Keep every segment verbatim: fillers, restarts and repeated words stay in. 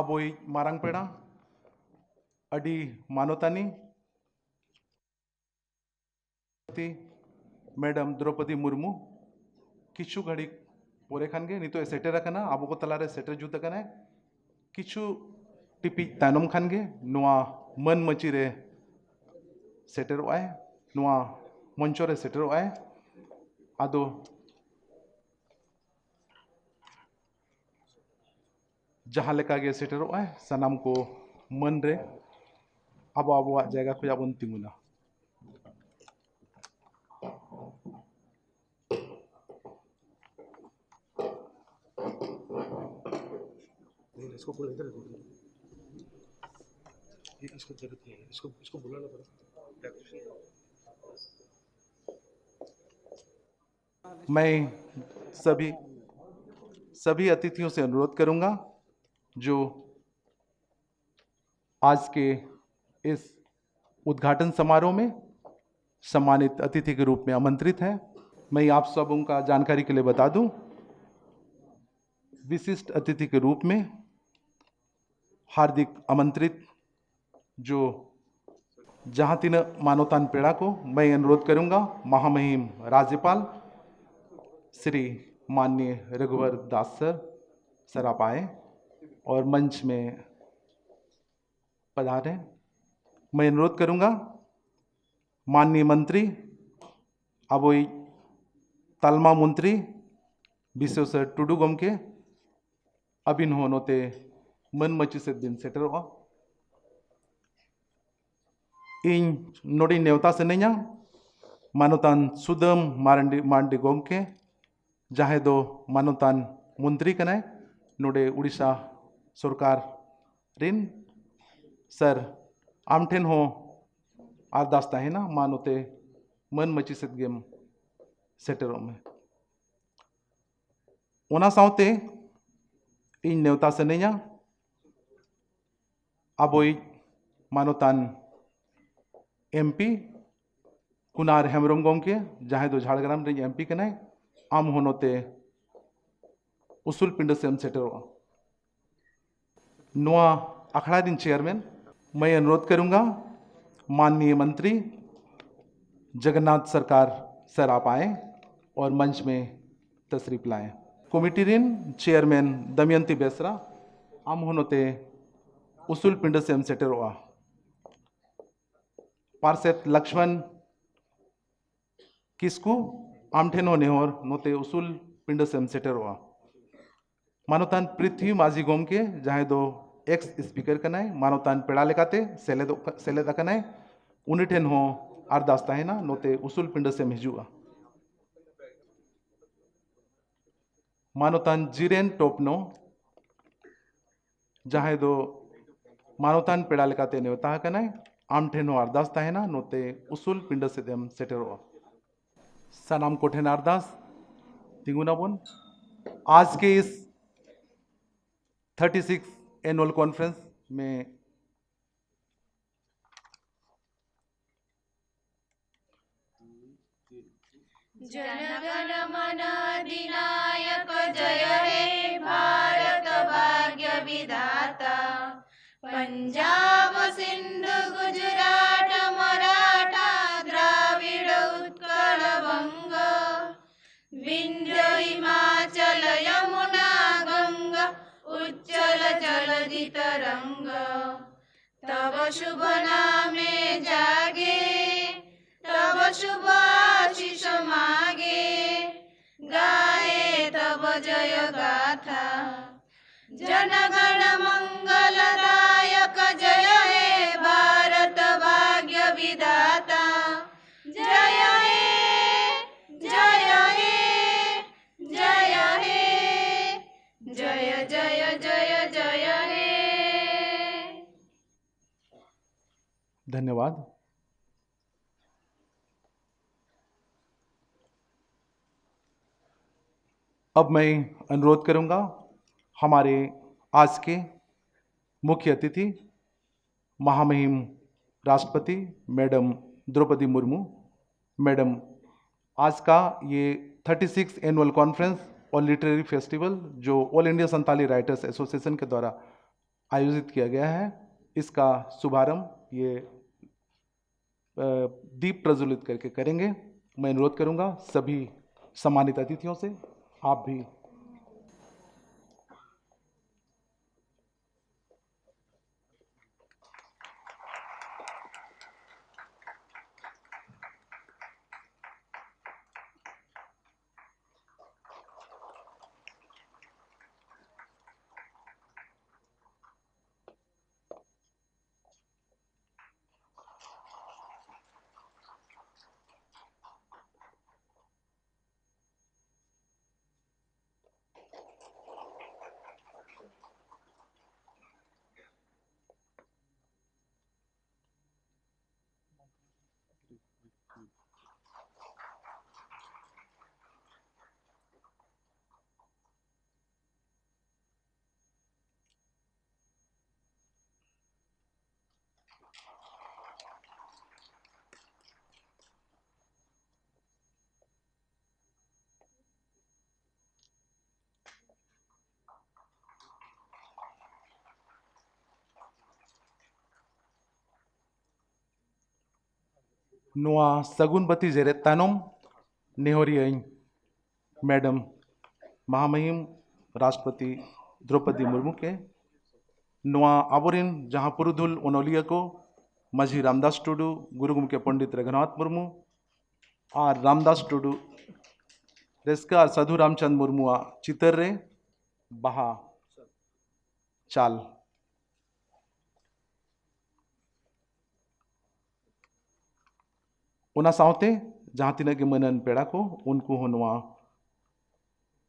ᱟᱵᱚᱭᱤᱡ ᱢᱟᱨᱟᱝ ᱯᱮᱲᱟ, ᱟᱹᱰᱤ ᱢᱟᱱᱚᱛᱟᱱᱤ ᱢᱮᱰᱟᱢ ᱫᱨᱚᱯᱚᱫᱤ ᱢᱩᱨᱢᱩ ᱠᱤᱪᱷᱩ ᱜᱷᱟᱹᱲᱤᱡ ᱯᱚᱨᱮ ᱠᱷᱟᱱ ᱜᱮ, ᱱᱤᱛᱚᱜ ᱮ ᱥᱮᱴᱮᱨ ᱟᱠᱟᱱᱟ, ᱟᱵᱚ ᱠᱚ ᱛᱟᱞᱟᱨᱮ ᱥᱮᱴᱮᱨ ᱡᱩᱛ ᱟᱠᱟᱱᱟᱭ᱾ ᱠᱤᱪᱷᱩ ᱴᱤᱯᱤᱡ ᱛᱟᱭᱱᱚᱢ ᱠᱷᱟᱱ ᱜᱮ ᱱᱚᱣᱟ ᱢᱟᱹᱱ ᱢᱟᱹᱪᱤ ᱨᱮ ᱥᱮᱴᱮᱨᱚᱜᱼᱟᱭ, ᱱᱚᱣᱟ ᱢᱚᱧᱪᱚ ᱨᱮ ᱥᱮᱴᱮᱨᱚᱜᱼᱟᱭ᱾ ᱟᱫᱚ ᱡᱟᱦᱟᱸ ᱞᱮᱠᱟ ᱜᱮ ᱥᱮᱴᱮᱨᱚᱜᱼᱟᱭ, ᱥᱟᱱᱟᱢ ᱠᱚ ᱢᱟᱹᱱ ᱨᱮ ᱟᱵᱚ ᱟᱵᱚᱣᱟᱜ ᱡᱟᱭᱜᱟ ᱠᱷᱚᱱᱟᱜ ᱵᱚᱱ ᱛᱤᱸᱜᱩᱱᱟ᱾ इसको बोल इधर, इसको, इसको जरूरत नहीं है, इसको, इसको बुलाना पड़ा। मैं सभी सभी अतिथियों से अनुरोध करूंगा जो आज के इस उद्घाटन समारोह में सम्मानित अतिथि के रूप में आमंत्रित है। मैं आप सबों का जानकारी के लिए बता दूं, विशिष्ट अतिथि के रूप में हार्दिक आमंत्रित जो ᱡᱟᱦᱟᱸ ᱛᱤᱱᱟᱹᱜ ᱢᱟᱱᱚᱛᱟᱱ ᱯᱮᱲᱟ ᱠᱚ, मैं अनुरोध करूंगा महामहिम राज्यपाल श्री माननीय रघुवर दास सर, सर आप आए और मंच में पधारें। मैं अनुरोध करूंगा माननीय मंत्री, ᱟᱵᱚᱭᱤᱡ ᱛᱟᱞᱢᱟ ᱢᱚᱱᱛᱨᱤ ᱵᱤᱥᱥᱮᱥᱚᱨ ᱴᱩᱰᱩ ᱜᱚᱢᱠᱮ, ᱟᱹᱵᱤᱱ ᱦᱚᱸ ᱱᱚᱛᱮ ᱢᱟᱹᱱ ᱢᱟᱹᱪᱤ ᱥᱮᱫ ᱵᱤᱱ ᱥᱮᱴᱮᱨᱚᱜᱼᱟ᱾ ᱤᱧ ᱱᱚᱰᱮᱧ ᱱᱮᱣᱛᱟ ᱥᱟᱱᱟᱧᱟ ᱢᱟᱱᱚᱛᱟᱱ ᱥᱩᱫᱟᱹᱢ ᱢᱟᱨᱟᱱᱰᱤ, ᱢᱟᱨᱰᱤ ᱜᱚᱢᱠᱮ, ᱡᱟᱦᱟᱸᱭ ᱫᱚ ᱢᱟᱱᱚᱛᱟᱱ ᱢᱚᱱᱛᱨᱤ ᱠᱟᱱᱟᱭ ᱱᱚᱰᱮ ᱩᱲᱤᱥᱥᱟ ᱥᱚᱨᱠᱟᱨ ᱨᱤᱱ᱾ ᱥᱟᱨ, ᱟᱢ ᱴᱷᱮᱱ ᱦᱚᱸ ᱟᱨᱫᱟᱥ ᱛᱟᱦᱮᱱᱟ, ᱢᱟ ᱱᱚᱛᱮ ᱢᱟᱹᱱ ᱢᱟᱹᱪᱤ ᱥᱮᱫ ᱜᱮᱢ ᱥᱮᱴᱮᱨᱚᱜ ᱢᱮ᱾ ᱚᱱᱟ ᱥᱟᱶᱛᱮ ᱤᱧ ᱱᱮᱣᱛᱟ ᱥᱟᱱᱟᱧᱟ ᱟᱵᱚᱭᱤᱡ ᱢᱟᱱᱚᱛᱟᱱ ᱮᱢᱯᱤ ᱠᱩᱱᱟᱨ ᱦᱮᱢᱵᱨᱚᱢ ᱜᱚᱢᱠᱮ, ᱡᱟᱦᱟᱸᱭ ᱫᱚ ᱡᱷᱟᱲᱜᱨᱟᱢ ᱨᱤᱱ ᱮᱢᱯᱤ ᱠᱟᱱᱟᱭ, ᱟᱢ ᱦᱚᱸ ᱱᱚᱛᱮ ᱩᱥᱩᱞ ᱯᱤᱸᱰᱟᱹ ᱥᱮᱫ ᱮᱢ ᱥᱮᱴᱮᱨᱚᱜᱼᱟ᱾ ᱱᱚᱣᱟ ᱟᱠᱷᱲᱟ ᱨᱤᱱ ᱪᱮᱭᱟᱨᱢᱮᱱ, मैं अनुरोध करूंगा माननीय मंत्री जगन्नाथ सरकार सर आप आए और मंच में तशरीफ लाएं। ᱠᱚᱢᱤᱴᱤ ᱨᱤᱱ ᱪᱮᱭᱟᱨᱢᱮᱱ ᱫᱚᱢᱭᱚᱱᱛᱤ ᱵᱮᱥᱨᱟ, ᱟᱢ ᱦᱚᱸ ᱱᱚᱛᱮ ᱩᱥᱩᱞ ᱯᱤᱸᱰᱟᱹ ᱥᱮᱫ ᱮᱢ ᱥᱮᱴᱮᱨᱚᱜᱼᱟ᱾ ᱯᱟᱨᱥᱮᱛ ᱞᱚᱠᱥᱢᱚᱱ ᱠᱤᱥᱠᱩ, ᱟᱢ ᱴᱷᱮᱱ ᱦᱚᱸ ᱱᱮᱦᱚᱨ, ᱱᱚᱛᱮ ᱩᱥᱩᱞ ᱯᱤᱸᱰᱟᱹ ᱥᱮᱫ ᱮᱢ ᱥᱮᱴᱮᱨᱚᱜᱼᱟ᱾ ᱢᱟᱱᱚᱛᱟᱱ ᱯᱨᱤᱛᱷᱤ ᱢᱟᱹᱡᱷᱤ ᱜᱚᱢᱠᱮ, ᱡᱟᱦᱟᱸᱭ ᱫᱚ ᱮᱠᱥ ᱥᱯᱤᱠᱟᱨ ᱠᱟᱱᱟᱭ, ᱢᱟᱱᱚᱛᱟᱱ ᱯᱮᱲᱟ ᱞᱮᱠᱟᱛᱮ ᱥᱮᱞᱮᱫᱚᱜ, ᱥᱮᱞᱮᱫ ᱟᱠᱟᱱᱟᱭ, ᱩᱱᱤ ᱴᱷᱮᱱ ᱦᱚᱸ ᱟᱨᱫᱟᱥ ᱛᱟᱦᱮᱱᱟ, ᱱᱚᱛᱮ ᱩᱥᱩᱞ ᱯᱤᱸᱰᱟᱹ ᱥᱮᱫ ᱮᱢ ᱦᱤᱡᱩᱜᱼᱟ᱾ ᱢᱟᱱᱚᱛᱟᱱ ᱡᱤᱨᱮᱱ ᱴᱚᱯᱱᱚ, ᱡᱟᱦᱟᱸᱭ ᱫᱚ ᱢᱟᱱᱚᱛᱟᱱ ᱯᱮᱲᱟ ᱞᱮᱠᱟᱛᱮ ᱱᱮᱣᱛᱟ ᱟᱠᱟᱱᱟᱭ, ᱟᱢ ᱴᱷᱮᱱ ᱦᱚᱸ ᱟᱨᱫᱟᱥ ᱛᱟᱦᱮᱱᱟ, ᱱᱚᱛᱮ ᱩᱥᱩᱞ ᱯᱤᱸᱰᱟᱹ ᱥᱮᱫ ᱮᱢ ᱥᱮᱴᱮᱨᱚᱜᱼᱟ᱾ ᱥᱟᱱᱟᱢ ᱠᱚᱴᱷᱮᱱ ᱟᱨᱫᱟᱥ, ᱛᱤᱸᱜᱩᱱᱟᱵᱚᱱ᱾ आज के इस थर्टी सिक्स एनुअल कॉन्फ्रेंस में जनगण मन अधिनायक जय हे भारत भाग्य विधाता। पंजाब सिंधु गुजरात मराठा द्राविड़ उत्कल बंग विंध्य हिमाचल यमुना गंगा उच्चल जलधि तरंग। तव शुभ नामे जागे, तव शुभ आशीष मागे, गाये तव जय गाथा। जनगण मंगलदायक जय हे भारत भाग्य विधाता। जय हे, जय हे, जय हे, जय जय जय जय हे। धन्यवाद। अब मैं अनुरोध करूंगा हमारे आज के मुख्य अतिथि महामहिम राष्ट्रपति मैडम द्रौपदी मुर्मू। मैडम, आज का ये थर्टी सिक्स एनुअल कॉन्फ्रेंस और लिटरेरी फेस्टिवल जो all India Santali writers association के द्वारा आयोजित किया गया है। इसका शुभारंभ ये अ, दीप प्रज्वलित करके करेंगे। मैं अनुरोध करूंगा सभी सम्मानित अतिथियों से, आप भी। ᱱᱚᱣᱟ ᱥᱟᱹᱜᱩᱱ ᱵᱟᱹᱛᱤ ᱡᱮᱨᱮᱫ ᱛᱟᱭᱱᱚᱢ ᱱᱮᱦᱚᱨᱤᱭᱟᱹᱧ ᱢᱮᱰᱟᱢ ᱢᱟᱦᱟᱢᱟᱹᱦᱤᱢ ᱨᱟᱥᱴᱨᱚᱯᱚᱛᱤ ᱫᱨᱚᱯᱚᱫᱤ ᱢᱩᱨᱢᱩ ᱠᱮ, ᱱᱚᱣᱟ ᱟᱵᱚᱨᱮᱱ ᱡᱟᱦᱟᱸ ᱯᱩᱨᱩᱫᱷᱩᱞ ᱚᱱᱚᱞᱤᱭᱟᱹ ᱠᱚ, ᱢᱟᱹᱡᱷᱤ ᱨᱟᱢᱫᱟᱥ ᱴᱩᱰᱩ, ᱜᱩᱨᱩ ᱜᱚᱢᱠᱮ ᱯᱚᱱᱰᱤᱛ ᱨᱚᱜᱷᱩᱱᱟᱛᱷ ᱢᱩᱨᱢᱩ ᱟᱨ ᱨᱟᱢᱫᱟᱥ ᱴᱩᱰᱩ ᱨᱟᱹᱥᱠᱟᱹ ᱟᱨ ᱥᱟᱹᱫᱷᱩ ᱨᱟᱢᱪᱟᱸᱫᱽ ᱢᱩᱨᱢᱩᱣᱟᱜ ᱪᱤᱛᱟᱹᱨ ᱨᱮ ᱵᱟᱦᱟ ᱪᱟᱞ᱾ ᱚᱱᱟ ᱥᱟᱶᱛᱮ ᱡᱟᱦᱟᱸ ᱛᱤᱱᱟᱹᱜ ᱜᱮ ᱢᱟᱹᱱᱟᱱ ᱯᱮᱲᱟ ᱠᱚ, ᱩᱱᱠᱩ ᱦᱚᱸ ᱱᱚᱣᱟ,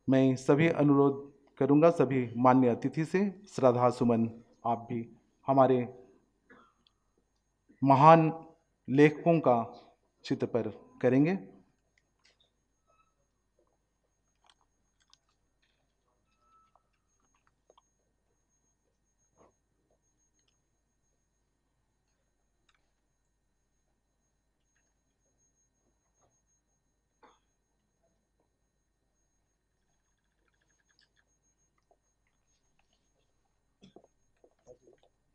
मैं सभी अनुरोध करूंगा सभी मान्य अतिथि से श्रद्धा सुमन आप भी हमारे महान लेखकों का चित्त पर करेंगे।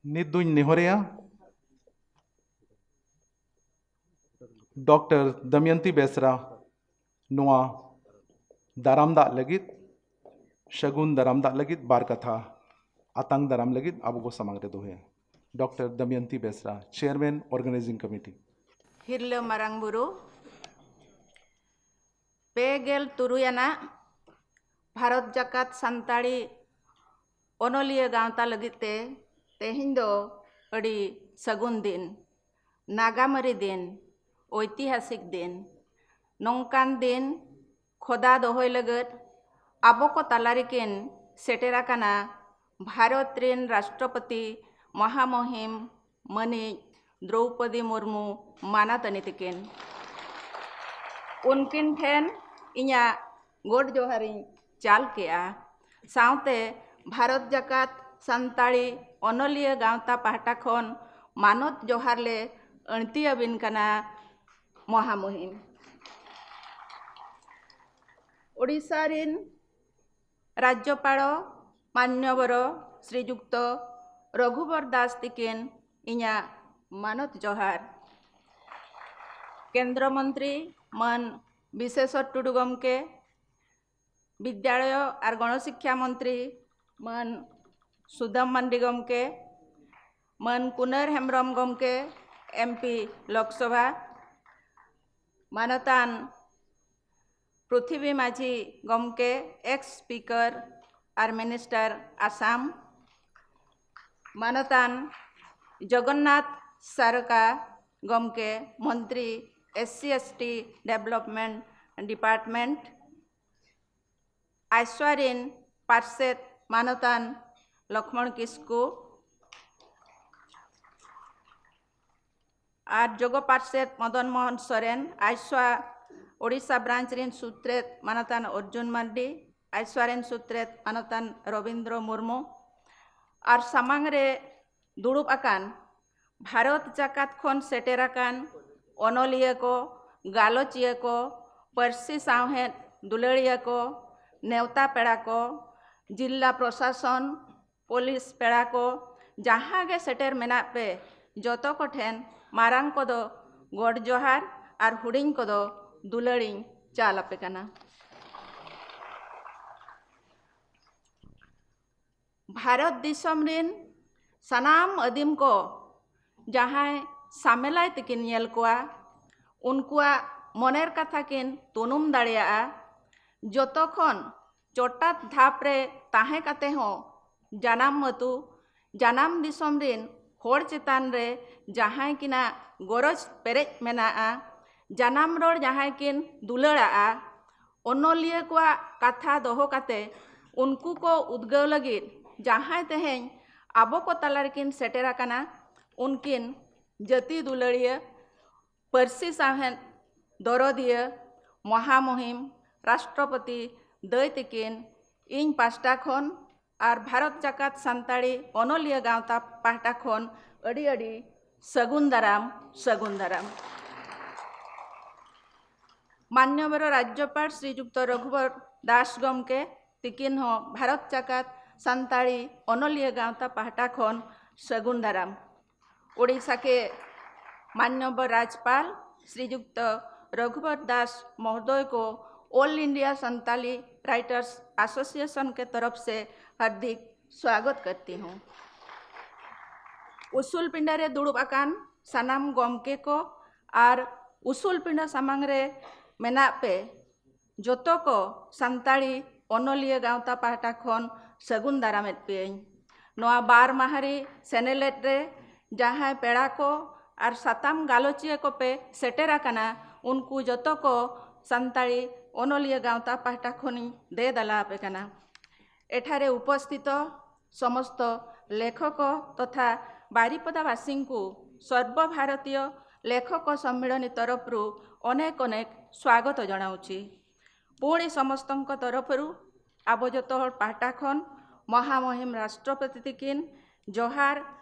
ᱱᱤᱛ ᱫᱩᱧ ᱱᱮᱦᱚᱨᱮᱭᱟ ᱰᱚᱠᱴᱚᱨ ᱫᱚᱢᱭᱚᱱᱛᱤ ᱵᱮᱥᱨᱟ ᱱᱚᱣᱟ ᱫᱟᱨᱟᱢ ᱫᱟᱜ ᱞᱟᱹᱜᱤᱫ, ᱥᱟᱹᱜᱩᱱ ᱫᱟᱨᱟᱢ ᱫᱟᱜ ᱞᱟᱹᱜᱤᱫ ᱵᱟᱨ ᱠᱟᱛᱷᱟ ᱟᱛᱟᱝ ᱫᱟᱨᱟᱢ ᱞᱟᱹᱜᱤᱫ ᱟᱵᱚ ᱠᱚ ᱥᱟᱢᱟᱝ ᱨᱮ ᱫᱚᱦᱚᱭᱟ᱾ ᱰᱚᱠᱴᱚᱨ ᱫᱚᱢᱭᱚᱱᱛᱤ ᱵᱮᱥᱨᱟ, ᱪᱮᱭᱟᱨᱢᱮᱱ, ᱚᱨᱜᱟᱱᱟᱭᱡᱤᱝ ᱠᱚᱢᱤᱴᱤ᱾ ᱦᱤᱨᱞᱟᱹ ᱢᱟᱨᱟᱝ ᱵᱩᱨᱩ, ᱯᱮ ᱜᱮᱞ ᱛᱩᱨᱩᱭ ᱟᱱᱟᱜ ᱵᱷᱟᱨᱚᱛ ᱡᱟᱠᱟᱛ ᱥᱟᱱᱛᱟᱲᱤ ᱚᱱᱚᱞᱤᱭᱟᱹ ᱜᱟᱶᱛᱟ ᱞᱟᱹᱜᱤᱫ ᱛᱮ ᱛᱮᱦᱮᱧ ᱫᱚ ᱟᱹᱰᱤ ᱥᱟᱹᱜᱩᱱ ᱫᱤᱱ, ᱱᱟᱜᱟᱢᱟᱹᱨᱤ ᱫᱤᱱ, ᱳᱭᱛᱤᱦᱟᱥᱤᱠ ᱫᱤᱱ᱾ ᱱᱚᱝᱠᱟᱱ ᱫᱤᱱ ᱠᱷᱚᱫᱟ ᱫᱚᱦᱚᱭ ᱞᱟᱹᱜᱤᱫ ᱟᱵᱚ ᱠᱚ ᱛᱟᱞᱟ ᱨᱮᱠᱤᱱ ᱥᱮᱴᱮᱨ ᱟᱠᱟᱱᱟ ᱵᱷᱟᱨᱚᱛ ᱨᱤᱱ ᱨᱟᱥᱴᱨᱚᱯᱚᱛᱤ ᱢᱚᱦᱟᱢᱚᱦᱤᱢ ᱢᱟᱹᱱᱤᱡ ᱫᱨᱚᱣᱯᱚᱫᱤ ᱢᱩᱨᱢᱩ ᱢᱟᱱᱟᱛᱟᱹᱱᱤ ᱛᱤᱠᱤᱱ᱾ ᱩᱱᱠᱤᱱ ᱴᱷᱮᱱ ᱤᱧᱟᱹᱜ ᱜᱚᱰ ᱡᱚᱦᱟᱨᱤᱧ ᱪᱟᱞ ᱠᱮᱜᱼᱟ᱾ ᱥᱟᱶᱛᱮ ᱵᱷᱟᱨᱚᱛ ᱡᱟᱠᱟᱛ ᱥᱟᱱᱛᱟᱲᱤ ᱚᱱᱚᱞᱤᱭᱟᱹ ᱜᱟᱶᱛᱟ ᱯᱟᱦᱴᱟ ᱠᱷᱚᱱ ᱢᱟᱱᱚᱛ ᱡᱚᱦᱟᱨ ᱞᱮ ᱟᱹᱬᱛᱤ ᱟᱹᱵᱤᱱ ᱠᱟᱱᱟ ᱢᱚᱦᱟᱢᱩᱦᱤᱢ᱾ ᱳᱰᱤᱥᱟ ᱨᱤᱱ ᱨᱟᱡᱽᱡᱚᱯᱟᱲ ᱢᱟᱱᱭᱚᱵᱚᱨ ᱥᱨᱤᱡᱩᱠᱛᱚ ᱨᱚᱜᱷᱩᱵᱚᱨ ᱫᱟᱥ ᱛᱤᱠᱤᱱ ᱤᱧᱟᱹᱜ ᱢᱟᱱᱚᱛ ᱡᱚᱦᱟᱨ᱾ ᱠᱮᱱᱫᱨᱚ ᱢᱚᱱᱛᱨᱤ ᱢᱟᱹᱱ ᱵᱤᱥᱮᱥᱚᱨ ᱴᱩᱰᱩ ᱜᱚᱢᱠᱮ, ᱵᱤᱫᱽᱭᱟᱞᱚᱭ ᱟᱨ ᱜᱚᱬᱚᱥᱤᱠᱠᱷᱟ ᱢᱚᱱᱛᱨᱤ ᱢᱟᱹᱱ ᱥᱩᱫᱟᱢ ᱢᱟᱱᱰᱤ ᱜᱚᱢᱠᱮ, ᱢᱟᱹᱱ ᱠᱩᱱᱟᱹᱨ ᱦᱮᱢᱵᱨᱚᱢ ᱜᱚᱢᱠᱮ, ᱮᱢᱯᱤ ᱞᱳᱠᱥᱚᱵᱷᱟ, ᱢᱟᱱᱚᱛᱟᱱ ᱯᱨᱤᱛᱷᱤᱵᱤ ᱢᱟᱹᱡᱷᱤ ᱜᱚᱢᱠᱮ, ᱮᱠᱥ ᱥᱯᱤᱠᱟᱨ ᱟᱨ ᱢᱤᱱᱤᱥᱴᱟᱨ ᱟᱥᱟᱢ, ᱢᱟᱱᱚᱛᱟᱱ ᱡᱚᱜᱚᱱᱱᱟᱛᱷ ᱥᱟᱨᱚᱠᱟ ᱜᱚᱢᱠᱮ, ᱢᱚᱱᱛᱨᱤ S C S T development department, ᱟᱭᱥᱣᱟ ᱨᱤᱱ ᱯᱟᱨᱥᱮᱛ ᱢᱟᱱᱚᱛᱟᱱ ᱞᱚᱠᱷᱢᱚᱬ ᱠᱤᱥᱠᱩ ᱟᱨ ᱡᱚᱜᱚ ᱯᱟᱨᱥᱮᱛ ᱢᱚᱫᱚᱱ ᱢᱳᱦᱚᱱ ᱥᱚᱨᱮᱱ, ᱟᱭᱥᱣᱟ ᱳᱰᱤᱥᱟ ᱵᱨᱟᱧᱪ ᱨᱤᱱ ᱥᱩᱛᱨᱮᱛ ᱢᱟᱱᱚᱛᱟᱱ ᱚᱨᱡᱩᱱ ᱢᱟᱨᱰᱤ, ᱟᱭᱥᱣᱟ ᱨᱤᱱ ᱥᱩᱛᱨᱮᱛ ᱢᱟᱱᱚᱛᱟᱱ ᱨᱚᱵᱤᱱᱫᱨᱚ ᱢᱩᱨᱢᱩ ᱟᱨ ᱥᱟᱢᱟᱝ ᱨᱮ ᱫᱩᱲᱩᱵ ᱟᱠᱟᱱ ᱵᱷᱟᱨᱚᱛ ᱡᱟᱠᱟᱛ ᱠᱷᱚᱱ ᱥᱮᱴᱮᱨ ᱟᱠᱟᱱ ᱚᱱᱚᱞᱤᱭᱟᱹ ᱠᱚ, ᱜᱟᱞᱚᱪᱤᱭᱟᱹ ᱠᱚ, ᱯᱟᱹᱨᱥᱤ ᱥᱟᱶᱦᱮᱫ ᱫᱩᱞᱟᱹᱲᱤᱭᱟᱹ ᱠᱚ, ᱱᱮᱣᱛᱟ ᱯᱮᱲᱟ ᱠᱚ, ᱡᱤᱞᱞᱟ ᱯᱨᱚᱥᱟᱥᱚᱱ, ᱯᱩᱞᱤᱥ ᱯᱮᱲᱟ ᱠᱚ, ᱡᱟᱦᱟᱸ ᱜᱮ ᱥᱮᱴᱮᱨ ᱢᱮᱱᱟᱜ ᱯᱮ, ᱡᱚᱛᱚ ᱠᱚᱴᱷᱮᱱ ᱢᱟᱨᱟᱝ ᱠᱚᱫᱚ ᱜᱚᱰ ᱡᱚᱦᱟᱨ ᱟᱨ ᱦᱩᱰᱤᱧ ᱠᱚᱫᱚ ᱫᱩᱞᱟᱹᱲᱤᱧ ᱪᱟᱞ ᱟᱯᱮ ᱠᱟᱱᱟ᱾ ᱵᱷᱟᱨᱚᱛ ᱫᱤᱥᱚᱢ ᱨᱤᱱ ᱥᱟᱱᱟᱢ ᱟᱹᱫᱤᱢ ᱠᱚ ᱡᱟᱦᱟᱸᱭ ᱥᱟᱢᱮᱞᱟᱭ ᱛᱮᱠᱤᱱ ᱧᱮᱞ ᱠᱚᱣᱟ, ᱩᱱᱠᱩᱣᱟᱜ ᱢᱚᱱᱮᱨ ᱠᱟᱛᱷᱟ ᱠᱤᱱ ᱛᱩᱱᱩᱢ ᱫᱟᱲᱮᱭᱟᱜᱼᱟ᱾ ᱡᱚᱛᱚ ᱠᱷᱚᱱ ᱪᱚᱴᱟᱛ ᱫᱷᱟᱯ ᱨᱮ ᱛᱟᱦᱮᱸ ᱠᱟᱛᱮ ᱦᱚᱸ ᱡᱟᱱᱟᱢ ᱟᱹᱛᱩ, ᱡᱟᱱᱟᱢ ᱫᱤᱥᱚᱢ ᱨᱤᱱ ᱦᱚᱲ ᱪᱮᱛᱟᱱ ᱨᱮ ᱡᱟᱦᱟᱸᱭ ᱠᱤᱱᱟᱜ ᱜᱚᱨᱚᱡᱽ ᱯᱮᱨᱮᱡ ᱢᱮᱱᱟᱜᱼᱟ, ᱡᱟᱱᱟᱢ ᱨᱚᱲ ᱡᱟᱦᱟᱸᱭ ᱠᱤᱱ ᱫᱩᱞᱟᱹᱲᱟᱜᱼᱟ, ᱚᱱᱚᱞᱤᱭᱟᱹ ᱠᱚᱣᱟᱜ ᱠᱟᱛᱷᱟ ᱫᱚᱦᱚ ᱠᱟᱛᱮ ᱩᱱᱠᱩ ᱠᱚ ᱩᱫᱽᱜᱟᱹᱣ ᱞᱟᱹᱜᱤᱫ ᱡᱟᱦᱟᱸᱭ ᱛᱮᱦᱮᱧ ᱟᱵᱚ ᱠᱚ ᱛᱟᱞᱟ ᱨᱮᱠᱤᱱ ᱥᱮᱴᱮᱨ ᱟᱠᱟᱱᱟ, ᱩᱱᱠᱤᱱ ᱡᱟᱹᱛᱤ ᱫᱩᱞᱟᱹᱲᱤᱭᱟᱹ, ᱯᱟᱹᱨᱥᱤ ᱥᱟᱶᱦᱮᱫ ᱫᱚᱨᱚᱫᱤᱭᱟᱹ, ᱢᱚᱦᱟᱢᱩᱦᱤᱢ, ᱨᱟᱥᱴᱨᱚᱯᱚᱛᱤ ᱫᱟᱹᱭ ᱛᱤᱠᱤᱱ ᱤᱧ ᱯᱟᱥᱴᱟ ᱠᱷᱚᱱ ᱟᱨ ᱵᱷᱟᱨᱚᱛ ᱡᱟᱠᱟᱛ ᱥᱟᱱᱛᱟᱲᱤ ᱚᱱᱚᱞᱤᱭᱟᱹ ᱜᱟᱶᱛᱟ ᱯᱟᱦᱴᱟ ᱠᱷᱚᱱ ᱟᱹᱰᱤ ᱟᱹᱰᱤ ᱥᱟᱹᱜᱩᱱ ᱫᱟᱨᱟᱢ, ᱥᱟᱹᱜᱩᱱ ᱫᱟᱨᱟᱢ᱾ ᱢᱟᱱᱭᱚᱵᱚᱨ ᱨᱟᱡᱽᱡᱚᱯᱟᱲ ᱥᱨᱤᱡᱩᱠᱛᱚ ᱨᱚᱜᱷᱩᱵᱚᱨ ᱫᱟᱥ ᱜᱚᱢᱠᱮ ᱛᱤᱠᱤᱱ ᱦᱚᱸ ᱵᱷᱟᱨᱚᱛ ᱡᱟᱠᱟᱛ ᱥᱟᱱᱛᱟᱲᱤ ᱚᱱᱚᱞᱤᱭᱟᱹ ᱜᱟᱶᱛᱟ ᱯᱟᱦᱴᱟ ᱠᱷᱚᱱ ᱥᱟᱹᱜᱩᱱ ᱫᱟᱨᱟᱢ᱾ ᱳᱰᱤᱥᱟ ᱠᱮ ᱢᱟᱱᱭᱚᱵᱚᱨ ᱨᱟᱡᱽᱯᱟᱞ ᱥᱨᱤᱡᱩᱠᱛᱚ ᱨᱚᱜᱷᱩᱵᱚᱨ ᱫᱟᱥ ᱢᱚᱦᱳᱫᱚᱭ ᱠᱚ all India Santali writers association ᱠᱮ ᱛᱚᱨᱚᱯ ᱥᱮ ᱦᱟᱨᱫᱤᱠ ᱥᱣᱟᱜᱚᱛ ᱠᱟᱨᱛᱤ ᱦᱩᱸ᱾ ᱩᱥᱩᱞ ᱯᱤᱸᱰᱟᱹ ᱨᱮ ᱫᱩᱲᱩᱵ ᱟᱠᱟᱱ ᱥᱟᱱᱟᱢ ᱜᱚᱢᱠᱮ ᱠᱚ ᱟᱨ ᱩᱥᱩᱞ ᱯᱤᱸᱰᱟᱹ ᱥᱟᱢᱟᱝ ᱨᱮ ᱢᱮᱱᱟᱜ ᱯᱮ ᱡᱚᱛᱚ ᱠᱚ ᱥᱟᱱᱛᱟᱲᱤ ᱚᱱᱚᱞᱤᱭᱟᱹ ᱜᱟᱶᱛᱟ ᱯᱟᱦᱴᱟ ᱠᱷᱚᱱ ᱥᱟᱹᱜᱩᱱ ᱫᱟᱨᱟᱢᱮᱫ ᱯᱮᱭᱟᱹᱧ᱾ ᱱᱚᱣᱟ ᱵᱟᱨ ᱢᱟᱦᱟᱨᱤ ᱥᱮᱱᱮᱞᱮᱫ ᱨᱮ ᱡᱟᱦᱟᱸᱭ ᱯᱮᱲᱟ ᱠᱚ ᱟᱨ ᱥᱟᱛᱟᱢ ᱜᱟᱞᱚᱪᱤᱭᱟᱹ ᱠᱚᱯᱮ ᱥᱮᱴᱮᱨ ᱟᱠᱟᱱᱟ, ᱩᱱᱠᱩ ᱡᱚᱛᱚ ᱠᱚ ᱥᱟᱱᱛᱟᱲᱤ ᱚᱱᱚᱞᱤᱭᱟᱹ ᱜᱟᱶᱛᱟ ᱯᱟᱦᱴᱟ ᱠᱷᱚᱱᱤᱧ ᱫᱮ ᱫᱟᱞᱟ ᱟᱯᱮ ᱠᱟᱱᱟ᱾ ᱮᱴᱷᱟᱨᱮ ᱩᱯᱚᱥᱛᱷᱤᱛ ᱥᱚᱢᱚᱥᱛᱚ ଲେଖକ ତଥା ବାରିପଦାବାସୀଙ୍କୁ ସର୍ବଭାରତୀୟ ଲେଖକ ସମ୍ମିଳନୀ ତରଫରୁ ଅନେକ ଅନେକ ସ୍ୱାଗତ ଜଣାଉଛି। ପୁଣି ସମସ୍ତଙ୍କ ତରଫରୁ ᱟᱵᱚ ᱡᱚᱛᱚ ᱦᱚᱲ ᱯᱟᱦᱴᱟ ᱠᱷᱚᱱ ᱢᱚᱦᱟᱢᱚᱦᱤᱢ ᱨᱟᱥᱴᱨᱚᱯᱚᱛᱤ ᱛᱤᱠᱤᱱ ᱡᱚᱦᱟᱨ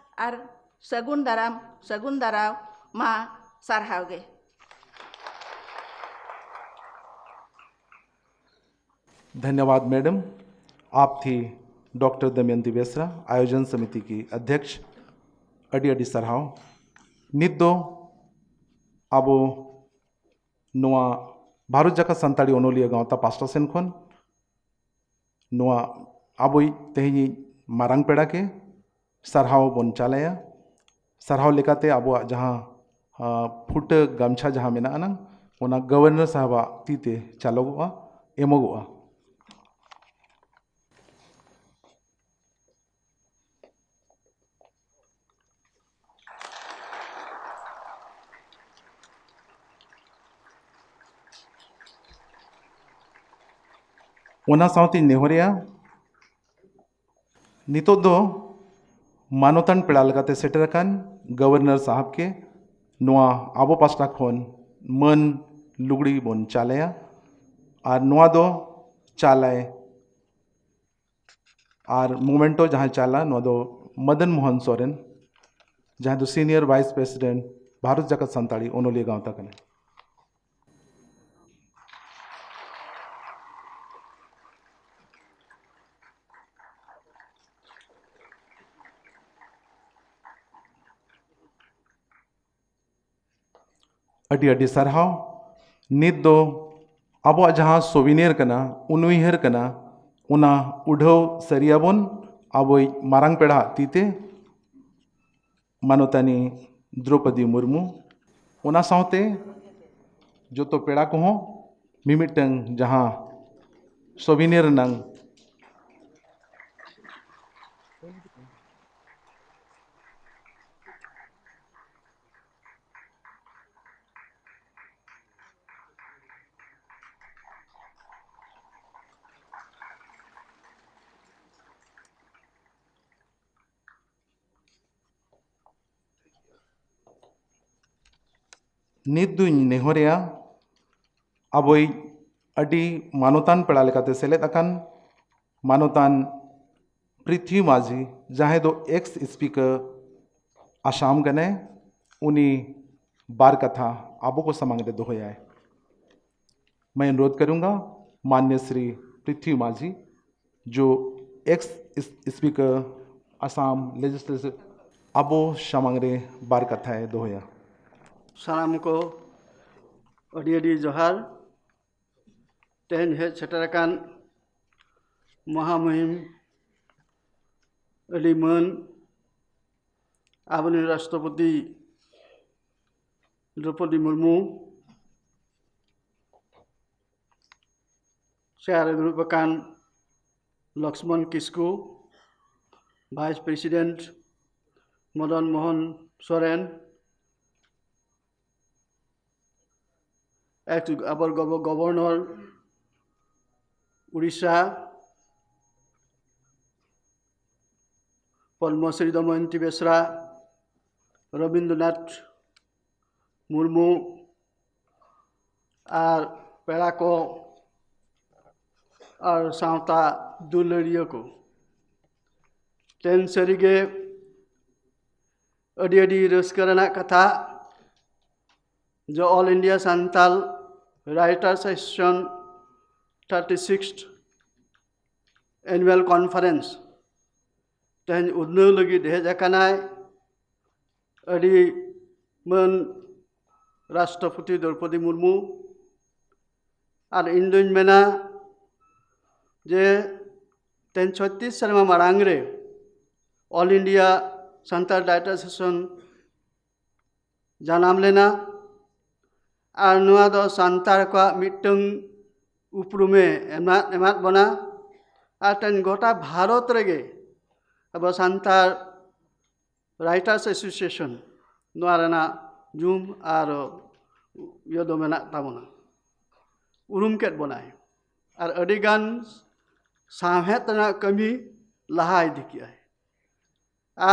ᱟᱨ ᱥᱟᱹᱜᱩᱱ ᱫᱟᱨᱟᱢ, ᱥᱟᱹᱜᱩᱱ ᱫᱟᱨᱟᱢ, ᱢᱟ ᱥᱟᱨᱦᱟᱣ ᱜᱮ᱾ धन्यवाद मैडम, आप थी ᱰᱚᱠᱴᱚᱨ ᱫᱚᱢᱚᱭᱚᱱᱛᱤ ᱵᱮᱥᱨᱟ, ᱟᱭᱳᱡᱚᱱ ᱥᱚᱢᱤᱛᱤ ᱠᱤ ᱚᱫᱷᱭᱚᱠᱥ, ᱟᱹᱰᱤ ᱟᱹᱰᱤ ᱥᱟᱨᱦᱟᱣ᱾ ᱱᱤᱛ ᱫᱚ ᱟᱵᱚ ᱱᱚᱣᱟ ᱵᱷᱟᱨᱚᱛ ᱡᱟᱠᱟᱛ ᱥᱟᱱᱛᱟᱲᱤ ᱚᱱᱚᱞᱤᱭᱟᱹ ᱜᱟᱶᱛᱟ ᱯᱟᱥᱴᱟ ᱥᱮᱱ ᱠᱷᱚᱱ ᱱᱚᱣᱟ ᱟᱵᱚᱭᱤᱡ ᱛᱮᱦᱮᱧᱤᱡ ᱢᱟᱨᱟᱝ ᱯᱮᱲᱟ ᱠᱮ ᱥᱟᱨᱦᱟᱣ ᱵᱚᱱ ᱪᱟᱞᱟᱭᱟ᱾ ᱥᱟᱨᱦᱟᱣ ᱞᱮᱠᱟᱛᱮ ᱟᱵᱚᱣᱟᱜ ᱡᱟᱦᱟᱸ, ᱟ, ᱯᱷᱩᱴᱟᱹ ᱜᱟᱢᱪᱷᱟ ᱡᱟᱦᱟᱸ ᱢᱮᱱᱟᱜ ᱟᱱᱟᱝ, ᱚᱱᱟ ᱜᱚᱵᱷᱚᱨᱱᱚᱨ ᱥᱟᱦᱟᱵᱟᱜ ᱛᱤ ᱛᱮ ᱪᱟᱞᱚᱜᱚᱜᱼᱟ, ᱮᱢᱚᱜᱚᱜᱼᱟ᱾ ᱚᱱᱟ ᱥᱟᱶᱛᱮᱧ ᱱᱮᱦᱚᱨᱮᱜᱼᱟ, ᱱᱤᱛᱚᱜ ᱫᱚ ᱢᱟᱱᱚᱛᱟᱱ ᱯᱮᱲᱟ ᱞᱮᱠᱟᱛᱮ ᱥᱮᱴᱮᱨ ᱟᱠᱟᱱ ᱜᱚᱵᱷᱚᱨᱱᱚᱨ ᱥᱟᱦᱟᱵ ᱠᱮ ᱱᱚᱣᱟ ᱟᱵᱚ ᱯᱟᱥᱴᱟ ᱠᱷᱚᱱ ᱢᱟᱹᱱ ᱞᱩᱜᱽᱲᱤ ᱵᱚᱱ ᱪᱟᱞᱟᱭᱟ᱾ ᱟᱨ ᱱᱚᱣᱟ ᱫᱚ ᱪᱟᱞᱟᱭ ᱟᱨ ᱢᱳᱢᱮᱱᱴᱳ ᱡᱟᱦᱟᱸᱭ ᱪᱟᱞᱟ, ᱱᱚᱣᱟ ᱫᱚ ᱢᱚᱫᱚᱱ ᱢᱳᱦᱚᱱ ᱥᱚᱨᱮᱱ, ᱡᱟᱦᱟᱸᱭ ᱫᱚ ᱥᱤᱱᱤᱭᱚᱨ ᱵᱷᱟᱭᱤᱥ ᱯᱨᱮᱥᱤᱰᱮᱱᱴ ᱵᱷᱟᱨᱚᱛ ᱡᱟᱠᱟᱛ ᱥᱟᱱᱛᱟᱲᱤ ᱚᱱᱚᱞᱤᱭᱟᱹ ᱜᱟᱶᱛᱟ ᱠᱟᱱᱟᱭ᱾ ᱟᱹᱰᱤ ᱟᱹᱰᱤ ᱥᱟᱨᱦᱟᱣ᱾ ᱱᱤᱛ ᱫᱚ ᱟᱵᱚᱣᱟᱜ ᱡᱟᱦᱟᱸ ᱥᱚᱵᱤᱱᱮᱨ ᱠᱟᱱᱟ, ᱩᱱᱩᱭᱦᱟᱹᱨ ᱠᱟᱱᱟ, ᱚᱱᱟ ᱩᱰᱷᱟᱹᱣ ᱥᱟᱹᱨᱤᱭᱟᱵᱚᱱ ᱟᱵᱚᱭᱤᱡ ᱢᱟᱨᱟᱝ ᱯᱮᱲᱟᱣᱟᱜ ᱛᱤ ᱛᱮ, ᱢᱟᱱᱚᱛᱟᱱᱤ ᱫᱨᱚᱯᱚᱫᱤ ᱢᱩᱨᱢᱩ᱾ ᱚᱱᱟ ᱥᱟᱶᱛᱮ ᱡᱚᱛᱚ ᱯᱮᱲᱟ ᱠᱚᱦᱚᱸ ᱢᱤᱢᱤᱫᱴᱟᱝ ᱡᱟᱦᱟᱸ ᱥᱚᱵᱤᱱᱮᱨ ᱨᱮᱱᱟᱝ ᱱᱤᱛ ᱫᱩᱧ ᱱᱮᱦᱚᱨᱮᱭᱟ, ᱟᱵᱚᱭᱤᱡ ᱟᱹᱰᱤ ᱢᱟᱱᱚᱛᱟᱱ ᱯᱮᱲᱟ ᱞᱮᱠᱟᱛᱮ ᱥᱮᱞᱮᱫ ᱟᱠᱟᱱ ᱢᱟᱱᱚᱛᱟᱱ ᱯᱨᱤᱛᱷᱤ ᱢᱟᱹᱡᱷᱤ, ᱡᱟᱦᱟᱸᱭ ᱫᱚ ᱮᱠᱥ ᱥᱯᱤᱠᱟᱨ ᱟᱥᱟᱢ ᱠᱟᱱᱟᱭ, ᱩᱱᱤ ᱵᱟᱨ ᱠᱟᱛᱷᱟ ᱟᱵᱚ ᱠᱚ ᱥᱟᱢᱟᱝ ᱨᱮ ᱫᱚᱦᱚᱭᱟᱭ᱾ मैं अनुरोध करूंगा माननीय श्री पृथ्वी माझी, जो एक्स ᱥᱯᱤᱠᱟᱨ ᱟᱥᱟᱢ ᱞᱮᱡᱤᱥᱞᱮᱪᱟᱨ ᱟᱵᱚ ᱥᱟᱢᱟᱝ ᱨᱮ ᱵᱟᱨ ᱠᱟᱛᱷᱟᱭ ᱫᱚᱦᱚᱭᱟ᱾ ᱥᱟᱱᱟᱢ ᱠᱚ ᱟᱹᱰᱤ ᱟᱹᱰᱤ ᱡᱚᱦᱟᱨ᱾ ᱛᱮᱦᱮᱧ ᱦᱮᱡ ᱥᱮᱴᱮᱨ ᱟᱠᱟᱱ ᱢᱚᱦᱟᱢᱩᱦᱤᱢ ᱟᱹᱰᱤ ᱢᱟᱹᱱ ᱟᱵᱚᱨᱮᱱ ᱨᱟᱥᱴᱨᱚᱯᱚᱛᱤ ᱫᱨᱚᱯᱚᱫᱤ ᱢᱩᱨᱢᱩ, ᱪᱮᱭᱟᱨ ᱨᱮ ᱫᱩᱲᱩᱵ ᱟᱠᱟᱱ Lakshman Kisku, vice president Madan Mohan Soren, ex ᱟᱵᱚᱨ ᱜᱚᱵᱚ-, ᱜᱚᱵᱷᱚᱨᱱᱚᱨ ᱩᱲᱤᱥᱥᱟ, ᱯᱚᱫᱽᱢᱚᱥᱨᱤ ᱫᱚᱢᱚᱭᱚᱱᱛᱤ ᱵᱮᱥᱨᱟ, ᱨᱚᱵᱤᱱᱫᱨᱚᱱᱟᱛᱷ ᱢᱩᱨᱢᱩ, ᱟᱨ ᱯᱮᱲᱟ ᱠᱚ ᱟᱨ ᱥᱟᱶᱛᱟ ᱫᱩᱞᱟᱹᱲᱤᱭᱟᱹ ᱠᱚ, ᱛᱮᱦᱮᱧ ᱥᱟᱹᱨᱤᱜᱮ ᱟᱹᱰᱤ ᱟᱹᱰᱤ ᱨᱟᱹᱥᱠᱟᱹ ᱨᱮᱱᱟᱜ ᱠᱟᱛᱷᱟ ᱡᱮ All India Santal Writers Association thirty sixth Annual Conference ᱛᱮᱦᱮᱧ ᱩᱫᱽᱱᱟᱹᱣ ᱞᱟᱹᱜᱤᱫ ᱦᱮᱡ ᱟᱠᱟᱱᱟᱭ ᱟᱹᱰᱤ ᱢᱟᱹᱱ ᱨᱟᱥᱴᱨᱚᱯᱚᱛᱤ ᱫᱨᱚᱯᱚᱫᱤ ᱢᱩᱨᱢᱩ᱾ ᱟᱨ ᱤᱧ ᱫᱩᱧ ᱢᱮᱱᱟ ᱡᱮ ᱛᱮᱦᱮᱧ ᱪᱷᱚᱛᱨᱤᱥ ᱥᱮᱨᱢᱟ ᱢᱟᱲᱟᱝ ᱨᱮ All India Santal Writers Association ᱡᱟᱱᱟᱢ ᱞᱮᱱᱟ᱾ ᱟᱨ ᱱᱚᱣᱟ ᱫᱚ ᱥᱟᱱᱛᱟᱲ ᱠᱚᱣᱟᱜ ᱢᱤᱫᱴᱟᱝ ᱩᱯᱨᱩᱢᱮ ᱮᱢᱟᱫ, ᱮᱢᱟᱫ ᱵᱚᱱᱟ᱾ ᱟᱨ ᱛᱮᱦᱮᱧ ᱜᱚᱴᱟ ᱵᱷᱟᱨᱚᱛ ᱨᱮᱜᱮ ᱟᱵᱚ ᱥᱟᱱᱛᱟᱲ Writers Association ᱱᱚᱣᱟ ᱨᱮᱱᱟᱜ ᱧᱩᱢ ᱟᱨ ᱤᱭᱟᱹ ᱫᱚ ᱢᱮᱱᱟᱜ ᱛᱟᱵᱚᱱᱟ, ᱩᱨᱩᱢ ᱠᱮᱫ ᱵᱚᱱᱟᱭ᱾ ᱟᱨ ᱟᱹᱰᱤᱜᱟᱱ ᱥᱟᱶᱦᱮᱫ ᱨᱮᱱᱟᱜ ᱠᱟᱹᱢᱤ ᱞᱟᱦᱟ ᱤᱫᱤ ᱠᱮᱜᱼᱟᱭ᱾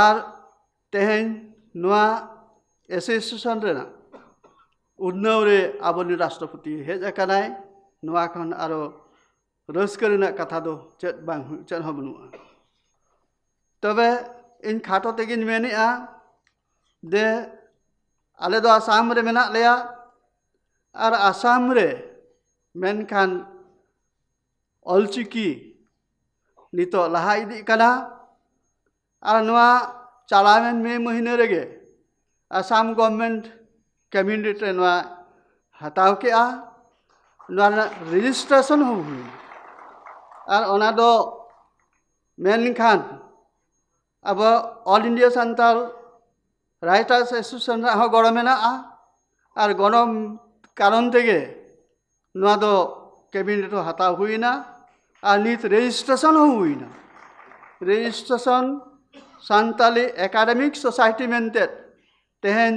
ᱟᱨ ᱛᱮᱦᱮᱧ ᱱᱚᱣᱟ ᱮᱥᱳᱥᱤᱭᱮᱥᱚᱱ ᱨᱮᱱᱟᱜ ᱩᱛᱱᱟᱹᱣ ᱨᱮ ᱟᱵᱚᱨᱮᱱ ᱨᱟᱥᱴᱨᱚᱯᱚᱛᱤ ᱦᱮᱡ ᱟᱠᱟᱱᱟᱭ, ᱱᱚᱣᱟ ᱠᱷᱚᱱ ᱟᱨᱚ ᱨᱟᱹᱥᱠᱟᱹ ᱨᱮᱱᱟᱜ ᱠᱟᱛᱷᱟ ᱫᱚ ᱪᱮᱫ ᱵᱟᱝ ᱦᱩᱭ-, ᱪᱮᱫ ᱦᱚᱸ ᱵᱟᱹᱱᱩᱜᱼᱟ᱾ ᱛᱚᱵᱮ ᱤᱧ ᱠᱷᱟᱴᱚ ᱛᱮᱜᱮᱧ ᱢᱮᱱᱮᱜᱼᱟ ᱡᱮ ᱟᱞᱮ ᱫᱚ ᱟᱥᱟᱢ ᱨᱮ ᱢᱮᱱᱟᱜ ᱞᱮᱭᱟ, ᱟᱨ ᱟᱥᱟᱢ ᱨᱮ ᱢᱮᱱᱠᱷᱟᱱ ᱚᱞᱪᱤᱠᱤ ᱱᱤᱛᱚᱜ ᱞᱟᱦᱟ ᱤᱫᱤᱜ ᱠᱟᱱᱟ᱾ ᱟᱨ ᱱᱚᱣᱟ ᱪᱟᱞᱟᱣᱮᱱ ᱢᱮ ᱢᱟᱹᱦᱱᱟᱹ ᱨᱮᱜᱮ ᱟᱥᱟᱢ ᱜᱚᱵᱷᱢᱮᱱᱴ ᱠᱮᱵᱤᱱᱮᱴ ᱨᱮ ᱱᱚᱣᱟ ᱦᱟᱛᱟᱣ ᱠᱮᱜᱼᱟ᱾ ᱱᱚᱣᱟ ᱨᱮᱱᱟᱜ ᱨᱮᱡᱤᱥᱴᱨᱮᱥᱚᱱ ᱦᱚᱸ ᱦᱩᱭᱱᱟ᱾ ᱟᱨ ᱚᱱᱟ ᱫᱚ ᱢᱮᱱᱠᱷᱟᱱ ᱟᱵᱚ all India Santal writers association ᱨᱮᱱᱟᱜ ᱦᱚᱸ ᱜᱚᱲᱚ ᱢᱮᱱᱟᱜᱼᱟ᱾ ᱟᱨ ᱜᱚᱲᱚ ᱠᱟᱨᱚᱱ ᱛᱮᱜᱮ ᱱᱚᱣᱟ ᱫᱚ ᱠᱮᱵᱤᱱᱮᱴ ᱨᱮ ᱦᱟᱛᱟᱣ ᱦᱩᱭᱱᱟ᱾ ᱟᱨ ᱱᱤᱛ ᱨᱮᱡᱤᱥᱴᱨᱮᱥᱚᱱ ᱦᱚᱸ ᱦᱩᱭᱱᱟ᱾ ᱨᱮᱡᱤᱥᱴᱨᱮᱥᱚᱱ ᱥᱟᱱᱛᱟᱞᱤ ᱮᱠᱟᱰᱮᱢᱤᱠ ᱥᱳᱥᱟᱭᱴᱤ ᱢᱮᱱᱛᱮ ᱛᱮᱦᱮᱧ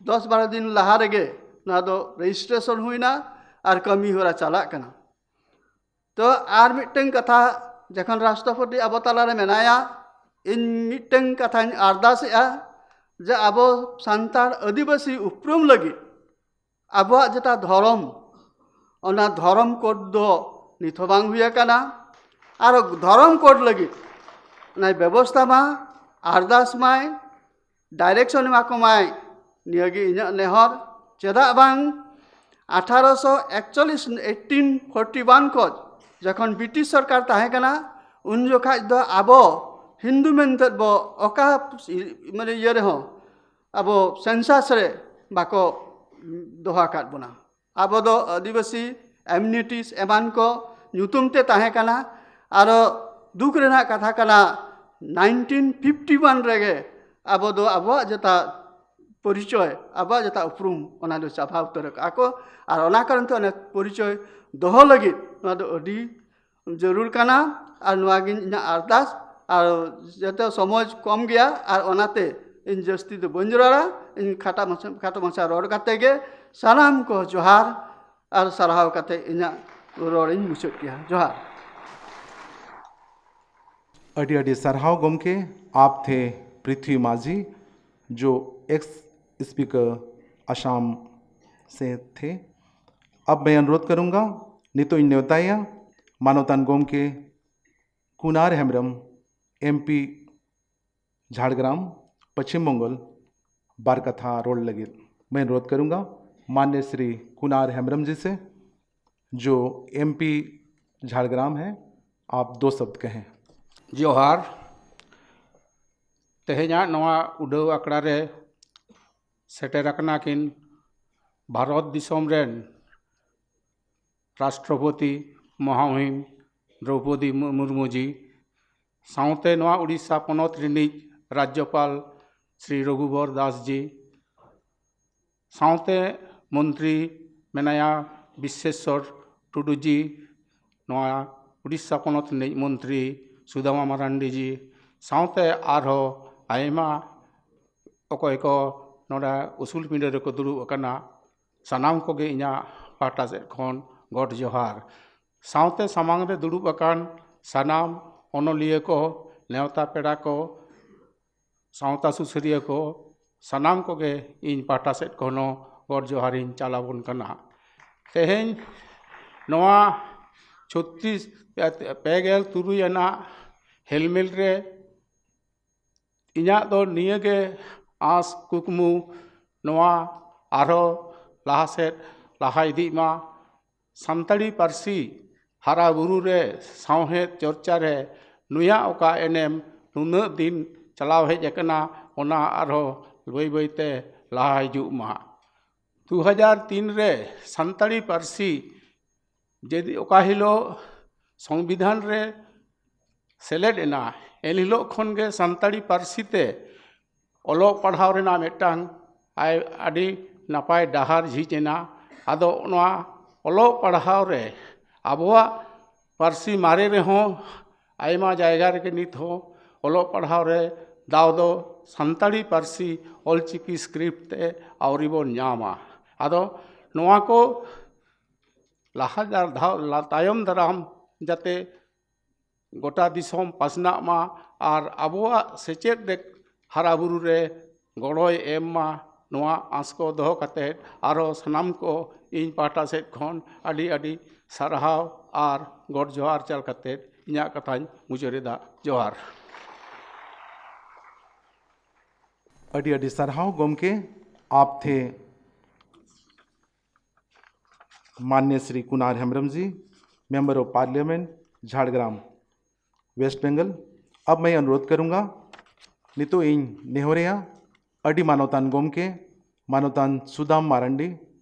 ᱫᱚᱥ ᱵᱟᱨᱚ ᱫᱤᱱ ᱞᱟᱦᱟ ᱨᱮᱜᱮ ᱱᱚᱣᱟ ᱫᱚ ᱨᱮᱡᱤᱥᱴᱨᱮᱥᱚᱱ ᱦᱩᱭᱱᱟ ᱟᱨ ᱠᱟᱹᱢᱤ ᱦᱚᱨᱟ ᱪᱟᱞᱟᱜ ᱠᱟᱱᱟ᱾ ᱛᱚ ᱟᱨ ᱢᱤᱫᱴᱟᱝ ᱠᱟᱛᱷᱟ, ᱡᱚᱠᱷᱚᱱ ᱨᱟᱥᱴᱨᱚᱯᱚᱛᱤ ᱟᱵᱚ ᱛᱟᱞᱟᱨᱮ ᱢᱮᱱᱟᱭᱟ, ᱤᱧ ᱢᱤᱫᱴᱟᱝ ᱠᱟᱛᱷᱟᱧ ᱟᱨᱫᱟᱥᱮᱜᱼᱟ ᱡᱮ ᱟᱵᱚ ᱥᱟᱱᱛᱟᱲ ᱟᱹᱫᱤᱵᱟᱹᱥᱤ ᱩᱯᱨᱩᱢ ᱞᱟᱹᱜᱤᱫ ᱟᱵᱚᱣᱟᱜ ᱡᱮᱴᱟ ᱫᱷᱚᱨᱚᱢ, ᱚᱱᱟ ᱫᱷᱚᱨᱚᱢ ᱠᱳᱰ ᱫᱚ ᱱᱤᱛ ᱦᱚᱸ ᱵᱟᱝ ᱦᱩᱭ ᱟᱠᱟᱱᱟ᱾ ᱟᱨ ᱫᱷᱚᱨᱚᱢ ᱠᱳᱰ ᱞᱟᱹᱜᱤᱫ ᱚᱱᱟᱭ ᱵᱮᱵᱚᱥᱛᱷᱟ ᱢᱟ, ᱟᱨᱫᱟᱥ ᱢᱟᱭ, ᱰᱟᱭᱨᱮᱠᱥᱚᱱ ᱮᱢᱟ ᱠᱚᱢᱟᱭ, ᱱᱤᱭᱟᱹᱜᱮ ᱤᱧᱟᱹᱜ ᱱᱮᱦᱚᱨ᱾ ᱪᱮᱫᱟᱜ ᱵᱟᱝ ᱟᱴᱷᱟᱨᱚᱥᱚ ᱮᱠᱪᱚᱞᱞᱤᱥ, ᱮᱭᱤᱴᱤᱱ ᱯᱷᱳᱨᱴᱤ ᱳᱣᱟᱱ ᱠᱷᱚᱱ ᱡᱚᱠᱷᱚᱱ ᱵᱨᱤᱴᱤᱥ ᱥᱚᱨᱠᱟᱨ ᱛᱟᱦᱮᱸ ᱠᱟᱱᱟ, ᱩᱱ ᱡᱚᱠᱷᱟᱡ ᱫᱚ ᱟᱵᱚ ᱦᱤᱱᱫᱩ ᱢᱮᱱᱛᱮ ᱵᱚ ᱚᱠᱟ ᱢᱟᱱᱮ ᱤᱭᱟᱹ ᱨᱮᱦᱚᱸ ᱟᱵᱚ ᱥᱮᱱᱥᱟᱥ ᱨᱮ ᱵᱟᱠᱚ ᱫᱚᱦᱚ ᱟᱠᱟᱫ ᱵᱚᱱᱟ᱾ ᱟᱵᱚ ᱫᱚ ᱟᱹᱫᱤᱵᱟᱹᱥᱤ ᱮᱢᱱᱤᱴᱤᱥ ᱮᱢᱟᱱ ᱠᱚ ᱧᱩᱛᱩᱢ ᱛᱮ ᱛᱟᱦᱮᱸ ᱠᱟᱱᱟ᱾ ᱟᱨᱚ ᱫᱩᱠ ᱨᱮᱱᱟᱜ ᱠᱟᱛᱷᱟ ᱠᱟᱱᱟ, ᱱᱟᱭᱤᱱᱴᱤᱱ ᱯᱷᱤᱯᱴᱤ ᱳᱣᱟᱱ ᱨᱮᱜᱮ ᱟᱵᱚ ᱫᱚ ᱟᱵᱚᱣᱟᱜ ᱡᱮᱴᱟ ᱯᱚᱨᱤᱪᱚᱭ, ᱟᱵᱚᱣᱟᱜ ᱡᱮᱴᱟ ᱩᱯᱨᱩᱢ, ᱚᱱᱟ ᱫᱚ ᱪᱟᱵᱟ ᱩᱛᱟᱹᱨ ᱟᱠᱟᱫᱼᱟ ᱠᱚ᱾ ᱟᱨ ᱚᱱᱟ ᱠᱟᱨᱚᱱ ᱛᱮ ᱚᱱᱟ ᱯᱚᱨᱤᱪᱚᱭ ᱫᱚᱦᱚ ᱞᱟᱹᱜᱤᱫ ᱱᱚᱣᱟ ᱫᱚ ᱟᱹᱰᱤ ᱡᱟᱹᱨᱩᱲ ᱠᱟᱱᱟ᱾ ᱟᱨ ᱱᱚᱣᱟ ᱜᱮ ᱤᱧᱟᱹᱜ ᱟᱨᱫᱟᱥ᱾ ᱟᱨ ᱡᱟᱛᱮ ᱥᱚᱢᱚᱭ ᱠᱚᱢ ᱜᱮᱭᱟ, ᱟᱨ ᱚᱱᱟᱛᱮ ᱤᱧ ᱡᱟᱹᱥᱛᱤ ᱫᱚ ᱵᱟᱹᱧ ᱨᱚᱲᱟ᱾ ᱤᱧ ᱠᱷᱟᱴᱟ ᱢᱟᱪᱷᱟ, ᱠᱷᱟᱴᱚ ᱢᱟᱪᱷᱟ ᱨᱚᱲ ᱠᱟᱛᱮ ᱜᱮ ᱥᱟᱱᱟᱢ ᱠᱚ ᱡᱚᱦᱟᱨ ᱟᱨ ᱥᱟᱨᱦᱟᱣ ᱠᱟᱛᱮ ᱤᱧᱟᱹᱜ ᱨᱚᱲ ᱤᱧ ᱢᱩᱪᱟᱹᱫ ᱠᱮᱜᱼᱟ᱾ ᱡᱚᱦᱟᱨ᱾ ᱟᱹᱰᱤ ᱟᱹᱰᱤ ᱥᱟᱨᱦᱟᱣ ᱜᱚᱢᱠᱮ, ᱟᱯ ᱛᱷᱮ ᱯᱨᱤᱛᱷᱤ ᱢᱟᱹᱡᱷᱤ, ᱡᱳ ᱮᱠᱥ ᱥᱯᱤᱠᱟᱨ ᱟᱥᱟᱢ ᱥᱮ ᱛᱷᱮ᱾ ᱟᱵ ᱢᱮ ᱚᱱᱩᱨᱳᱫᱷ ᱠᱟᱨᱩᱝᱜᱟ, ᱱᱤᱛᱚᱜ ᱤᱧ ᱱᱮᱣᱛᱟᱭᱟ ᱢᱟᱱᱚᱛᱟᱱ ᱜᱚᱢᱠᱮ ᱠᱩᱱᱟᱨ ᱦᱮᱢᱵᱨᱚᱢ, ᱮᱢᱯᱤ ᱡᱷᱟᱲᱜᱨᱟᱢ, ᱯᱚᱪᱷᱤᱢ ᱵᱚᱝᱜᱚᱞ, ᱵᱟᱨ ᱠᱟᱛᱷᱟ ᱨᱚᱲ ᱞᱟᱹᱜᱤᱫ᱾ मैं अनुरोध करूंगा माननीय श्री कुनार हेम्ब्रम जी से, जो एमपी झाड़ग्राम है, आप दो शब्द कहें। ᱡᱚᱦᱟᱨ᱾ ᱛᱮᱦᱮᱧᱟᱜ ᱱᱚᱣᱟ ᱩᱰᱟᱹᱣ ᱟᱠᱷᱲᱟ ᱨᱮ ᱥᱮᱴᱮᱨ ᱟᱠᱟᱱᱟ ᱠᱤᱱ ᱵᱷᱟᱨᱚᱛ ᱫᱤᱥᱚᱢ ᱨᱮᱱ ᱨᱟᱥᱴᱨᱚᱯᱚᱛᱤ ᱢᱚᱦᱟᱢᱚᱦᱤᱢ ᱫᱨᱚᱣᱯᱚᱫᱤ ᱢᱩᱨᱢᱩ ᱡᱤ, ᱥᱟᱶᱛᱮ ᱱᱚᱣᱟ ᱩᱲᱤᱥᱥᱟ ᱯᱚᱱᱚᱛ ᱨᱤᱱᱤᱡ ᱨᱟᱡᱽᱡᱚᱯᱟᱞ ᱥᱨᱤ ᱨᱚᱜᱷᱩᱵᱚᱨ ᱫᱟᱥ ᱡᱤ, ᱥᱟᱶᱛᱮ ᱢᱚᱱᱛᱨᱤ ᱢᱮᱱᱟᱭᱟ ᱵᱤᱥᱥᱮᱥᱥᱚᱨ ᱴᱩᱰᱩ ᱡᱤ, ᱱᱚᱣᱟ ᱩᱲᱤᱥᱥᱟ ᱯᱚᱱᱚᱛ ᱨᱤᱱᱤᱡ ᱢᱚᱱᱛᱨᱤ ᱥᱩᱫᱟᱢᱟ ᱢᱟᱨᱟᱱᱰᱤ ᱡᱤ, ᱥᱟᱶᱛᱮ ᱟᱨᱦᱚᱸ ᱟᱭᱢᱟ ᱚᱠᱚᱭ ᱠᱚ ᱱᱚᱰᱮ ᱩᱥᱩᱞ ᱯᱤᱸᱰᱟᱹ ᱨᱮᱠᱚ ᱫᱩᱲᱩᱵ ᱟᱠᱟᱱᱟ, ᱥᱟᱱᱟᱢ ᱠᱚᱜᱮ ᱤᱧᱟᱹᱜ ᱯᱟᱦᱴᱟ ᱥᱮᱫ ᱠᱷᱚᱱ ᱜᱚᱰ ᱡᱚᱦᱟᱨ᱾ ᱥᱟᱶᱛᱮ ᱥᱟᱢᱟᱝ ᱨᱮ ᱫᱩᱲᱩᱵ ᱟᱠᱟᱱ ᱥᱟᱱᱟᱢ ᱚᱱᱚᱞᱤᱭᱟᱹ ᱠᱚ, ᱱᱮᱣᱛᱟ ᱯᱮᱲᱟ ᱠᱚ, ᱥᱟᱶᱛᱟ ᱥᱩᱥᱟᱹᱨᱤᱭᱟᱹ ᱠᱚ, ᱥᱟᱱᱟᱢ ᱠᱚᱜᱮ ᱤᱧ ᱯᱟᱦᱴᱟ ᱥᱮᱫ ᱠᱷᱚᱱ ᱦᱚᱸ ᱜᱚᱰ ᱡᱚᱦᱟᱨᱤᱧ ᱪᱟᱞ ᱟᱵᱚᱱ ᱠᱟᱱᱟ᱾ ᱛᱮᱦᱮᱧ ᱱᱚᱣᱟ ᱪᱷᱚᱛᱨᱤᱥ, ᱯᱮ ᱜᱮᱞ ᱛᱩᱨᱩᱭ ᱟᱱᱟᱜ ᱦᱮᱞᱢᱮᱞ ᱨᱮ ᱤᱧᱟᱹᱜ ᱫᱚ ᱱᱤᱭᱟᱹ ᱜᱮ ᱟᱸᱥ ᱠᱩᱠᱢᱩ, ᱱᱚᱣᱟ ᱟᱨᱦᱚᱸ ᱞᱟᱦᱟ ᱥᱮᱫ ᱞᱟᱦᱟ ᱤᱫᱤᱜ ᱢᱟ᱾ ᱥᱟᱱᱛᱟᱲᱤ ᱯᱟᱹᱨᱥᱤ ᱦᱟᱨᱟ ᱵᱩᱨᱩ ᱨᱮ, ᱥᱟᱶᱦᱮᱫ ᱪᱚᱨᱪᱟ ᱨᱮ ᱱᱩᱭᱟᱜ ᱚᱠᱟ ᱮᱱᱮᱢ ᱱᱩᱱᱟᱹᱜ ᱫᱤᱱ ᱪᱟᱞᱟᱣ ᱦᱮᱡ ᱟᱠᱟᱱᱟ, ᱚᱱᱟ ᱟᱨᱦᱚᱸ ᱵᱟᱹᱭ ᱵᱟᱹᱭ ᱛᱮ ᱞᱟᱦᱟ ᱦᱤᱡᱩᱜ ᱢᱟ᱾ ᱫᱩ ᱦᱟᱡᱟᱨ ᱛᱤᱱ ᱨᱮ ᱥᱟᱱᱛᱟᱲᱤ ᱯᱟᱹᱨᱥᱤ ᱡᱩᱫᱤ ᱚᱠᱟ ᱦᱤᱞᱳᱜ ᱥᱚᱝᱵᱤᱫᱷᱟᱱ ᱨᱮ ᱥᱮᱞᱮᱫ ᱮᱱᱟ, ᱮᱱ ᱦᱤᱞᱳᱜ ᱠᱷᱚᱱ ᱜᱮ ᱥᱟᱱᱛᱟᱲᱤ ᱯᱟᱹᱨᱥᱤ ᱛᱮ ᱚᱞᱚᱜ ᱯᱟᱲᱦᱟᱣ ᱨᱮᱱᱟᱜ ᱢᱤᱫᱴᱟᱝ ᱟᱭ-, ᱟᱹᱰᱤ ᱱᱟᱯᱟᱭ ᱰᱟᱦᱟᱨ ᱡᱷᱤᱡ ᱮᱱᱟ᱾ ᱟᱫᱚ ᱱᱚᱣᱟ ᱚᱞᱚᱜ ᱯᱟᱲᱦᱟᱣ ᱨᱮ ᱟᱵᱚᱣᱟᱜ ᱯᱟᱹᱨᱥᱤ ᱢᱟᱨᱮ ᱨᱮᱦᱚᱸ ᱟᱭᱢᱟ ᱡᱟᱭᱜᱟ ᱨᱮᱜᱮ ᱱᱤᱛ ᱦᱚᱸ ᱚᱞᱚᱜ ᱯᱟᱲᱦᱟᱣ ᱨᱮ ᱫᱟᱣ ᱫᱚ ᱥᱟᱱᱛᱟᱲᱤ ᱯᱟᱹᱨᱥᱤ ᱚᱞᱪᱤᱠᱤ ᱥᱠᱨᱤᱯᱴ ᱛᱮ ᱟᱹᱣᱨᱤ ᱵᱚᱱ ᱧᱟᱢᱟ᱾ ᱟᱫᱚ ᱱᱚᱣᱟ ᱠᱚ ᱞᱟᱦᱟ ᱫᱟᱨ-, ᱫᱷᱟᱣ-, ᱞᱟ-, ᱛᱟᱭᱚᱢ ᱫᱟᱨᱟᱢ ᱡᱟᱛᱮ ᱜᱚᱴᱟ ᱫᱤᱥᱚᱢ ᱯᱟᱥᱱᱟᱜ ᱢᱟ ᱟᱨ ᱟᱵᱚᱣᱟᱜ ᱥᱮᱪᱮᱫ ᱨᱮ ᱦᱟᱨᱟ ᱵᱩᱨᱩ ᱨᱮ ᱜᱚᱲᱚᱭ ᱮᱢ ᱢᱟ, ᱱᱚᱣᱟ ᱟᱸᱥ ᱠᱚ ᱫᱚᱦᱚ ᱠᱟᱛᱮᱫ ᱟᱨᱦᱚᱸ ᱥᱟᱱᱟᱢ ᱠᱚ ᱤᱧ ᱯᱟᱦᱴᱟ ᱥᱮᱫ ᱠᱷᱚᱱ ᱟᱹᱰᱤ ᱟᱹᱰᱤ ᱥᱟᱨᱦᱟᱣ ᱟᱨ ᱜᱚᱰ ᱡᱚᱦᱟᱨ ᱪᱟᱞ ᱠᱟᱛᱮᱫ ᱤᱧᱟᱹᱜ ᱠᱟᱛᱷᱟᱧ ᱢᱩᱪᱟᱹᱫ ᱮᱫᱟ᱾ ᱡᱚᱦᱟᱨ᱾ ᱟᱹᱰᱤ ᱟᱹᱰᱤ ᱥᱟᱨᱦᱟᱣ ᱜᱚᱢᱠᱮ, ᱟᱯ ᱛᱷᱮ ᱢᱟᱱᱱᱤᱭᱚ Shri Kunar Hembram ji, member of parliament, Jhargram. West Bengal. अब मैं अनुरोध करूंगा, ᱱᱤᱛᱚᱜ ᱤᱧ ᱱᱮᱦᱚᱨᱮᱭᱟ ᱟᱹᱰᱤ ᱢᱟᱱᱚᱛᱟᱱ ᱜᱚᱢᱠᱮ ᱢᱟᱱᱚᱛᱟᱱ ᱥᱩᱫᱟᱢ ᱢᱟᱨᱟᱱᱰᱤ,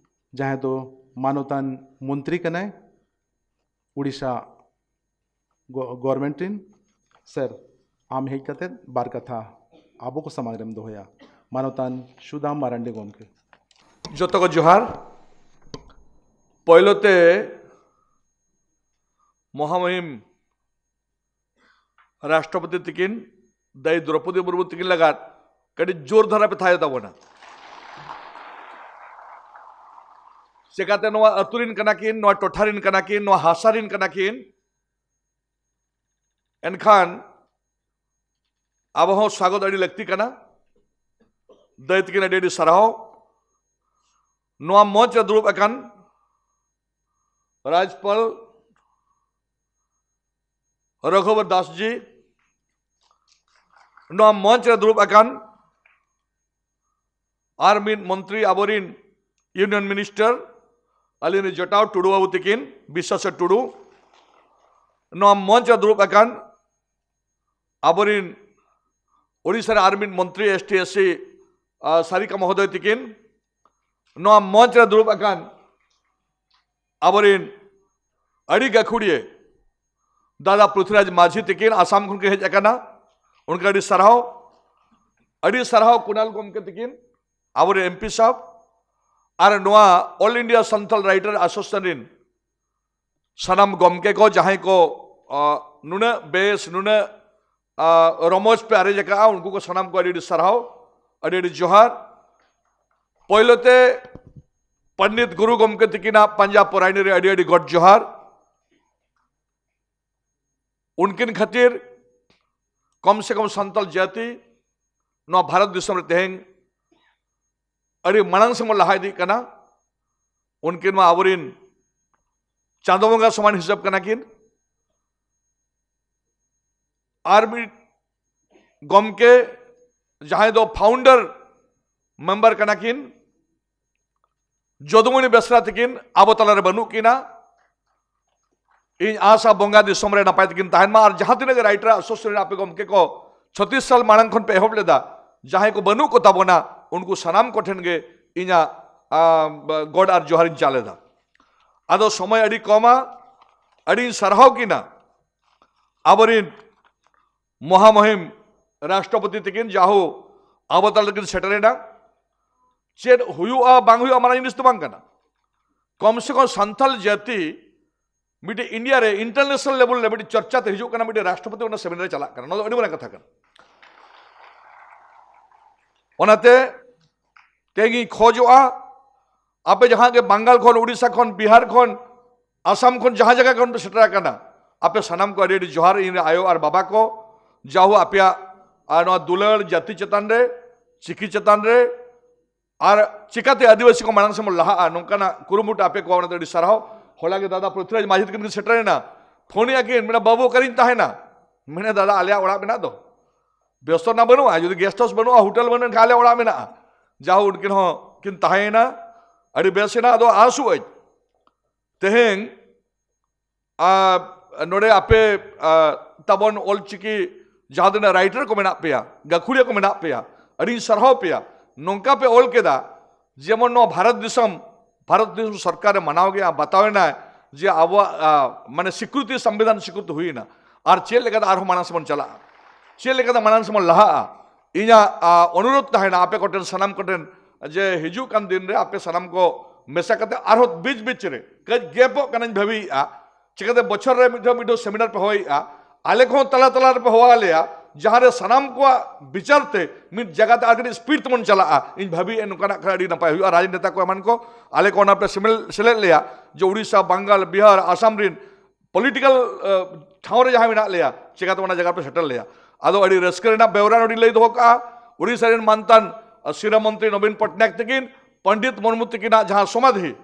ᱡᱟᱦᱟᱸᱭ ᱫᱚ ᱢᱟᱱᱚᱛᱟᱱ ᱢᱚᱱᱛᱨᱤ ᱠᱟᱱᱟᱭ ᱩᱲᱤᱥᱥᱟ ᱜᱚ-, ᱜᱚᱵᱷᱚᱨᱱᱢᱮᱱᱴ ᱨᱤᱱ᱾ ᱥᱮᱨ, ᱟᱢ ᱦᱮᱡ ᱠᱟᱛᱮ ᱵᱟᱨ ᱠᱟᱛᱷᱟ ᱟᱵᱚ ᱠᱚ ᱥᱟᱢᱟᱝ ᱨᱮᱢ ᱫᱚᱦᱚᱭᱟ᱾ ᱢᱟᱱᱚᱛᱟᱱ ᱥᱩᱫᱟᱢ ᱢᱟᱨᱟᱱᱰᱤ ᱜᱚᱢᱠᱮ᱾ ᱡᱚᱛᱚ ᱠᱚ ᱡᱚᱦᱟᱨ᱾ ᱯᱳᱭᱞᱳ ᱛᱮ ᱢᱚᱦᱟᱢᱩᱦᱤᱢ ᱨᱟᱥᱴᱨᱚᱯᱚᱛᱤ ᱛᱤᱠᱤᱱ ᱫᱟᱹᱭ ᱫᱨᱚᱯᱚᱫᱤ ᱢᱩᱨᱢᱩ ᱛᱤᱠᱤᱱ ᱞᱟᱜᱟᱫ ᱠᱟᱹᱴᱤᱡ ᱡᱳᱨ ᱫᱷᱟᱨᱟ ᱯᱮ ᱛᱷᱟᱭᱚ ᱛᱟᱵᱚᱱᱟ᱾ ᱪᱮᱠᱟᱛᱮ ᱱᱚᱣᱟ ᱟᱹᱛᱩ ᱨᱤᱱ ᱠᱟᱱᱟ ᱠᱤᱱ, ᱱᱚᱣᱟ ᱴᱚᱴᱷᱟ ᱨᱤᱱ ᱠᱟᱱᱟ ᱠᱤᱱ, ᱱᱚᱣᱟ ᱦᱟᱥᱟ ᱨᱤᱱ ᱠᱟᱱᱟ ᱠᱤᱱ᱾ ᱮᱱᱠᱷᱟᱱ ᱟᱵᱚ ᱦᱚᱸ ᱥᱟᱜᱚᱛ ᱟᱹᱰᱤ ᱞᱟᱹᱠᱛᱤ ᱠᱟᱱᱟ᱾ ᱫᱟᱹᱭ ᱛᱤᱠᱤᱱ ᱟᱹᱰᱤ ᱟᱹᱰᱤ ᱥᱟᱨᱦᱟᱣ᱾ ᱱᱚᱣᱟ ᱢᱚᱧᱪ ᱨᱮ ᱫᱩᱲᱩᱵ ᱟᱠᱟᱱ ᱨᱟᱡᱽᱯᱟᱞ ᱨᱚᱜᱷᱩᱵᱚᱨ ᱫᱟᱥ ᱡᱤ, ᱱᱚᱣᱟ ᱢᱚᱧᱪ ᱨᱮ ᱫᱩᱲᱩᱵ ᱟᱠᱟᱱ ᱟᱨ ᱢᱤᱫ ᱢᱚᱱᱛᱨᱤ, ᱟᱵᱚᱨᱤᱱ ᱤᱭᱩᱱᱤᱭᱚᱱ ᱢᱤᱱᱤᱥᱴᱟᱨ, ᱟᱹᱞᱤᱧ ᱨᱤᱱ ᱡᱚᱴᱟᱣ ᱴᱩᱰᱩ ᱵᱟᱹᱵᱩ ᱛᱤᱠᱤᱱ, ᱵᱤᱥᱥᱟᱥᱟ ᱴᱩᱰᱩ, ᱱᱚᱣᱟ ᱢᱚᱧᱪ ᱨᱮ ᱫᱩᱲᱩᱵ ᱟᱠᱟᱱ ᱟᱵᱚᱨᱤᱱ ᱳᱰᱤᱥᱟ ᱨᱮ ᱟᱨ ᱢᱤᱫ ᱢᱚᱱᱛᱨᱤ, ᱮᱥ ᱴᱤ ᱮᱥ ᱥᱤ, ᱟ, ᱥᱟᱨᱤᱠᱟ ᱢᱚᱦᱳᱫᱚᱭ ᱛᱤᱠᱤᱱ, ᱱᱚᱣᱟ ᱢᱚᱧᱪ ᱨᱮ ᱫᱩᱲᱩᱵ ᱟᱠᱟᱱ ᱟᱵᱚᱨᱤᱱ ᱟᱹᱰᱤ ᱜᱟᱹᱠᱷᱩᱲᱤᱭᱟᱹ ᱫᱟᱫᱟ ᱯᱨᱩᱛᱷᱤᱨᱟᱡᱽ ᱢᱟᱹᱡᱷᱤ ᱛᱤᱠᱤᱱ ᱟᱥᱟᱢ ᱠᱷᱚᱱ ᱠᱤᱱ ᱦᱮᱡ ᱟᱠᱟᱱᱟ, ᱩᱱᱠᱤᱱ ᱟᱹᱰᱤ ᱥᱟᱨᱦᱟᱣ, ᱟᱹᱰᱤ ᱥᱟᱨᱦᱟᱣ ᱠᱩᱱᱟᱞ ᱜᱚᱢᱠᱮ ᱛᱤᱠᱤᱱ, ᱟᱵᱚᱨᱮᱱ ᱮᱢ ᱯᱤ ᱥᱟᱦᱮᱵᱽ, ᱟᱨ ᱱᱚᱣᱟ All India Santal Writer Association ᱨᱤᱱ ᱥᱟᱱᱟᱢ ᱜᱚᱢᱠᱮ ᱠᱚ, ᱡᱟᱦᱟᱸᱭ ᱠᱚ, ᱟ, ᱱᱩᱱᱟᱹᱜ ᱵᱮᱥ, ᱱᱩᱱᱟᱹᱜ, ᱟ, ᱨᱚᱢᱚᱡᱽ ᱯᱮ ᱟᱨᱮᱡ ᱟᱠᱟᱫᱼᱟ, ᱩᱱᱠᱩ ᱠᱚ ᱥᱟᱱᱟᱢ ᱠᱚ ᱟᱹᱰᱤ ᱟᱹᱰᱤ ᱥᱟᱨᱦᱟᱣ, ᱟᱹᱰᱤ ᱟᱹᱰᱤ ᱡᱚᱦᱟᱨ᱾ ᱯᱳᱭᱞᱳ ᱛᱮ ᱯᱚᱱᱰᱤᱛ ᱜᱩᱨᱩ ᱜᱚᱢᱠᱮ ᱛᱤᱠᱤᱱᱟᱜ ᱯᱟᱸᱡᱟ ᱯᱚᱨᱟᱭᱱᱤ ᱨᱮ ᱟᱹᱰᱤ ᱟᱹᱰᱤ ᱜᱚᱰ ᱡᱚᱦᱟᱨ᱾ ᱩᱱᱠᱤᱱ ᱠᱷᱟᱹᱛᱤᱨ ᱠᱚᱢ ᱥᱮ ᱠᱚᱢ ᱥᱟᱱᱛᱟᱲ ᱡᱟᱹᱛᱤ ᱱᱚᱣᱟ ᱵᱷᱟᱨᱚᱛ ᱫᱤᱥᱚᱢ ᱨᱮ ᱛᱮᱦᱮᱧ ᱟᱹᱰᱤ ᱢᱟᱲᱟᱝ ᱥᱮᱫ ᱵᱚᱱ ᱞᱟᱦᱟ ᱤᱫᱤᱜ ᱠᱟᱱᱟ᱾ ᱩᱱᱠᱤᱱ ᱢᱟ ᱟᱵᱚᱨᱤᱱ ᱪᱟᱸᱫᱚ ᱵᱚᱸᱜᱟ ᱥᱚᱢᱟᱱ ᱦᱤᱥᱟᱹᱵ ᱠᱟᱱᱟ ᱠᱤᱱ᱾ ᱟᱨ ᱢᱤᱫ ᱜᱚᱢᱠᱮ ᱡᱟᱦᱟᱸᱭ ᱫᱚ ᱯᱷᱟᱣᱩᱱᱰᱟᱨ ᱢᱮᱢᱵᱟᱨ ᱠᱟᱱᱟ ᱠᱤᱱ, ᱡᱚᱫᱩᱢᱚᱱᱤ ᱵᱮᱥᱨᱟ ᱛᱤᱠᱤᱱ ᱟᱵᱚ ᱛᱟᱞᱟᱨᱮ ᱵᱟᱹᱱᱩᱜ ᱠᱤᱱᱟ᱾ ᱤᱧ ᱟᱥᱟ ᱵᱚᱸᱜᱟ ᱫᱤᱥᱚᱢ ᱨᱮ ᱱᱟᱯᱟᱭ ᱛᱮᱠᱤᱱ ᱛᱟᱦᱮᱱ ᱢᱟ᱾ ᱟᱨ ᱡᱟᱦᱟᱸ ᱛᱤᱱᱟᱹᱜ ᱜᱮ ᱨᱟᱭᱴᱟᱨ ᱮᱥᱳᱥᱤᱭᱮᱥᱚᱱ ᱨᱮᱱ ᱟᱯᱮ ᱜᱚᱢᱠᱮ ᱠᱚ ᱪᱷᱚᱛᱤᱥ ᱥᱟᱞ ᱢᱟᱲᱟᱝ ᱠᱷᱚᱱ ᱯᱮ ᱮᱦᱚᱵ ᱞᱮᱫᱟ, ᱡᱟᱦᱟᱸᱭ ᱠᱚ ᱵᱟᱹᱱᱩᱜ ᱠᱚ ᱛᱟᱵᱚᱱᱟ, ᱩᱱᱠᱩ ᱥᱟᱱᱟᱢ ᱠᱚᱴᱷᱮᱱ ᱜᱮ ᱤᱧᱟᱹᱜ ᱟᱸ, ᱜᱚᱰ ᱟᱨ ᱡᱚᱦᱟᱨᱤᱧ ᱪᱟᱞ ᱮᱫᱟ᱾ ᱟᱫᱚ ᱥᱚᱢᱚᱭ ᱟᱹᱰᱤ ᱠᱚᱢᱟ, ᱟᱹᱰᱤᱧ ᱥᱟᱨᱦᱟᱣ ᱠᱤᱱᱟ ᱟᱵᱚᱨᱤᱱ ᱢᱚᱦᱟᱢᱚᱦᱤᱢ ᱨᱟᱥᱴᱨᱚᱯᱚᱛᱤ ᱛᱟᱹᱠᱤᱱ, ᱡᱟᱦᱳ ᱟᱵᱚ ᱛᱟᱞᱟ ᱨᱮᱠᱤᱱ ᱥᱮᱴᱮᱨᱮᱱᱟ᱾ ᱪᱮᱫ ᱦᱩᱭᱩᱜᱼᱟ ᱵᱟᱝ ᱦᱩᱭᱩᱜᱼᱟ ᱢᱟᱨᱟᱝ ᱡᱤᱱᱤᱥ ᱫᱚ ᱵᱟᱝ ᱠᱟᱱᱟ᱾ ᱠᱚᱢ ᱥᱮ ᱠᱚᱢ ᱥᱟᱱᱛᱟᱞ ᱡᱟᱹᱛᱤ ᱢᱤᱫᱴᱮᱡ ᱤᱱᱰᱤᱭᱟ ᱨᱮ ᱤᱱᱴᱟᱨᱱᱮᱥᱱᱟᱞ ᱞᱮᱵᱮᱞ ᱨᱮ ᱢᱤᱫᱴᱮᱡ ᱪᱚᱨᱪᱟ ᱛᱮ ᱦᱤᱡᱩᱜ ᱠᱟᱱᱟ, ᱢᱤᱫᱴᱮᱡ ᱨᱟᱥᱴᱨᱚᱯᱚᱛᱤ ᱚᱱᱟ ᱥᱮᱢᱤᱱᱟᱨ ᱨᱮ ᱪᱟᱞᱟᱜ ᱠᱟᱱᱟ᱾ ᱱᱚᱣᱟ ᱫᱚ ᱟᱹᱰᱤ ᱢᱟᱨᱟᱝ ᱠᱟᱛᱷᱟ ᱠᱟᱱᱟ᱾ ᱚᱱᱟᱛᱮ ᱛᱮᱦᱮᱧ ᱤᱧ ᱠᱷᱚᱡᱚᱜᱼᱟ, ᱟᱯᱮ ᱡᱟᱦᱟᱸ ᱜᱮ ᱵᱟᱝᱜᱟᱞ ᱠᱷᱚᱱ, ᱩᱲᱤᱥᱥᱟ ᱠᱷᱚᱱ, ᱵᱤᱦᱟᱨ ᱠᱷᱚᱱ, ᱟᱥᱟᱢ ᱠᱷᱚᱱ ᱡᱟᱦᱟᱸ ᱡᱟᱭᱜᱟ ᱠᱷᱚᱱ ᱯᱮ ᱥᱮᱴᱮᱨ ᱟᱠᱟᱱᱟ, ᱟᱯᱮ ᱥᱟᱱᱟᱢ ᱠᱚ ᱟᱹᱰᱤ ᱟᱹᱰᱤ ᱡᱚᱦᱟᱨ᱾ ᱤᱧ ᱨᱮᱱ ᱟᱭᱳ ᱟᱨ ᱵᱟᱵᱟ ᱠᱚ, ᱡᱟᱦᱳ ᱟᱯᱮᱭᱟᱜ ᱟᱨ ᱱᱚᱣᱟ ᱫᱩᱞᱟᱹᱲ ᱡᱟᱹᱛᱤ ᱪᱮᱛᱟᱱ ᱨᱮ, ᱪᱤᱠᱤ ᱪᱮᱛᱟᱱ ᱨᱮ, ᱟᱨ ᱪᱤᱠᱟᱛᱮ ᱟᱹᱫᱤᱵᱟᱹᱥᱤ ᱠᱚ ᱢᱟᱲᱟᱝ ᱥᱮᱫ ᱵᱚᱱ ᱞᱟᱦᱟᱜᱼᱟ, ᱱᱚᱝᱠᱟᱱᱟᱜ ᱠᱩᱨᱩᱢᱩᱴᱩ ᱟᱯᱮ ᱠᱚᱣᱟᱜ, ᱚᱱᱟᱛᱮ ᱟᱹᱰᱤ ᱥᱟᱨᱦᱟᱣ᱾ ᱦᱚᱞᱟ ᱜᱮ ᱫᱟᱫᱟ ᱯᱨᱤᱛᱷᱤᱨᱟᱡᱽ ᱢᱟᱹᱡᱷᱤ ᱛᱟᱹᱠᱤᱱ ᱠᱤᱱ ᱥᱮᱴᱮᱨᱮᱱᱟ, ᱯᱷᱳᱱ ᱮᱫᱼᱟ ᱠᱤᱱ, ᱢᱮᱱᱟ, "ᱵᱟᱹᱵᱩ, ᱚᱠᱟᱨᱤᱧ ᱛᱟᱦᱮᱱᱟ?" ᱢᱮᱱᱟ, "ᱫᱟᱫᱟ, ᱟᱞᱮᱭᱟᱜ ᱚᱲᱟᱜ ᱢᱮᱱᱟᱜ ᱫᱚ, ᱵᱮᱥᱛᱚ ᱨᱮᱱᱟᱜ ᱵᱟᱹᱱᱩᱜᱼᱟ, ᱡᱩᱫᱤ ᱜᱮᱥᱴ ᱦᱟᱣᱩᱥ ᱵᱟᱹᱱᱩᱜᱼᱟ, ᱦᱳᱴᱮᱞ ᱵᱟᱹᱱᱩᱜᱼᱟ, ᱮᱱᱠᱷᱟᱱ ᱟᱞᱮᱭᱟᱜ ᱚᱲᱟᱜ ᱢᱮᱱᱟᱜᱼᱟ᱾" ᱡᱟᱦᱳ ᱩᱱᱠᱤᱱ ᱦᱚᱸ ᱠᱤᱱ ᱛᱟᱦᱮᱸᱭᱮᱱᱟ, ᱟᱹᱰᱤ ᱵᱮᱥ ᱮᱱᱟ᱾ ᱟᱫᱚ ᱟᱥᱚᱜ ᱟᱹᱧ ᱛᱮᱦᱮᱧ ᱟᱨ ᱱᱚᱰᱮ ᱟᱯᱮ, ᱟᱨ ᱛᱟᱵᱚᱱ ᱚᱞᱪᱤᱠᱤ ᱡᱟᱦᱟᱸ ᱛᱤᱱᱟᱹᱜ ᱨᱟᱭᱴᱟᱨ ᱠᱚ ᱢᱮᱱᱟᱜ ᱯᱮᱭᱟ, ᱜᱟᱹᱠᱷᱩᱲᱤᱭᱟᱹ ᱠᱚ ᱢᱮᱱᱟᱜ ᱯᱮᱭᱟ, ᱟᱹᱰᱤᱧ ᱥᱟᱨᱦᱟᱣ ᱯᱮᱭᱟ᱾ ᱱᱚᱝᱠᱟ ᱯᱮ ᱚᱞ ᱠᱮᱫᱟ, ᱡᱮᱢᱚᱱ ᱱᱚᱣᱟ ᱵᱷᱟᱨᱚᱛ ᱫᱤᱥᱚᱢ, ᱵᱷᱟᱨᱚᱛ ᱫᱤᱥᱚᱢ ᱥᱚᱨᱠᱟᱨᱮ ᱢᱟᱱᱟᱣ ᱜᱮᱭᱟ, ᱵᱟᱛᱟᱣ ᱮᱱᱟᱭ ᱡᱮ ᱟᱵᱚᱣᱟᱜ, ᱟ, ᱢᱟᱱᱮ ᱥᱤᱠᱨᱤᱛᱤ, ᱥᱚᱝᱵᱤᱫᱷᱟᱱ ᱥᱤᱠᱨᱤᱛᱤ ᱦᱩᱭᱮᱱᱟ᱾ ᱟᱨ ᱪᱮᱫ ᱞᱮᱠᱟᱛᱮ ᱟᱨᱦᱚᱸ ᱢᱟᱲᱟᱝ ᱥᱮᱫ ᱵᱚᱱ ᱪᱟᱞᱟᱜᱼᱟ, ᱪᱮᱫ ᱞᱮᱠᱟᱛᱮ ᱢᱟᱲᱟᱝ ᱥᱮᱫ ᱵᱚᱱ ᱞᱟᱦᱟᱜᱼᱟ? ᱤᱧᱟᱹᱜ, ᱟ, ᱚᱱᱩᱨᱳᱫᱷ ᱛᱟᱦᱮᱱᱟ ᱟᱯᱮ ᱠᱚᱴᱷᱮᱱ, ᱥᱟᱱᱟᱢ ᱠᱚᱴᱷᱮᱱ, ᱡᱮ ᱦᱤᱡᱩᱜ ᱠᱟᱱ ᱫᱤᱱ ᱨᱮ ᱟᱯᱮ ᱥᱟᱱᱟᱢ ᱠᱚ ᱢᱮᱥᱟ ᱠᱟᱛᱮ ᱟᱨᱦᱚᱸ ᱵᱤᱪ ᱵᱤᱪ ᱨᱮ ᱠᱟᱹᱡ ᱜᱮᱯᱚᱜ ᱠᱟᱱᱟᱧ ᱵᱷᱟᱹᱵᱤᱭᱮᱫᱼᱟ, ᱪᱤᱠᱟᱹᱛᱮ ᱵᱚᱪᱷᱚᱨ ᱨᱮ ᱢᱤᱫ ᱫᱷᱟᱣ, ᱢᱤᱫ ᱫᱷᱟᱣ ᱥᱮᱢᱤᱱᱟᱨ ᱯᱮ ᱦᱚᱦᱚᱭᱮᱫᱼᱟ, ᱟᱞᱮ ᱠᱚᱦᱚᱸ ᱛᱟᱞᱟ ᱛᱟᱞᱟ ᱨᱮᱯᱮ ᱦᱚᱦᱚ ᱟᱞᱮᱭᱟ, ᱡᱟᱦᱟᱸ ᱨᱮ ᱥᱟᱱᱟᱢ ᱠᱚᱣᱟᱜ ᱵᱤᱪᱟᱨ ᱛᱮ ᱢᱤᱫ ᱡᱟᱭᱜᱟ ᱛᱮ ᱟᱨ ᱠᱟᱹᱴᱤᱡ ᱥᱯᱤᱰ ᱛᱮᱵᱚᱱ ᱪᱟᱞᱟᱜᱼᱟ᱾ ᱤᱧ ᱵᱷᱟᱹᱵᱤᱭᱮᱫᱼᱟ ᱱᱚᱝᱠᱟᱱᱟᱜ ᱠᱷᱟᱱ ᱟᱹᱰᱤ ᱱᱟᱯᱟᱭ ᱦᱩᱭᱩᱜᱼᱟ᱾ ᱨᱟᱡᱽᱱᱮᱛᱟ ᱠᱚ ᱮᱢᱟᱱ ᱠᱚ ᱟᱞᱮ ᱠᱚ ᱚᱱᱟ ᱯᱮ ᱥᱮᱢᱮᱞ-, ᱥᱮᱞᱮᱫ ᱞᱮᱭᱟ, ᱡᱮ ᱩᱲᱤᱥᱥᱟ, ᱵᱟᱝᱜᱟᱞ, ᱵᱤᱦᱟᱨ, ᱟᱥᱟᱢ ᱨᱤᱱ ᱯᱚᱞᱤᱴᱤᱠᱟᱞ, ᱟ, ᱴᱷᱟᱶ ᱨᱮ ᱡᱟᱦᱟᱸ ᱢᱮᱱᱟᱜ ᱞᱮᱭᱟ, ᱪᱤᱠᱟᱹᱛᱮ ᱚᱱᱟ ᱡᱟᱭᱜᱟ ᱨᱮᱯᱮ ᱥᱮᱴᱮᱨ ᱞᱮᱭᱟ? ᱟᱫᱚ ᱟᱹᱰᱤ ᱨᱟᱹᱥᱠᱟᱹ ᱨᱮᱱᱟᱜ ᱵᱮᱣᱨᱟ ᱱᱚᱰᱮᱧ ᱞᱟᱹᱭ ᱫᱚᱦᱚ ᱠᱟᱜᱼᱟ᱾ ᱩᱲᱤᱥᱥᱟ ᱨᱮᱱ ᱢᱟᱱᱛᱟᱱ, ᱟ, ᱥᱤᱨᱟᱹ ᱢᱚᱱᱛᱨᱤ ᱱᱚᱵᱤᱱ ᱯᱚᱴᱱᱟᱭᱮᱠ ᱛᱟᱹᱠᱤᱱ ᱯᱚᱱᱰᱤᱛ ᱢᱩᱨᱢᱩ ᱛᱟᱹᱠᱤᱱᱟᱜ ᱡᱟᱦᱟᱸ ᱥᱚᱢᱟᱫᱷᱤ,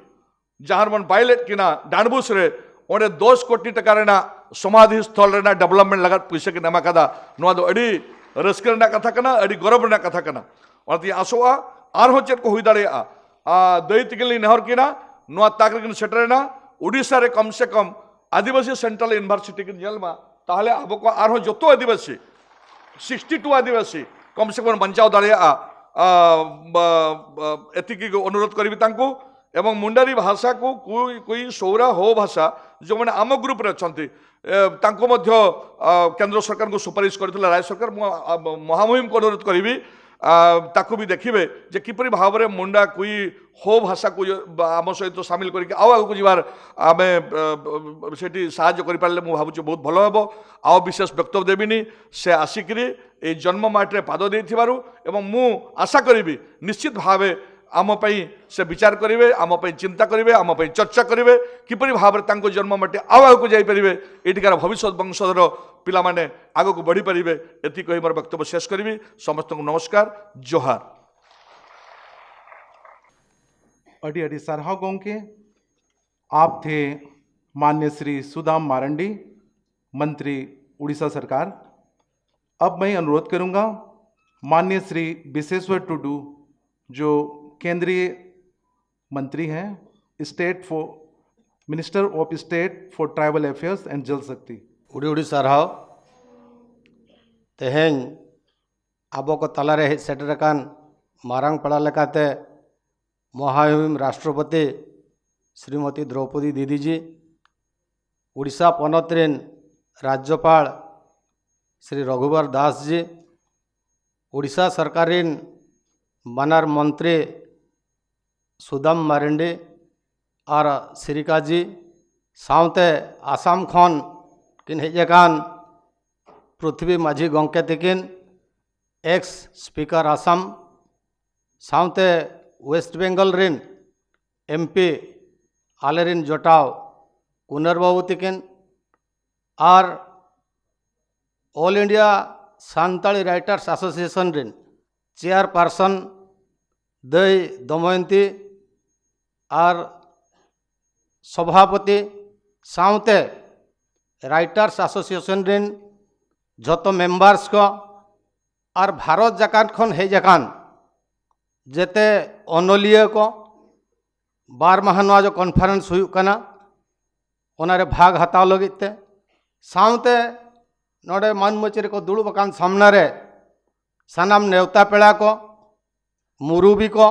ᱡᱟᱦᱟᱸ ᱨᱮᱵᱚᱱ ᱵᱟᱭ ᱞᱮᱫ ᱠᱤᱱᱟ ᱰᱟᱸᱰᱵᱩᱥ ᱨᱮ, ᱚᱸᱰᱮ ᱫᱚᱥ ᱠᱳᱴᱤ ᱴᱟᱠᱟ ᱨᱮᱱᱟᱜ ᱥᱚᱢᱟᱫᱷᱤ ᱥᱛᱷᱚᱞ ᱨᱮᱱᱟᱜ ᱰᱮᱵᱷᱞᱚᱯᱢᱮᱱᱴ ᱞᱟᱹᱜᱤᱫ ᱯᱩᱭᱥᱟᱹ ᱠᱤᱱ ᱮᱢ ᱟᱠᱟᱫᱟ᱾ ᱱᱚᱣᱟ ᱫᱚ ᱟᱹᱰᱤ ᱨᱟᱹᱥᱠᱟᱹ ᱨᱮᱱᱟᱜ ᱠᱟᱛᱷᱟ ᱠᱟᱱᱟ, ᱟᱹᱰᱤ ᱜᱚᱨᱚᱵᱽ ᱨᱮᱱᱟᱜ ᱠᱟᱛᱷᱟ ᱠᱟᱱᱟ᱾ ᱚᱱᱟᱛᱮᱧ ᱟᱥᱚᱜᱼᱟ ᱟᱨᱦᱚᱸ ᱪᱮᱫ ᱠᱚ ᱦᱩᱭ ᱫᱟᱲᱮᱭᱟᱜᱼᱟ᱾ ᱟᱨ ᱫᱟᱹᱭ ᱛᱟᱹᱠᱤᱱ ᱞᱤᱧ ᱱᱮᱦᱚᱨ ᱠᱤᱱᱟ, ᱱᱚᱣᱟ ᱛᱟᱠ ᱨᱮᱠᱤᱱ ᱥᱮᱴᱮᱨᱮᱱᱟ, ᱩᱰᱤᱥᱟ ᱨᱮ ᱠᱚᱢ ᱥᱮ ᱠᱚᱢ ᱟᱹᱫᱤᱵᱟᱹᱥᱤ ᱥᱮᱱᱴᱨᱟᱞ ᱤᱭᱩᱱᱤᱵᱷᱟᱨᱥᱤᱴᱤ ᱠᱤᱱ ᱧᱮᱞ ᱢᱟ, ᱛᱟᱦᱚᱞᱮ ᱟᱵᱚ ᱠᱚ ᱟᱨᱦᱚᱸ ᱡᱚᱛᱚ ᱟᱹᱫᱤᱵᱟᱹᱥᱤ, ᱥᱤᱠᱥᱴᱤ ᱴᱩ ᱟᱹᱫᱤᱵᱟᱹᱥᱤ ᱠᱚᱢ ᱥᱮ ᱠᱚᱢ ᱵᱟᱧᱪᱟᱣ ᱫᱟᱲᱮᱭᱟᱜᱼᱟ᱾ ᱟ, ᱵᱟ, ᱵᱟ, ଏତିକି ଅନୁରୋଧ କରିବି ତାଙ୍କୁ। ଏବଂ ମୁଣ୍ଡାରୀ ଭାଷାକୁ କୁଇ, କୁଇ, ସୌରା, ହୋ ଭାଷା ଯେଉଁମାନେ ଆମ ଗ୍ରୁପରେ ଅଛନ୍ତି, ଏ, ତାଙ୍କୁ ମଧ୍ୟ, ଆ, କେନ୍ଦ୍ର ସରକାରଙ୍କୁ ସୁପାରିଶ କରିଥିଲେ ରାଜ୍ୟ ସରକାର। ମୁଁ, ଆ, ମହାମହିମଙ୍କୁ ଅନୁରୋଧ କରିବି, ଆ, ତାକୁ ବି ଦେଖିବେ ଯେ କିପରି ଭାବରେ ମୁଣ୍ଡା, କୁଇ, ହୋ ଭାଷାକୁ ୟ-, ବା, ଆମ ସହିତ ସାମିଲ କରିକି ଆଉ ଆଗକୁ ଯିବାର ଆମେ, ଆ, ବ-, ସେଠି ସାହାଯ୍ୟ କରିପାରିଲେ ମୁଁ ଭାବୁଛି ବହୁତ ଭଲ ହେବ। ଆଉ ବିଶେଷ ବକ୍ତବ୍ୟ ଦେବିନି। ସେ ଆସିକିରି ଏଇ ଜନ୍ମମାଟିରେ ପାଦ ଦେଇଥିବାରୁ ଏବଂ ମୁଁ ଆଶା କରିବି ନିଶ୍ଚିତ ଭାବେ ଆମ ପାଇଁ ସେ ବିଚାର କରିବେ, ଆମ ପାଇଁ ଚିନ୍ତା କରିବେ, ଆମ ପାଇଁ ଚର୍ଚ୍ଚା କରିବେ, କିପରି ଭାବରେ ତାଙ୍କ ଜନ୍ମମାଟି ଆଉ ଆଗକୁ ଯାଇପାରିବେ, ଏଠିକାର ଭବିଷ୍ୟତ ବଂଶଧର ପିଲାମାନେ ଆଗକୁ ବଢ଼ିପାରିବେ। ଏତିକି କହି ମୋର ବକ୍ତବ୍ୟ ଶେଷ କରିବି। ସମସ୍ତଙ୍କୁ ନମସ୍କାର, ଜୋହାର। ᱟᱹᱰᱤ ᱟᱹᱰᱤ ᱥᱟᱨᱦᱟᱣ ᱜᱚᱢᱠᱮ᱾ ᱟᱯ ᱛᱷᱮ ᱢᱟᱱᱱᱤᱭ ᱥᱨᱤ ᱥᱩᱫᱟᱢ ᱢᱟᱨᱟᱱᱰᱤ, ᱢᱚᱱᱛᱨᱤ ᱩᱲᱤᱥᱥᱟ ᱥᱚᱨᱠᱟᱨ᱾ ᱟᱵ ᱢᱟᱭ ᱚᱱᱩᱨᱳᱫᱷ ᱠᱟᱨᱩᱸᱜᱟ ᱢᱟᱱᱱᱤᱭ ᱥᱨᱤ ᱵᱤᱥᱮᱥᱣᱚᱨ ᱴᱩᱰᱩ, ᱡᱳ ᱠᱮᱱᱫᱨᱤᱭ ᱢᱚᱱᱛᱨᱤ ᱦᱮᱸ, state for, minister of state for tribal affairs and Jal Shakti. ᱩᱰᱤ ᱩᱰᱤ ᱥᱟᱨᱦᱟᱣ᱾ ᱛᱮᱦᱮᱧ ᱟᱵᱚ ᱠᱚ ᱛᱟᱞᱟᱨᱮ ᱦᱮᱡ ᱥᱮᱴᱮᱨ ᱟᱠᱟᱱ ᱢᱟᱨᱟᱝ ᱯᱮᱲᱟ ᱞᱮᱠᱟᱛᱮ ᱢᱚᱦᱟᱢᱚᱦᱤᱢ ᱨᱟᱥᱴᱨᱚᱯᱚᱛᱤ ᱥᱨᱤᱢᱚᱛᱤ ᱫᱨᱚᱣᱯᱚᱫᱤ ᱫᱤᱫᱤᱡᱤ, ᱩᱲᱤᱥᱥᱟ ᱯᱚᱱᱚᱛ ᱨᱮᱱ ᱨᱟᱡᱽᱡᱚᱯᱟᱲ ᱥᱨᱤ ᱨᱚᱜᱷᱩᱵᱚᱨ ᱫᱟᱥ ᱡᱤ, ᱩᱲᱤᱥᱥᱟ ᱥᱚᱨᱠᱟᱨ ᱨᱮᱱ ᱵᱟᱱᱟᱨ ᱢᱚᱱᱛᱨᱤ ᱥᱩᱫᱟᱢ ᱢᱟᱨᱟᱱᱰᱤ ᱟᱨ ᱥᱨᱤᱠᱟ ᱡᱤ, ᱥᱟᱶᱛᱮ ᱟᱥᱟᱢ ᱠᱷᱚᱱ ᱠᱤᱱ ᱦᱮᱡ ᱟᱠᱟᱱ ᱯᱨᱤᱛᱷᱤᱵᱤ ᱢᱟᱹᱡᱷᱤ ᱜᱚᱢᱠᱮ ᱛᱤᱠᱤᱱ, ᱮᱠᱥ ᱥᱯᱤᱠᱟᱨ ᱟᱥᱟᱢ, ᱥᱟᱶᱛᱮ ᱳᱭᱮᱥᱴ ᱵᱮᱝᱜᱚᱞ ᱨᱮᱱ ᱮᱢᱯᱤ, ᱟᱞᱮᱨᱮᱱ ᱡᱚᱴᱟᱣ ᱠᱩᱱᱟᱨ ᱵᱟᱹᱵᱩ ᱛᱤᱠᱤᱱ, ᱟᱨ all India Santali writers association ᱨᱮᱱ ᱪᱮᱭᱟᱨᱯᱟᱨᱥᱚᱱ ᱫᱟᱹᱭ ᱫᱚᱢᱚᱭᱚᱱᱛᱤ ᱟᱨ ᱥᱚᱵᱷᱟᱯᱚᱛᱤ ᱥᱟᱶᱛᱮ ᱨᱟᱭᱴᱟᱨᱥ ᱮᱥᱳᱥᱤᱭᱮᱥᱚᱱ ᱨᱮᱱ ᱡᱷᱚᱛᱚ ᱢᱮᱢᱵᱟᱨᱥ ᱠᱚ ᱟᱨ ᱵᱷᱟᱨᱚᱛ ᱡᱟᱠᱟᱛ ᱠᱷᱚᱱ ᱦᱮᱡ ᱟᱠᱟᱱ ᱡᱮᱛᱮ ᱚᱱᱚᱞᱤᱭᱟᱹ ᱠᱚ, ᱵᱟᱨ ᱢᱟᱦᱟ ᱱᱚᱣᱟ ᱡᱮ ᱠᱚᱱᱯᱷᱟᱨᱮᱱᱥ ᱦᱩᱭᱩᱜ ᱠᱟᱱᱟ, ᱚᱱᱟᱨᱮ ᱵᱷᱟᱜᱽ ᱦᱟᱛᱟᱣ ᱞᱟᱹᱜᱤᱫ ᱛᱮ, ᱥᱟᱶᱛᱮ ᱱᱚᱰᱮ ᱢᱟᱹᱱ ᱢᱟᱹᱪᱤ ᱨᱮᱠᱚ ᱫᱩᱲᱩᱵ ᱟᱠᱟᱱ ᱥᱟᱢᱱᱟ ᱨᱮ ᱥᱟᱱᱟᱢ ᱱᱮᱣᱛᱟ ᱯᱮᱲᱟ ᱠᱚ, ᱢᱩᱨᱩᱵᱤ ᱠᱚ,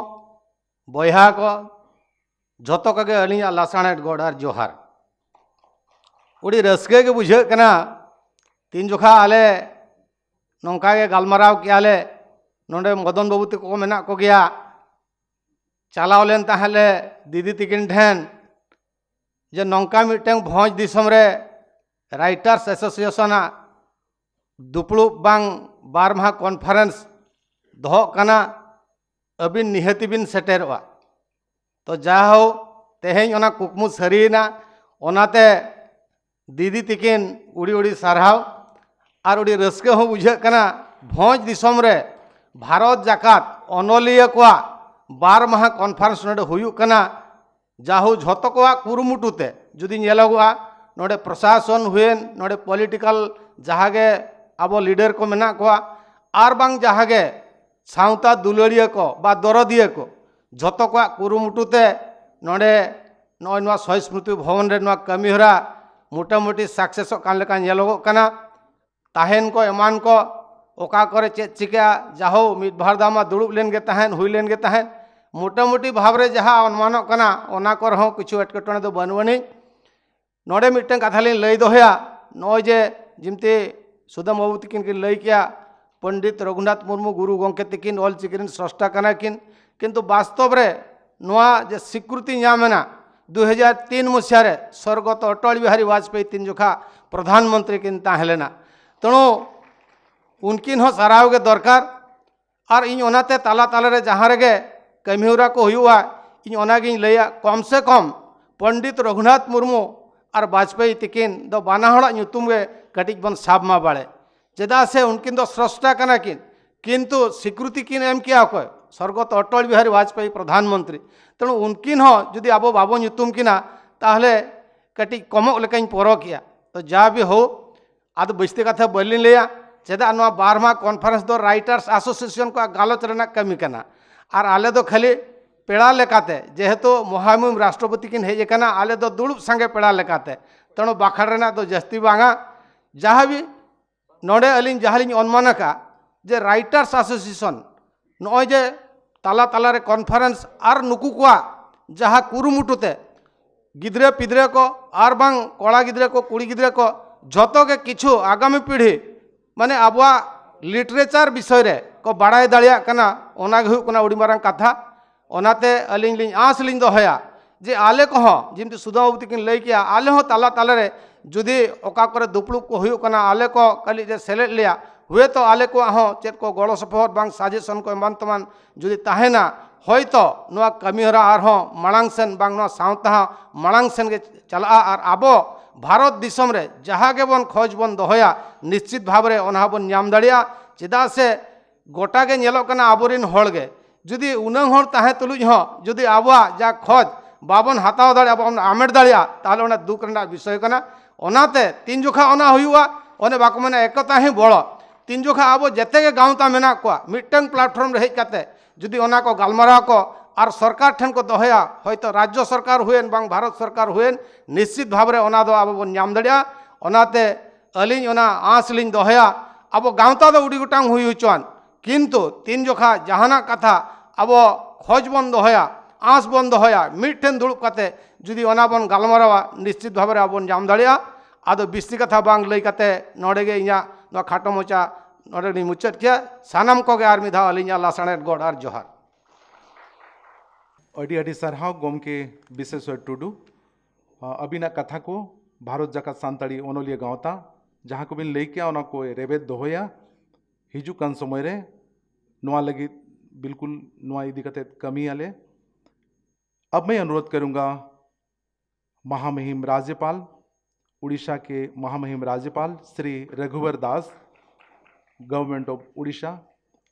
ᱵᱚᱭᱦᱟ ᱠᱚ, ᱡᱷᱚᱛᱚ ᱠᱚᱜᱮ ᱟᱹᱞᱤᱧᱟᱜ ᱞᱟᱥᱟᱬᱦᱮᱫ ᱜᱚᱰ ᱟᱨ ᱡᱚᱦᱟᱨ᱾ ᱟᱹᱰᱤ ᱨᱟᱹᱥᱠᱟᱹ ᱜᱮ ᱵᱩᱡᱷᱟᱹᱜ ᱠᱟᱱᱟ, ᱛᱤᱱ ᱡᱚᱠᱷᱟ ᱟᱞᱮ ᱱᱚᱝᱠᱟ ᱜᱮ ᱜᱟᱞᱢᱟᱨᱟᱣ ᱠᱮᱜᱼᱟ ᱞᱮ, ᱱᱚᱰᱮ ᱢᱚᱫᱚᱱ ᱵᱟᱹᱵᱩ ᱛᱟᱠᱚ ᱠᱚ ᱢᱮᱱᱟᱜ ᱠᱚᱜᱮᱭᱟ, ᱪᱟᱞᱟᱣ ᱞᱮᱱ ᱛᱟᱦᱮᱸᱫ ᱞᱮ ᱫᱤᱫᱤ ᱛᱤᱠᱤᱱ ᱴᱷᱮᱱ, ᱡᱮ ᱱᱚᱝᱠᱟ ᱢᱤᱫᱴᱟᱝ ᱵᱷᱚᱸᱡᱽ ᱫᱤᱥᱚᱢ ᱨᱮ ᱨᱟᱭᱴᱟᱨᱥ ᱮᱥᱳᱥᱤᱭᱮᱥᱚᱱᱟᱜ ᱫᱩᱯᱲᱩᱵ ᱵᱟᱝ ᱵᱟᱨ ᱢᱟᱦᱟ ᱠᱚᱱᱯᱷᱟᱨᱮᱱᱥ ᱫᱚᱦᱚᱜ ᱠᱟᱱᱟ, ᱟᱹᱵᱤᱱ ᱱᱤᱦᱟᱹᱛᱤ ᱵᱤᱱ ᱥᱮᱴᱮᱨᱚᱜᱼᱟ᱾ ᱛᱚ ᱡᱟᱦᱳ, ᱛᱮᱦᱮᱧ ᱚᱱᱟ ᱠᱩᱠᱢᱩ ᱥᱟᱹᱨᱤᱭᱮᱱᱟ᱾ ᱚᱱᱟᱛᱮ ᱫᱤᱫᱤ ᱛᱤᱠᱤᱱ ᱩᱰᱤ ᱩᱰᱤ ᱥᱟᱨᱦᱟᱣ᱾ ᱟᱨ ᱩᱰᱤ ᱨᱟᱹᱥᱠᱟᱹ ᱦᱚᱸ ᱵᱩᱡᱷᱟᱹᱜ ᱠᱟᱱᱟ, ᱵᱷᱚᱸᱡᱽ ᱫᱤᱥᱚᱢ ᱨᱮ ᱵᱷᱟᱨᱚᱛ ᱡᱟᱠᱟᱛ ᱚᱱᱚᱞᱤᱭᱟᱹ ᱠᱚᱣᱟᱜ ᱵᱟᱨ ᱢᱟᱦᱟ ᱠᱚᱱᱯᱷᱟᱨᱮᱱᱥ ᱱᱚᱰᱮ ᱦᱩᱭᱩᱜ ᱠᱟᱱᱟ᱾ ᱡᱟᱦᱳ, ᱡᱷᱚᱛᱚ ᱠᱚᱣᱟᱜ ᱠᱩᱨᱩᱢᱩᱴᱩ ᱛᱮ ᱡᱩᱫᱤ ᱧᱮᱞᱚᱜᱚᱜᱼᱟ, ᱱᱚᱰᱮ ᱯᱨᱚᱥᱟᱥᱚᱱ ᱦᱩᱭᱮᱱ, ᱱᱚᱰᱮ ᱯᱚᱞᱤᱴᱤᱠᱟᱞ ᱡᱟᱦᱟᱸ ᱜᱮ ᱟᱵᱚ ᱞᱤᱰᱟᱨ ᱠᱚ ᱢᱮᱱᱟᱜ ᱠᱚᱣᱟ, ᱟᱨ ᱵᱟᱝ ᱡᱟᱦᱟᱸ ᱜᱮ ᱥᱟᱶᱛᱟ ᱫᱩᱞᱟᱹᱲᱤᱭᱟᱹ ᱠᱚ ᱵᱟ ᱫᱚᱨᱚᱫᱤᱭᱟᱹ ᱠᱚ, ᱡᱷᱚᱛᱚ ᱠᱚᱣᱟᱜ ᱠᱩᱨᱩᱢᱩᱴᱩ ᱛᱮ ᱱᱚᱰᱮ ᱱᱚᱜᱼᱚᱭ ᱱᱚᱣᱟ ᱥᱚᱦᱤᱫ ᱥᱢᱨᱩᱛᱤ ᱵᱷᱚᱵᱚᱱ ᱨᱮ ᱱᱚᱣᱟ ᱠᱟᱹᱢᱤᱦᱚᱨᱟ ᱢᱚᱴᱟᱢᱩᱴᱤ ᱥᱟᱠᱥᱮᱥᱚᱜ ᱠᱟᱱ ᱞᱮᱠᱟ ᱧᱮᱞᱚᱜᱚᱜ ᱠᱟᱱᱟ᱾ ᱛᱟᱦᱮᱱ ᱠᱚ ᱮᱢᱟᱱ ᱠᱚ, ᱚᱠᱟ ᱠᱚᱨᱮ ᱪᱮᱫ ᱪᱤᱠᱟᱹᱜᱼᱟ, ᱡᱟᱦᱳ, ᱢᱤᱫ ᱵᱟᱨ ᱫᱷᱟᱣ ᱢᱟ ᱫᱩᱲᱩᱵ ᱞᱮᱱ ᱜᱮ ᱛᱟᱦᱮᱸᱫ, ᱦᱩᱭ ᱞᱮᱱ ᱜᱮ ᱛᱟᱦᱮᱸᱫ᱾ ᱢᱚᱴᱟᱢᱩᱴᱤ ᱵᱷᱟᱵᱽ ᱨᱮ ᱡᱟᱦᱟᱸ ᱚᱱᱩᱢᱟᱱᱚᱜ ᱠᱟᱱᱟ, ᱚᱱᱟ ᱠᱚᱨᱮ ᱦᱚᱸ ᱠᱤᱪᱷᱩ ᱮᱴᱠᱮᱴᱚᱬᱮ ᱫᱚ ᱵᱟᱹᱱᱩᱜ ᱟᱹᱱᱤᱡ᱾ ᱱᱚᱰᱮ ᱢᱤᱫᱴᱟᱝ ᱠᱟᱛᱷᱟ ᱞᱤᱧ ᱞᱟᱹᱭ ᱫᱚᱦᱚᱭᱟ, ᱱᱚᱜᱼᱚᱭ ᱡᱮ ᱡᱤᱢᱛᱤ ᱥᱩᱫᱟᱢ ᱵᱟᱹᱵᱩ ᱛᱤᱠᱤᱱ ᱠᱤᱱ ᱞᱟᱹᱭ ᱠᱮᱜᱼᱟ, ᱯᱚᱱᱰᱤᱛ ᱨᱚᱜᱷᱩᱱᱟᱛᱷ ᱢᱩᱨᱢᱩ ᱜᱩᱨᱩ ᱜᱚᱢᱠᱮ ᱛᱤᱠᱤᱱ ᱚᱞ ᱪᱤᱠᱤ ᱨᱮᱱ ᱥᱨᱚᱥᱴᱟ ᱠᱟᱱᱟ ᱠᱤᱱ, ᱠᱤᱱᱛᱩ ᱵᱟᱥᱛᱚᱵ ᱨᱮ ᱱᱚᱣᱟ ᱡᱮ ᱥᱤᱠᱨᱩᱛᱤ ᱧᱟᱢ ᱮᱱᱟ, ᱫᱩ ᱦᱟᱡᱟᱨ ᱛᱤᱱ ᱢᱩᱥᱤᱭᱟ ᱨᱮ ᱥᱚᱨᱜᱚᱛ ᱚᱴᱚᱞ ᱵᱤᱦᱟᱨᱤ ᱵᱟᱡᱽᱯᱮᱭᱤ ᱛᱤᱱ ᱡᱚᱠᱷᱟ ᱯᱨᱚᱫᱷᱟᱱ ᱢᱚᱱᱛᱨᱤ ᱠᱤᱱ ᱛᱟᱦᱮᱸ ᱞᱮᱱᱟ, ᱛᱮᱬᱩ ᱩᱱᱠᱤᱱ ᱦᱚᱸ ᱥᱟᱨᱦᱟᱣ ᱜᱮ ᱫᱚᱨᱠᱟᱨ᱾ ᱟᱨ ᱤᱧ ᱚᱱᱟᱛᱮ ᱛᱟᱞᱟ ᱛᱟᱞᱟ ᱨᱮ ᱡᱟᱦᱟᱸ ᱨᱮᱜᱮ ᱠᱟᱹᱢᱤ ᱦᱚᱨᱟ ᱠᱚ ᱦᱩᱭᱩᱜᱼᱟ, ᱤᱧ ᱚᱱᱟᱜᱤᱧ ᱞᱟᱹᱭᱟ, ᱠᱚᱢ ᱥᱮ ᱠᱚᱢ ᱯᱚᱱᱰᱤᱛ ᱨᱚᱜᱷᱩᱱᱟᱛᱷ ᱢᱩᱨᱢᱩ ᱟᱨ ᱵᱟᱡᱽᱯᱮᱭᱤ ᱛᱤᱠᱤᱱ ᱫᱚ ᱵᱟᱱᱟ ᱦᱚᱲᱟᱜ ᱧᱩᱛᱩᱢ ᱜᱮ ᱠᱟᱹᱴᱤᱡ ᱵᱚᱱ ᱥᱟᱵ ᱢᱟ ᱵᱟᱲᱮ, ᱪᱮᱫᱟᱜ ᱥᱮ ᱩᱱᱠᱤᱱ ᱫᱚ ᱥᱨᱚᱥᱴᱟ ᱠᱟᱱᱟ ᱠᱤᱱ, ᱠᱤᱱᱛᱩ ᱥᱤᱠᱨᱩᱛᱤ ᱠᱤᱱ ᱮᱢ ᱠᱮᱜᱼᱟ ᱚᱠᱚᱭ? ᱥᱚᱨᱜᱚᱛ ᱚᱴᱚᱞ ᱵᱤᱦᱟᱨᱤ ᱵᱟᱡᱽᱯᱮᱭᱤ ᱯᱨᱚᱫᱷᱟᱱ ᱢᱚᱱᱛᱨᱤ᱾ ᱛᱮᱬᱩ ᱩᱱᱠᱤᱱ ᱦᱚᱸ ᱡᱩᱫᱤ ᱟᱵᱚ ᱵᱟᱵᱚᱱ ᱧᱩᱛᱩᱢ ᱠᱤᱱᱟ, ᱛᱟᱦᱚᱞᱮ ᱠᱟᱹᱴᱤᱡ ᱠᱚᱢᱚᱜ ᱞᱮᱠᱟᱧ ᱯᱚᱨᱚᱠᱮᱜᱼᱟ᱾ ᱛᱚ ᱡᱟ ᱵᱤ ᱦᱳ, ᱟᱫᱚ ᱵᱟᱹᱥᱛᱤ ᱠᱟᱛᱷᱟ ᱵᱟᱹᱞᱤᱧ ᱞᱟᱹᱭᱟ, ᱪᱮᱫᱟᱜ ᱱᱚᱣᱟ ᱵᱟᱨ ᱢᱟᱦᱟ ᱠᱚᱱᱯᱷᱟᱨᱮᱱᱥ ᱫᱚ ᱨᱟᱭᱴᱟᱨᱥ ᱮᱥᱳᱥᱤᱭᱮᱥᱚᱱ ᱠᱚᱣᱟᱜ ᱜᱟᱞᱚᱪ ᱨᱮᱱᱟᱜ ᱠᱟᱹᱢᱤ ᱠᱟᱱᱟ, ᱟᱨ ᱟᱞᱮ ᱫᱚ ᱠᱷᱟᱹᱞᱤ ᱯᱮᱲᱟ ᱞᱮᱠᱟᱛᱮ, ᱡᱮᱦᱮᱛᱩ ᱢᱚᱦᱟᱢᱩᱦᱤᱢ ᱨᱟᱥᱴᱨᱚᱯᱚᱛᱤ ᱠᱤᱱ ᱦᱮᱡ ᱟᱠᱟᱱᱟ, ᱟᱞᱮ ᱫᱚ ᱫᱩᱲᱩᱵ ᱥᱟᱸᱜᱮ ᱯᱮᱲᱟ ᱞᱮᱠᱟᱛᱮ, ᱛᱮᱱᱩ ᱵᱟᱠᱷᱟᱲ ᱨᱮᱱᱟᱜ ᱫᱚ ᱡᱟᱹᱥᱛᱤ ᱵᱟᱝᱟ᱾ ᱡᱟᱦᱟᱸ ᱜᱮ ᱱᱚᱰᱮ ᱟᱹᱞᱤᱧ ᱡᱟᱦᱟᱸ ᱞᱤᱧ ᱚᱱᱢᱟᱱ ᱟᱠᱟᱫ ᱡᱮ ᱨᱟᱭᱴᱟᱨᱥ ᱮᱥᱳᱥᱤᱭᱮᱥᱚᱱ ᱱᱚᱜᱼᱚᱭ ᱡᱮ ᱛᱟᱞᱟ ᱛᱟᱞᱟᱨᱮ ᱠᱚᱱᱯᱷᱟᱨᱮᱱᱥ ᱟᱨ ᱱᱩᱠᱩ ᱠᱚᱣᱟᱜ ᱡᱟᱦᱟᱸ ᱠᱩᱨᱩᱢᱩᱴᱩ ᱛᱮ ᱜᱤᱫᱽᱨᱟᱹ ᱯᱤᱫᱽᱨᱟᱹ ᱠᱚ ᱟᱨ ᱵᱟᱝ ᱠᱚᱲᱟ ᱜᱤᱫᱽᱨᱟᱹ ᱠᱚ ᱠᱩᱲᱤ ᱜᱤᱫᱽᱨᱟᱹ ᱠᱚ ᱡᱷᱚᱛᱚ ᱜᱮ ᱠᱤᱪᱷᱩ ᱟᱜᱟᱢᱤ ᱯᱤᱲᱦᱤ ᱢᱟᱱᱮ ᱟᱵᱚᱣᱟᱜ ᱞᱤᱴᱟᱨᱮᱪᱟᱨ ᱵᱤᱥᱚᱭ ᱨᱮ ᱠᱚ ᱵᱟᱲᱟᱭ ᱫᱟᱲᱮᱭᱟᱜ ᱠᱟᱱᱟ, ᱚᱱᱟ ᱜᱮ ᱦᱩᱭᱩᱜ ᱠᱟᱱᱟ ᱟᱹᱰᱤ ᱢᱟᱨᱟᱝ ᱠᱟᱛᱷᱟ᱾ ᱚᱱᱟᱛᱮ ᱟᱹᱞᱤᱧ ᱞᱤᱧ ᱟᱸᱥ ᱞᱤᱧ ᱫᱚᱦᱚᱭᱟ ᱡᱮ ᱟᱞᱮ ᱠᱚᱦᱚᱸ ᱡᱮᱢᱛᱤ ᱥᱩᱫᱷᱟ ᱵᱟᱹᱵᱩ ᱛᱤᱠᱤᱱ ᱞᱟᱹᱭ ᱠᱮᱜᱼᱟ, ᱟᱞᱮ ᱦᱚᱸ ᱛᱟᱞᱟ ᱛᱟᱞᱟᱨᱮ ᱡᱩᱫᱤ ᱚᱠᱟ ᱠᱚᱨᱮ ᱫᱩᱯᱲᱩᱵ ᱠᱚ ᱦᱩᱭᱩᱜ ᱠᱟᱱᱟ, ᱟᱞᱮ ᱠᱚ ᱠᱟᱹᱴᱤᱡ ᱞᱮ ᱥᱮᱞᱮᱫ ᱞᱮᱭᱟ, ᱦᱩᱭᱛᱚ ᱟᱞᱮ ᱠᱚᱣᱟᱜ ᱦᱚᱸ ᱪᱮᱫ ᱠᱚ ᱜᱚᱲᱚ ᱥᱚᱯᱚᱦᱚᱫ ᱵᱟᱝ ᱥᱟᱡᱮᱥᱚᱱ ᱠᱚ ᱮᱢᱟᱱ ᱛᱮᱢᱟᱱ ᱡᱩᱫᱤ ᱛᱟᱦᱮᱱᱟ, ᱦᱚᱭᱛᱚ ᱱᱚᱣᱟ ᱠᱟᱹᱢᱤᱦᱚᱨᱟ ᱟᱨᱦᱚᱸ ᱢᱟᱲᱟᱝ ᱥᱮᱱ ᱵᱟᱝ ᱱᱚᱣᱟ ᱥᱟᱶᱛᱟ ᱦᱚᱸ ᱢᱟᱲᱟᱝ ᱥᱮᱱ ᱜᱮ ᱪᱟᱞᱟᱜᱼᱟ᱾ ᱟᱨ ᱟᱵᱚ ᱵᱷᱟᱨᱚᱛ ᱫᱤᱥᱚᱢ ᱨᱮ ᱡᱟᱦᱟᱸ ᱜᱮᱵᱚᱱ ᱠᱷᱚᱡᱽ ᱵᱚᱱ ᱫᱚᱦᱚᱭᱟ, ᱱᱤᱥᱪᱤᱛ ᱵᱷᱟᱵᱽ ᱨᱮ ᱚᱱᱟ ᱦᱚᱸᱵᱚᱱ ᱧᱟᱢ ᱫᱟᱲᱮᱭᱟᱜᱼᱟ᱾ ᱪᱮᱫᱟᱜ ᱥᱮ ᱜᱚᱴᱟ ᱜᱮ ᱧᱮᱞᱚᱜ ᱠᱟᱱᱟ ᱟᱵᱚᱨᱮᱱ ᱦᱚᱲ ᱜᱮ ᱡᱩᱫᱤ ᱩᱱᱟᱹᱝ ᱦᱚᱲ ᱛᱟᱦᱮᱸ ᱛᱩᱞᱩᱡ ᱦᱚᱸ ᱡᱩᱫᱤ ᱟᱵᱚᱣᱟᱜ ᱡᱟ ᱠᱷᱚᱡᱽ ᱵᱟᱵᱚᱱ ᱦᱟᱛᱟᱣ ᱫᱟᱲᱮᱭᱟᱜᱼᱟ, ᱵᱟᱵᱚᱱ ᱟᱢᱮᱴ ᱫᱟᱲᱮᱭᱟᱜᱼᱟ, ᱛᱟᱦᱚᱞᱮ ᱚᱱᱟ ᱫᱩᱠ ᱨᱮᱱᱟᱜ ᱵᱤᱥᱚᱭ ᱠᱟᱱᱟ᱾ ᱚᱱᱟᱛᱮ ᱛᱤᱱ ᱡᱚᱠᱷᱟ ᱚᱱᱟ ᱦᱩᱭᱩᱜᱼᱟ, ᱚᱱᱮ ᱵᱟᱠᱚ ᱢᱮᱱᱟ ᱮᱠᱚᱛᱟ ᱦᱤ ᱵᱚᱲᱚ, ᱛᱤᱱ ᱡᱚᱠᱷᱟ ᱟᱵᱚ ᱡᱮᱛᱮ ᱜᱮ ᱜᱟᱶᱛᱟ ᱢᱮᱱᱟᱜ ᱠᱚᱣᱟ ᱢᱤᱫᱴᱟᱝ ᱯᱞᱟᱴᱯᱷᱚᱨᱢ ᱨᱮ ᱦᱮᱡ ᱠᱟᱛᱮ ᱡᱩᱫᱤ ᱚᱱᱟ ᱠᱚ ᱜᱟᱞᱢᱟᱨᱟᱣ ᱠᱚ ᱟᱨ ᱥᱚᱨᱠᱟᱨ ᱴᱷᱮᱱ ᱠᱚ ᱫᱚᱦᱚᱭᱟ, ᱦᱚᱭᱛᱚ ᱨᱟᱡᱽᱡᱚ ᱥᱚᱨᱠᱟᱨ ᱦᱩᱭᱮᱱ ᱵᱟᱝ ᱵᱷᱟᱨᱚᱛ ᱥᱚᱨᱠᱟᱨ ᱦᱩᱭᱮᱱ, ᱱᱤᱥᱪᱤᱛ ᱵᱷᱟᱵᱽ ᱨᱮ ᱚᱱᱟ ᱫᱚ ᱟᱵᱚ ᱵᱚᱱ ᱧᱟᱢ ᱫᱟᱲᱮᱭᱟᱜᱼᱟ᱾ ᱚᱱᱟᱛᱮ ᱟᱹᱞᱤᱧ ᱚᱱᱟ ᱟᱸᱥ ᱞᱤᱧ ᱫᱚᱦᱚᱭᱟ, ᱟᱵᱚ ᱜᱟᱶᱛᱟ ᱫᱚ ᱟᱹᱰᱤ ᱜᱚᱴᱟᱝ ᱦᱩᱭ ᱦᱚᱪᱚᱣᱟᱱ, ᱠᱤᱱᱛᱩ ᱛᱤᱱ ᱡᱚᱠᱷᱟ ᱡᱟᱦᱟᱱᱟᱜ ᱠᱟᱛᱷᱟ ᱟᱵᱚ ᱠᱷᱚᱡᱽ ᱵᱚᱱ ᱫᱚᱦᱚᱭᱟ, ᱟᱸᱥ ᱵᱚᱱ ᱫᱚᱦᱚᱭᱟ, ᱢᱤᱫ ᱴᱷᱮᱱ ᱫᱩᱲᱩᱵ ᱠᱟᱛᱮ ᱡᱩᱫᱤ ᱚᱱᱟ ᱵᱚᱱ ᱜᱟᱞᱢᱟᱨᱟᱣᱟ, ᱱᱤᱥᱪᱤᱛ ᱵᱷᱟᱵᱽ ᱨᱮ ᱟᱵᱚ ᱵᱚᱱ ᱧᱟᱢ ᱫᱟᱲᱮᱭᱟᱜᱼᱟ᱾ ᱟᱫᱚ ᱵᱤᱥᱛᱤ ᱠᱟᱛᱷᱟ ᱵᱟᱝ ᱞᱟᱹᱭ ᱠᱟᱛᱮ ᱱᱚᱰᱮ ᱜᱮ ᱤᱧᱟᱹᱜ ᱱᱚᱣᱟ ᱠᱷᱟᱴᱚ ᱢᱚᱪᱟ ᱱᱚᱰᱮ ᱜᱮᱞᱤᱧ ᱢᱩᱪᱟᱹᱫ ᱠᱮᱭᱟ᱾ ᱥᱟᱱᱟᱢ ᱠᱚᱜᱮ ᱟᱨ ᱢᱤᱫ ᱫᱷᱟᱣ ᱟᱹᱞᱤᱧᱟᱜ ᱞᱟᱥᱟᱲᱦᱮᱫ ᱜᱚᱰ ᱟᱨ ᱡᱚᱦᱟᱨ᱾ ᱟᱹᱰᱤ ᱟᱹᱰᱤ ᱥᱟᱨᱦᱟᱣ ᱜᱚᱢᱠᱮ ᱵᱤᱥᱮᱥᱣᱚᱨ ᱴᱩᱰᱩ᱾ ᱟᱹᱵᱤᱱᱟᱜ ᱠᱟᱛᱷᱟ ᱠᱚ ᱵᱷᱟᱨᱚᱛ ᱡᱟᱠᱟᱛ ᱥᱟᱱᱛᱟᱲᱤ ᱚᱱᱚᱞᱤᱭᱟᱹ ᱜᱟᱶᱛᱟ ᱡᱟᱦᱟᱸ ᱠᱚᱵᱤᱱ ᱞᱟᱹᱭ ᱠᱮᱜᱼᱟ, ᱚᱱᱟ ᱠᱚ ᱨᱮᱵᱮᱫ ᱫᱚᱦᱚᱭᱟ᱾ ᱦᱤᱡᱩᱜ ᱠᱟᱱ ᱥᱚᱢᱚᱭ ᱨᱮ ᱱᱚᱣᱟ ᱞᱟᱹᱜᱤᱫ ᱵᱤᱞᱠᱩᱞ ᱱᱚᱣᱟ ᱤᱫᱤ ᱠᱟᱛᱮ ᱠᱟᱹᱢᱤᱭᱟᱞᱮ᱾ अब मैं अनुरोध करूंगा महामहिम राज्यपाल, उड़ीसा के महामहिम राज्यपाल श्री रघुवर दास, गवर्नमेंट ऑफ उड़ीसा,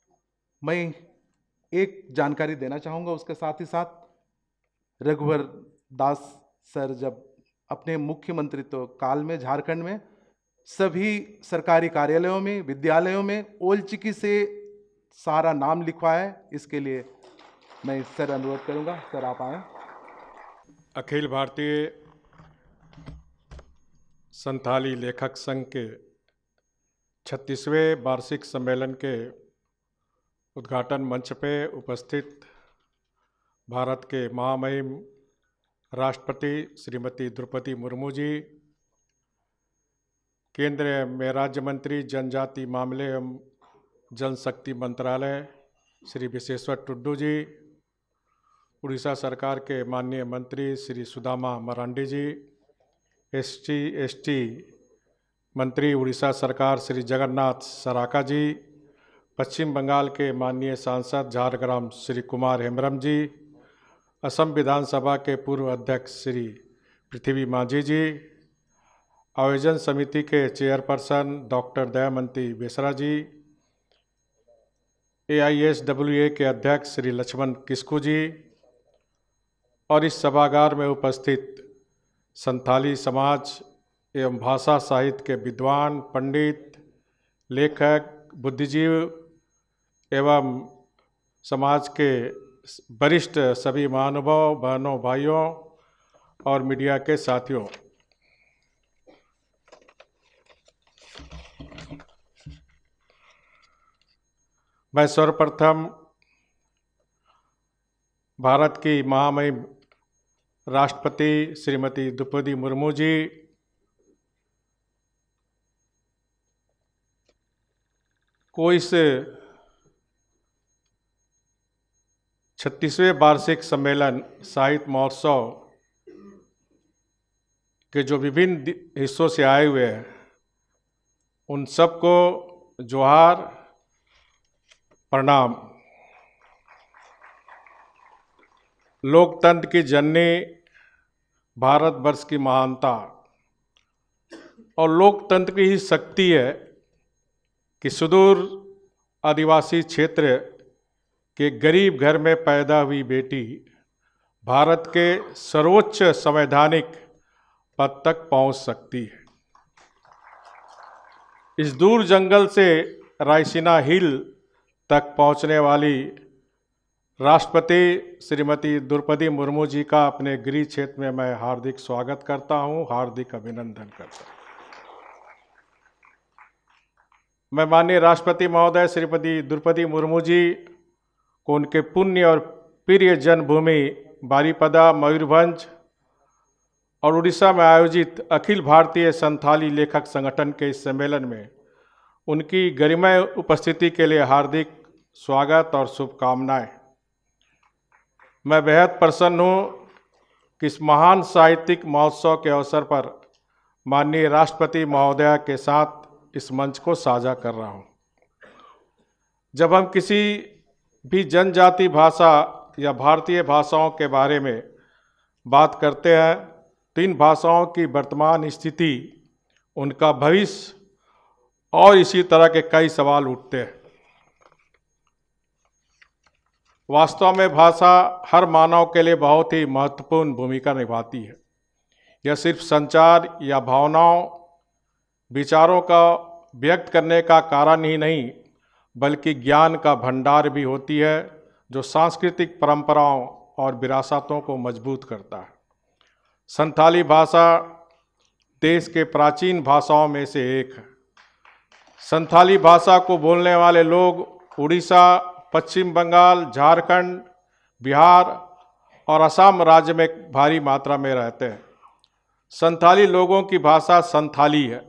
मैं एक जानकारी देना चाहूँगा। उसके साथ ही साथ रघुवर दास सर जब अपने मुख्यमंत्रित्व काल में झारखंड में सभी सरकारी कार्यालयों में, विद्यालयों में ओलचिकी से सारा नाम लिखवाए, इसके लिए मैं सर अनुरोध करूंगा, सर आप आए। अखिल भारतीय संथाली लेखक संघ के छत्तीसवें वार्षिक सम्मेलन के उद्घाटन मंच पे उपस्थित भारत के महामहिम राष्ट्रपति श्रीमती द्रौपदी मुर्मू जी, केंद्र में राज्य मंत्री जनजाति मामले एवं जनशक्ति मंत्रालय श्री विश्वेश्वर टुड्डू जी, उड़ीसा सरकार के माननीय मंत्री श्री सुदामा मरांडी जी, एसटी एसटी मंत्री उड़ीसा सरकार श्री जगन्नाथ सराका जी, पश्चिम बंगाल के माननीय सांसद झारग्राम श्री कुमार हेम्ब्रम जी, असम विधानसभा के पूर्व अध्यक्ष श्री पृथ्वी माझी जी, आयोजन समिति के चेयरपर्सन डॉक्टर दयामंती बेसरा जी, एआईएसडब्ल्यूए के अध्यक्ष श्री लक्ष्मण किस्कू जी और इस सभागार में उपस्थित संथाली समाज एवं भाषा साहित्य के विद्वान, पंडित, लेखक, बुद्धिजीव एवं समाज के वरिष्ठ सभी महानुभाव, बहनों, भाइयों और मीडिया के साथियों, मैं सर्वप्रथम भारत की महामहिम राष्ट्रपति श्रीमती द्रौपदी मुर्मू जी को इस छत्तीसवें वार्षिक सम्मेलन साहित्य महोत्सव के जो विभिन्न दि-, हिस्सों से आए हुए हैं, उन सबको जोहार, प्रणाम। लोकतंत्र की जननी, भारतवर्ष की महानता और लोकतंत्र की ही शक्ति है कि सुदूर आदिवासी क्षेत्र के गरीब घर में पैदा हुई बेटी भारत के सर्वोच्च संवैधानिक पद तक पहुंच सकती है। इस दूर जंगल से रायसीना हिल तक पहुंचने वाली राष्ट्रपति श्रीमती द्रौपदी मुर्मू जी का अपने गृह क्षेत्र में मैं हार्दिक स्वागत करता हूं, हार्दिक अभिनंदन करता हूं। मैं माननीय राष्ट्रपति महोदय श्रीमती द्रौपदी मुर्मू जी को उनके पुण्य और प्रिय जन्मभूमि बारीपदा, मयूरभंज और उड़ीसा में आयोजित अखिल भारतीय संथाली लेखक संगठन के इस सम्मेलन में उनकी गरिमय उपस्थिति के लिए हार्दिक स्वागत और शुभकामनाएं। मैं बेहद प्रसन्न हूं कि इस महान साहित्यिक महोत्सव के अवसर पर माननीय राष्ट्रपति महोदया के साथ इस मंच को साझा कर रहा हूं। जब हम किसी भी जनजाति भाषा या भारतीय भाषाओं के बारे में बात करते हैं, तो इन भाषाओं की वर्तमान स्थिति, उनका भविष्य और इसी तरह के कई सवाल उठते हैं। वास्तव में भाषा हर मानव के लिए बहुत ही महत्वपूर्ण भूमिका निभाती है। यह सिर्फ संचार या भावनाओं, विचारों का व्यक्त करने का कारण ही नहीं, बल्कि ज्ञान का भंडार भी होती है, जो सांस्कृतिक परंपराओं और विरासतों को मजबूत करता है। संथाली भाषा देश के प्राचीन भाषाओं में से एक है। संथाली भाषा को बोलने वाले लोग उड़ीसा, पश्चिम बंगाल, झारखंड, बिहार और असम राज्य में भारी मात्रा में रहते हैं। संथाली लोगों की भाषा संथाली है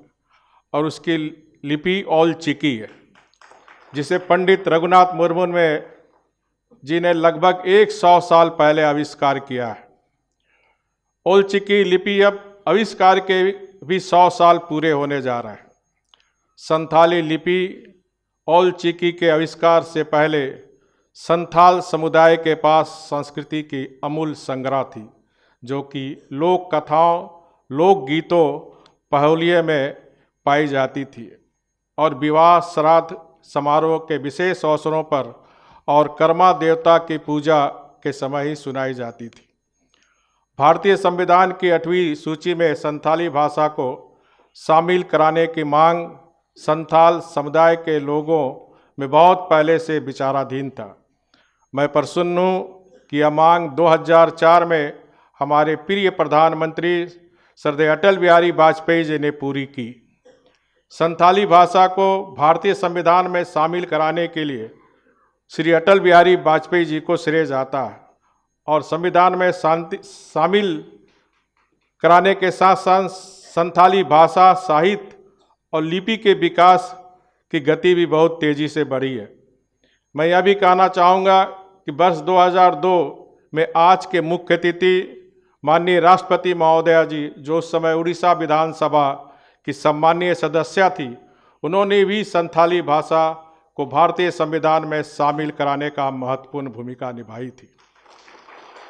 और उसकी लिपि ओल चिकी है, जिसे पंडित रघुनाथ मुर्मू में जी ने लगभग एक सौ साल पहले आविष्कार किया है। ओल चिकी लिपि अब आविष्कार के भी सौ साल पूरे होने जा रहे हैं। संथाली लिपि ओल चिकी के आविष्कार से पहले संथाल समुदाय के पास संस्कृति की अमूल संग्रह थी, जो कि लोक कथाओं, लोकगीतों, पहोलिये में पाई जाती थी और विवाह, श्राद्ध, समारोह के विशेष अवसरों पर और कर्मा देवता की पूजा के समय ही सुनाई जाती थी। भारतीय संविधान की आठवीं सूची में संथाली भाषा को शामिल कराने की मांग संथाल समुदाय के लोगों में बहुत पहले से विचाराधीन था। मैं प्रसन्न हूं कि यह मांग दो हज़ार चार में हमारे प्रिय प्रधानमंत्री श्रद्धेय अटल बिहारी वाजपेयी जी ने पूरी की। संथाली भाषा को भारतीय संविधान में शामिल कराने के लिए श्री अटल बिहारी वाजपेयी जी को श्रेय जाता है और संविधान में शांति शामिल कराने के साथ साथ संथाली भाषा, साहित्य और लिपि के विकास की गति भी बहुत तेजी से बढ़ी है। मैं यह भी कहना चाहूँगा कि वर्ष दो हज़ार दो में आज के मुख्य अतिथि माननीय राष्ट्रपति महोदया जी, जो उस समय उड़ीसा विधानसभा की सम्माननीय सदस्या थी, उन्होंने भी संथाली भाषा को भारतीय संविधान में शामिल कराने का महत्वपूर्ण भूमिका निभाई थी।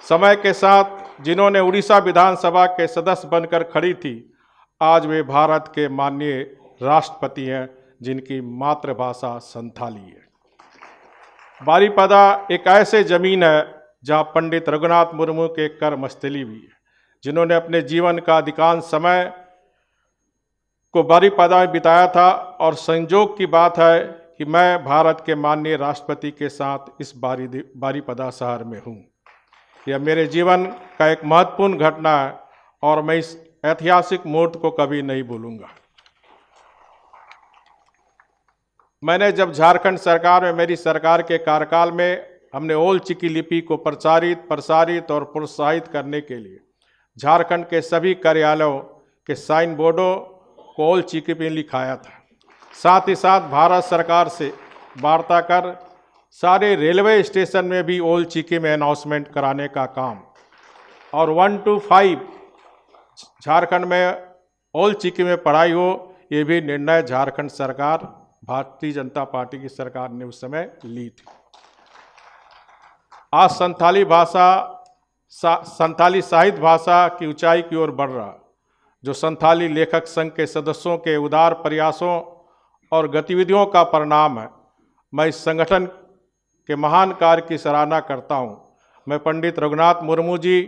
समय के साथ जिन्होंने उड़ीसा विधानसभा के सदस्य बनकर खड़ी थी, आज वे भारत के माननीय राष्ट्रपति हैं, जिनकी मातृभाषा संथाली है। बारीपदा एक ऐसे जमीन है, जहां पंडित रघुनाथ मुर्मू के कर्मस्थली भी है, जिन्होंने अपने जीवन का अधिकांश समय को बारीपदा में बिताया था और संयोग की बात है कि मैं भारत के माननीय राष्ट्रपति के साथ इस बारी बारीपदा शहर में हूँ। यह मेरे जीवन का एक महत्वपूर्ण घटना है और मैं इस ऐतिहासिक मुहूर्त को कभी नहीं भूलूंगा। मैंने जब झारखंड सरकार में, मेरी सरकार के कार्यकाल में हमने ओल चिकी लिपि को प्रचारित, प्रसारित और प्रोत्साहित करने के लिए झारखंड के सभी कार्यालयों के साइन बोर्डों को ओल चिकी में लिखाया था। साथ ही साथ भारत सरकार से वार्ता कर सारे रेलवे स्टेशन में भी ओल चिकी में अनाउंसमेंट कराने का काम और वन टू फाइव झारखंड में ओल चिकी में पढ़ाई हो, ये भी निर्णय झारखंड सरकार, भारतीय जनता पार्टी की सरकार ने उस समय ली थी। आज संथाली भाषा सा, संथाली साहित्य भाषा की ऊंचाई की ओर बढ़ रहा, जो संथाली लेखक संघ के सदस्यों के उदार प्रयासों और गतिविधियों का परिणाम है। मैं इस संगठन के महान कार्य की सराहना करता हूं। मैं पंडित रघुनाथ मुर्मू जी,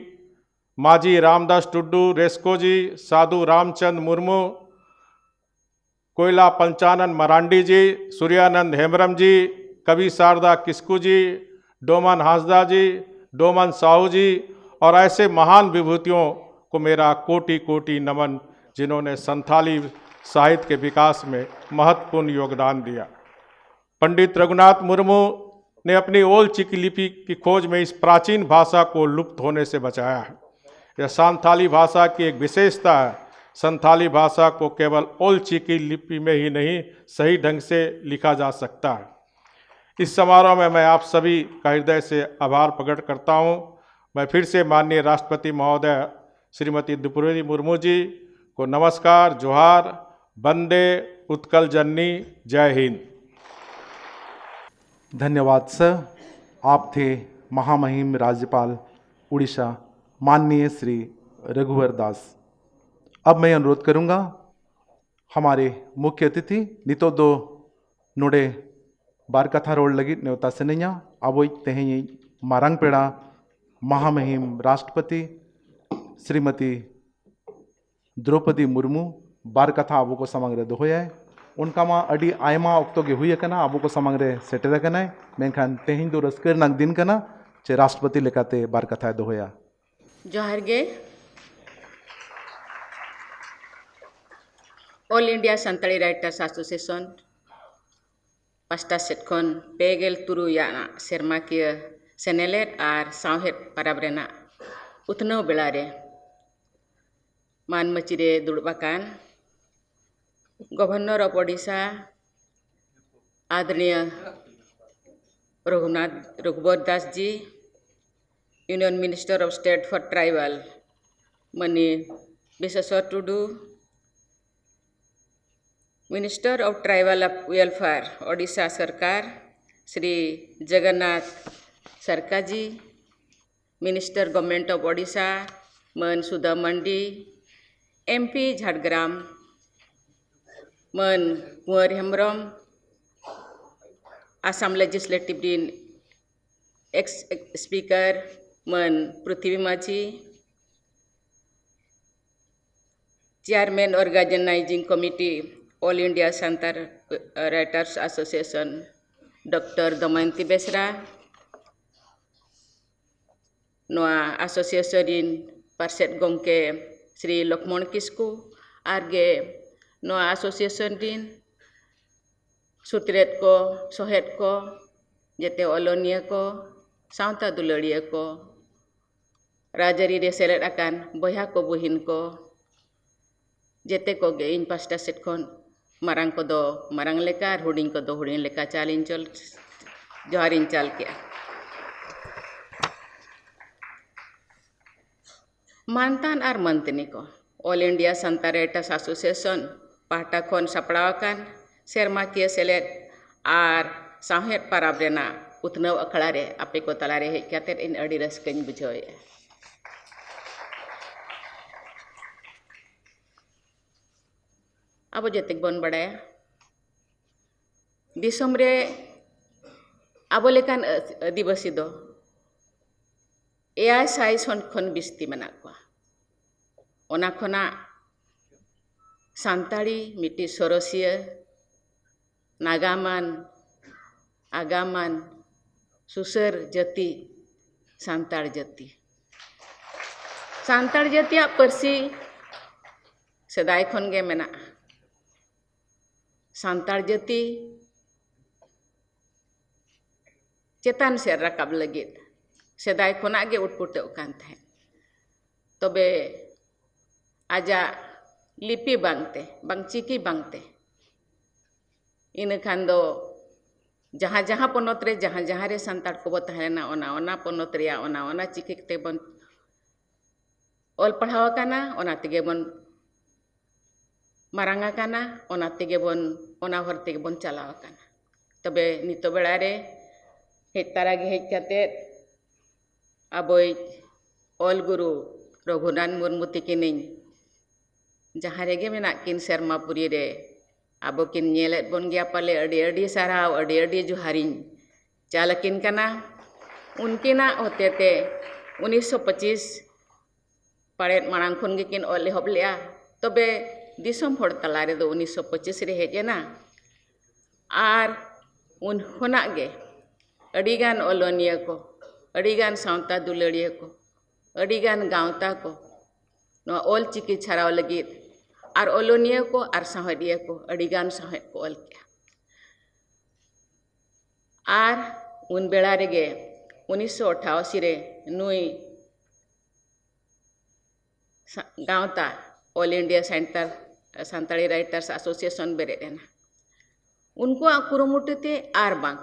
माझी रामदास टुड्डू रेस्को जी, साधु रामचंद मुर्मू, कोयला पंचानन मरांडी जी, सूर्यानंद हेम्ब्रम जी, कवि शारदा किस्कू जी, डोमन हांसदा जी, डोमन साहू जी और ऐसे महान विभूतियों को मेरा कोटि कोटि नमन, जिन्होंने संथाली साहित्य के विकास में महत्वपूर्ण योगदान दिया। पंडित रघुनाथ मुर्मू ने अपनी ओल चिकी लिपि की खोज में इस प्राचीन भाषा को लुप्त होने से बचाया है। यह संथाली भाषा की एक विशेषता है। संथाली भाषा को केवल ओल चिकी लिपि में ही नहीं, सही ढंग से लिखा जा सकता है। इस समारोह में मैं आप सभी का हृदय से आभार प्रकट करता हूं। मैं फिर से माननीय राष्ट्रपति महोदय श्रीमती द्रौपदी मुर्मू जी को नमस्कार, जोहार, वंदे, उत्कल जननी, जय हिंद। धन्यवाद सर। आप थे महामहिम राज्यपाल उड़ीसा माननीय श्री रघुवर दास। अब मैं अनुरोध करूंगा हमारे मुख्य अतिथि ᱱᱤᱛᱚᱜ ᱫᱚ ᱱᱚᱰᱮ ᱵᱟᱨ ᱠᱟᱛᱷᱟ ᱨᱚᱲ ᱞᱟᱹᱜᱤᱫ ᱱᱮᱣᱛᱟ ᱥᱟᱱᱟᱧᱟ ᱟᱵᱚᱭᱤᱡ ᱛᱮᱦᱮᱧᱤᱡ ᱢᱟᱨᱟᱝ ᱯᱮᱲᱟ ᱢᱟᱦᱟᱢᱩᱦᱤᱢ ᱨᱟᱥᱴᱨᱚᱯᱚᱛᱤ ᱥᱨᱤᱢᱚᱛᱤ ᱫᱨᱚᱯᱚᱫᱤ ᱢᱩᱨᱢᱩ ᱵᱟᱨ ᱠᱟᱛᱷᱟ ᱟᱵᱚ ᱠᱚ ᱥᱟᱢᱟᱝ ᱨᱮ ᱫᱚᱦᱚᱭᱟᱭ᱾ ᱚᱱᱠᱟ ᱢᱟ ᱟᱹᱰᱤ ᱟᱭᱢᱟ ᱚᱠᱛᱚ ᱜᱮ ᱦᱩᱭ ᱟᱠᱟᱱᱟ, ᱟᱵᱚ ᱠᱚ ᱥᱟᱢᱟᱝ ᱨᱮ ᱥᱮᱴᱮᱨ ᱟᱠᱟᱱᱟᱭ, ᱢᱮᱱᱠᱷᱟᱱ ᱛᱮᱦᱮᱧ ᱫᱚ ᱨᱟᱹᱥᱠᱟᱹ ᱨᱮᱱᱟᱜ ᱫᱤᱱ ᱠᱟᱱᱟ ᱪᱮ ᱨᱟᱥᱴᱨᱚᱯᱚᱛᱤ ᱞᱮᱠᱟᱛᱮ ᱵᱟᱨ ᱠᱟᱛᱷᱟᱭ ᱫᱚᱦᱚᱭᱟ᱾ ᱡᱚᱦᱟᱨ ᱜᱮ᱾ All India Santali Writers Association ᱯᱟᱥᱴᱟ ᱥᱮᱫ ᱠᱷᱚᱱ ᱯᱮ ᱜᱮᱞ ᱛᱩᱨᱩᱭ ᱟᱱᱟᱜ ᱥᱮᱨᱢᱟᱠᱤᱭᱟᱹ ᱥᱮᱱᱮᱞᱮᱫ ᱟᱨ ᱥᱟᱶᱦᱮᱫ ᱯᱟᱨᱟᱵᱽ ᱨᱮᱱᱟᱜ ᱩᱛᱱᱟᱹᱣ ᱵᱮᱲᱟ ᱨᱮ ᱢᱟᱹᱱ ᱢᱟᱹᱪᱤ ᱨᱮ ᱫᱩᱲᱩᱵ ᱟᱠᱟᱱ Governor of Odisha ᱟᱫᱚᱨᱚᱱᱤᱭᱚ Raghunath ᱨᱚᱜᱷᱩᱵᱚᱨ Das G, Union Minister of State for Tribal money Bishweswar Tudu, Minister of Tribal Welfare Odisha ᱥᱚᱨᱠᱟᱨ ᱥᱨᱤ ᱡᱚᱜᱚᱱᱱᱟᱛᱷ ᱥᱟᱨᱠᱟ ᱡᱤ, Minister Government of Odisha ᱢᱟᱹᱱ ᱥᱩᱫᱷᱟ ᱢᱟᱱᱰᱤ, ᱮᱢ ᱯᱤ ᱡᱷᱟᱲᱜᱨᱟᱢ ᱢᱟᱹᱱ ᱠᱩᱸᱣᱟᱨ ᱦᱮᱢᱵᱨᱚᱢ, ᱟᱥᱟᱢ ᱞᱮᱡᱤᱥᱞᱮᱴᱤᱵᱷ ᱨᱤᱱ ᱮᱠᱥ ᱥᱯᱤᱠᱟᱨ ᱢᱟᱹᱱ ᱯᱨᱤᱛᱷᱤᱵᱤ ᱢᱟᱹᱡᱷᱤ, Chairman Organizing Committee All India Santal Writers Association doctor Damayanti Beshra, ᱱᱚᱣᱟ association ᱨᱤᱱ ᱯᱟᱨᱥᱮᱛ ᱜᱚᱢᱠᱮ ᱥᱨᱤ ᱞᱚᱠᱷᱢᱚᱬ ᱠᱤᱥᱠᱩ ᱟᱨ ᱜᱮ ᱱᱚᱣᱟ ᱟᱥᱳᱥᱤᱭᱮᱥᱚᱱ ᱨᱤᱱ ᱥᱩᱛᱨᱮᱛ ᱠᱚ, ᱥᱚᱦᱮᱫ ᱠᱚ, ᱡᱮᱛᱮ ᱚᱞᱚᱱᱤᱭᱟᱹ ᱠᱚ, ᱥᱟᱶᱛᱟ ᱫᱩᱞᱟᱹᱲᱤᱭᱟᱹ ᱠᱚ, ᱨᱟᱡᱽᱟᱹᱨᱤ ᱨᱮ ᱥᱮᱞᱮᱫ ᱟᱠᱟᱱ ᱵᱚᱭᱦᱟ ᱠᱚ, ᱵᱩᱦᱤᱱ ᱠᱚ, ᱡᱮᱛᱮ ᱠᱚᱜᱮ ᱤᱧ ᱯᱟᱥᱴᱟ ᱥᱮᱫ ᱠᱷᱚᱱ ᱢᱟᱨᱟᱝ ᱠᱚᱫᱚ ᱢᱟᱨᱟᱝ ᱞᱮᱠᱟ ᱟᱨ ᱦᱩᱰᱤᱧ ᱠᱚᱫᱚ ᱦᱩᱰᱤᱧ ᱞᱮᱠᱟ ᱪᱟᱞ ᱤᱧ ᱪᱚᱞ, ᱡᱚᱦᱟᱨ ᱤᱧ ᱪᱟᱞ ᱠᱮᱜᱼᱟ᱾ ᱢᱟᱱᱛᱟᱱ ᱟᱨ ᱢᱟᱱᱛᱤᱱᱤ ᱠᱚ, All India Santa Writers Association ᱯᱟᱦᱴᱟ ᱠᱷᱚᱱ ᱥᱟᱯᱲᱟᱣ ᱟᱠᱟᱱ ᱥᱮᱨᱢᱟᱠᱤᱭᱟᱹ ᱥᱮᱞᱮᱫ ᱟᱨ ᱥᱟᱶᱦᱮᱫ ᱯᱟᱨᱟᱵᱽ ᱨᱮᱱᱟᱜ ᱩᱛᱱᱟᱹᱣ ᱟᱠᱷᱲᱟ ᱨᱮ ᱟᱯᱮ ᱠᱚ ᱛᱟᱞᱟᱨᱮ ᱦᱮᱡ ᱠᱟᱛᱮ ᱤᱧ ᱟᱹᱰᱤ ᱨᱟᱹᱥᱠᱟᱹᱧ ᱵᱩᱡᱷᱟᱹᱣᱮᱫᱼᱟ᱾ ᱟᱵᱚ ᱡᱮᱛᱮ ᱵᱚᱱ ᱵᱟᱲᱟᱭᱟ, ᱫᱤᱥᱚᱢ ᱨᱮ ᱟᱵᱚ ᱞᱮᱠᱟᱱ ᱟᱹᱫᱤᱵᱟᱹᱥᱤ ᱫᱚ ᱮᱭᱟᱭ ᱥᱟᱭ ᱠᱷᱚᱱ ᱵᱤᱥᱛᱤ ᱢᱮᱱᱟᱜ ᱠᱚᱣᱟ᱾ ᱚᱱᱟ ᱠᱷᱚᱱᱟᱜ ᱥᱟᱱᱛᱟᱲᱤ ᱢᱤᱫᱴᱤᱡ ᱥᱚᱨᱚᱥᱤᱭᱟᱹ, ᱱᱟᱜᱟᱢᱟᱱ, ᱟᱜᱟᱢᱟᱱ, ᱥᱩᱥᱟᱹᱨ ᱡᱟᱹᱛᱤ ᱥᱟᱱᱛᱟᱲ ᱡᱟᱹᱛᱤ᱾ ᱥᱟᱱᱛᱟᱲ ᱡᱟᱹᱛᱤᱭᱟᱜ ᱯᱟᱹᱨᱥᱤ ᱥᱮᱫᱟᱭ ᱠᱷᱚᱱ ᱜᱮ ᱢᱮᱱᱟᱜᱼᱟ᱾ ᱥᱟᱱᱛᱟᱲ ᱡᱟᱹᱛᱤ ᱪᱮᱛᱟᱱ ᱥᱮᱫ ᱨᱟᱠᱟᱵ ᱞᱟᱹᱜᱤᱫ ᱥᱮᱫᱟᱭ ᱠᱷᱚᱱᱟᱜ ᱜᱮ ᱩᱴᱯᱩᱴᱟᱹᱜ ᱠᱟᱱ ᱛᱟᱦᱮᱸᱫ᱾ ᱛᱚᱵᱮ ᱟᱡᱟᱜ ᱞᱤᱯᱤ ᱵᱟᱝᱛᱮ, ᱵᱟᱝ ᱪᱤᱠᱤ ᱵᱟᱝᱛᱮ, ᱤᱱᱟᱹ ᱠᱷᱟᱱ ᱫᱚ ᱡᱟᱦᱟᱸ ᱡᱟᱦᱟᱸ ᱯᱚᱱᱚᱛ ᱨᱮ ᱡᱟᱦᱟᱸ ᱡᱟᱦᱟᱸ ᱨᱮ ᱥᱟᱱᱛᱟᱲ ᱠᱚᱵᱚ ᱛᱟᱦᱮᱸ ᱞᱮᱱᱟ, ᱚᱱᱟ ᱚᱱᱟ ᱯᱚᱱᱚᱛ ᱨᱮᱭᱟᱜ ᱚᱱᱟ ᱚᱱᱟ ᱪᱤᱠᱤ ᱛᱮᱵᱚᱱ ᱚᱞ ᱯᱟᱲᱦᱟᱣ ᱟᱠᱟᱱᱟ, ᱚᱱᱟ ᱛᱮᱜᱮ ᱵᱚᱱ ᱢᱟᱨᱟᱝ ᱟᱠᱟᱱᱟ, ᱚᱱᱟ ᱛᱮᱜᱮ ᱵᱚᱱ, ᱚᱱᱟ ᱦᱚᱨ ᱛᱮᱜᱮ ᱵᱚᱱ ᱪᱟᱞᱟᱣ ᱟᱠᱟᱱᱟ᱾ ᱛᱚᱵᱮ ᱱᱤᱛᱚᱜ ᱵᱮᱲᱟ ᱨᱮ ᱦᱮᱡ ᱛᱟᱨᱟ ᱜᱮ ᱦᱮᱡ ᱠᱟᱛᱮ ᱟᱵᱚᱭᱤᱡ ᱚᱞ ᱜᱩᱨᱩ ᱨᱚᱜᱷᱩᱱᱟᱛᱷ ᱢᱩᱨᱢᱩ ᱛᱤᱠᱤᱱᱤᱧ ᱡᱟᱦᱟᱸ ᱨᱮᱜᱮ ᱢᱮᱱᱟᱜ ᱠᱤᱱ ᱥᱮᱨᱢᱟᱯᱩᱨᱤ ᱨᱮ, ᱟᱵᱚ ᱠᱤᱱ ᱧᱮᱞᱮᱫ ᱵᱚᱱ ᱜᱮᱭᱟ ᱯᱟᱞᱮ, ᱟᱹᱰᱤ ᱟᱹᱰᱤ ᱥᱟᱨᱦᱟᱣ, ᱟᱹᱰᱤ ᱟᱹᱰᱤ ᱡᱚᱦᱟᱨᱤᱧ ᱪᱟᱞ ᱟᱹᱠᱤᱱ ᱠᱟᱱᱟ᱾ ᱩᱱᱠᱤᱱᱟᱜ ᱦᱚᱛᱮᱛᱮ ᱩᱱᱤᱥᱥᱚ ᱯᱚᱸᱪᱤᱥ ᱯᱟᱲᱮᱫ ᱢᱟᱲᱟᱝ ᱠᱷᱚᱱ ᱜᱮᱠᱤᱱ ᱚᱞ ᱮᱦᱚᱵ ᱞᱮᱫᱼᱟ, ᱛᱚᱵᱮ ᱫᱤᱥᱚᱢ ᱦᱚᱲ ᱛᱟᱞᱟ ᱨᱮᱫᱚ ᱩᱱᱤᱥᱥᱚ ᱯᱚᱸᱪᱤᱥ ᱨᱮ ᱦᱮᱡ ᱮᱱᱟ᱾ ᱟᱨ ᱩᱱ ᱠᱷᱚᱱᱟᱜ ᱜᱮ ᱟᱹᱰᱤᱜᱟᱱ ᱚᱞᱚᱱᱤᱭᱟᱹ ᱠᱚ ᱟᱹᱰᱤᱜᱟᱱ ᱥᱟᱶᱛᱟ ᱫᱩᱞᱟᱹᱲᱤᱭᱟᱹ ᱠᱚ, ᱟᱹᱰᱤᱜᱟᱱ ᱜᱟᱶᱛᱟ ᱠᱚ ᱱᱚᱣᱟ ᱚᱞ ᱪᱤᱠᱤ ᱪᱷᱟᱨᱟᱣ ᱞᱟᱹᱜᱤᱫ, ᱟᱨ ᱚᱞᱚᱱᱤᱭᱟᱹ ᱠᱚ ᱟᱨ ᱥᱟᱶᱦᱮᱫᱤᱭᱟᱹ ᱠᱚ ᱟᱹᱰᱤᱜᱟᱱ ᱥᱟᱶᱦᱮᱫ ᱠᱚ ᱚᱞ ᱠᱮᱜᱼᱟ᱾ ᱟᱨ ᱩᱱ ᱵᱮᱲᱟ ᱨᱮᱜᱮ ᱩᱱᱤᱥᱥᱚ ᱟᱴᱷᱟᱥᱤ ᱨᱮ ᱱᱩᱭ ᱥᱟ- ᱜᱟᱶᱛᱟ, All India Center Santali Writers Association ᱵᱮᱨᱮᱫ ᱮᱱᱟ᱾ ᱩᱱᱠᱩᱣᱟᱜ ᱠᱩᱨᱩᱢᱩᱴᱩ ᱛᱮ ᱟᱨ ᱵᱟᱝ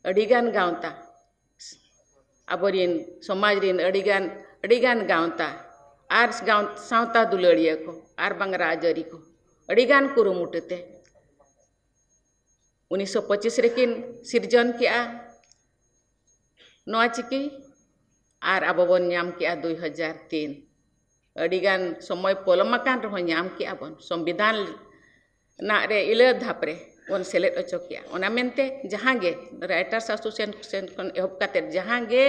ᱟᱹᱰᱤᱜᱟᱱ ᱜᱟᱶᱛᱟ, ᱟᱵᱚᱨᱤᱱ ᱥᱚᱢᱟᱡᱽ ᱨᱤᱱ ᱟᱹᱰᱤᱜᱟᱱ, ᱟᱹᱰᱤᱜᱟᱱ ᱜᱟᱶᱛᱟ ᱟᱨ ᱜᱟᱶ- ᱥᱟᱶᱛᱟ ᱫᱩᱞᱟᱹᱲᱤᱭᱟᱹ ᱠᱚ ᱟᱨ ᱵᱟᱝ ᱨᱟᱡᱽᱟᱹᱨᱤ ᱠᱚ ᱟᱹᱰᱤᱜᱟᱱ ᱠᱩᱨᱩᱢᱩᱴᱩ ᱛᱮ ᱩᱱᱤᱥᱥᱚ ᱯᱚᱸᱪᱤᱥ ᱨᱮᱠᱤᱱ ᱥᱤᱨᱡᱚᱱ ᱠᱮᱜᱼᱟ ᱱᱚᱣᱟ ᱪᱤᱠᱤ, ᱟᱨ ᱟᱵᱚ ᱵᱚᱱ ᱧᱟᱢ ᱠᱮᱜᱼᱟ ᱫᱩᱭ ᱦᱟᱡᱟᱨ ᱛᱤᱱ᱾ ᱟᱹᱰᱤᱜᱟᱱ ᱥᱚᱢᱚᱭ ᱯᱚᱞᱚᱢ ᱟᱠᱟᱱ ᱨᱮᱦᱚᱸ ᱧᱟᱢ ᱠᱮᱜᱼᱟ ᱵᱚᱱ, ᱥᱚᱝᱵᱤᱫᱷᱟᱱ ᱨᱮᱱᱟᱜ ᱨᱮ ᱤᱞᱟᱹ ᱫᱷᱟᱯ ᱨᱮ ᱵᱚᱱ ᱥᱮᱞᱮᱫ ᱦᱚᱪᱚ ᱠᱮᱜᱼᱟ᱾ ᱚᱱᱟ ᱢᱮᱱᱛᱮ ᱡᱟᱦᱟᱸ ᱜᱮ Writers Association ᱠᱷᱚᱱ ᱮᱦᱚᱵ ᱠᱟᱛᱮ ᱡᱟᱦᱟᱸ ᱜᱮ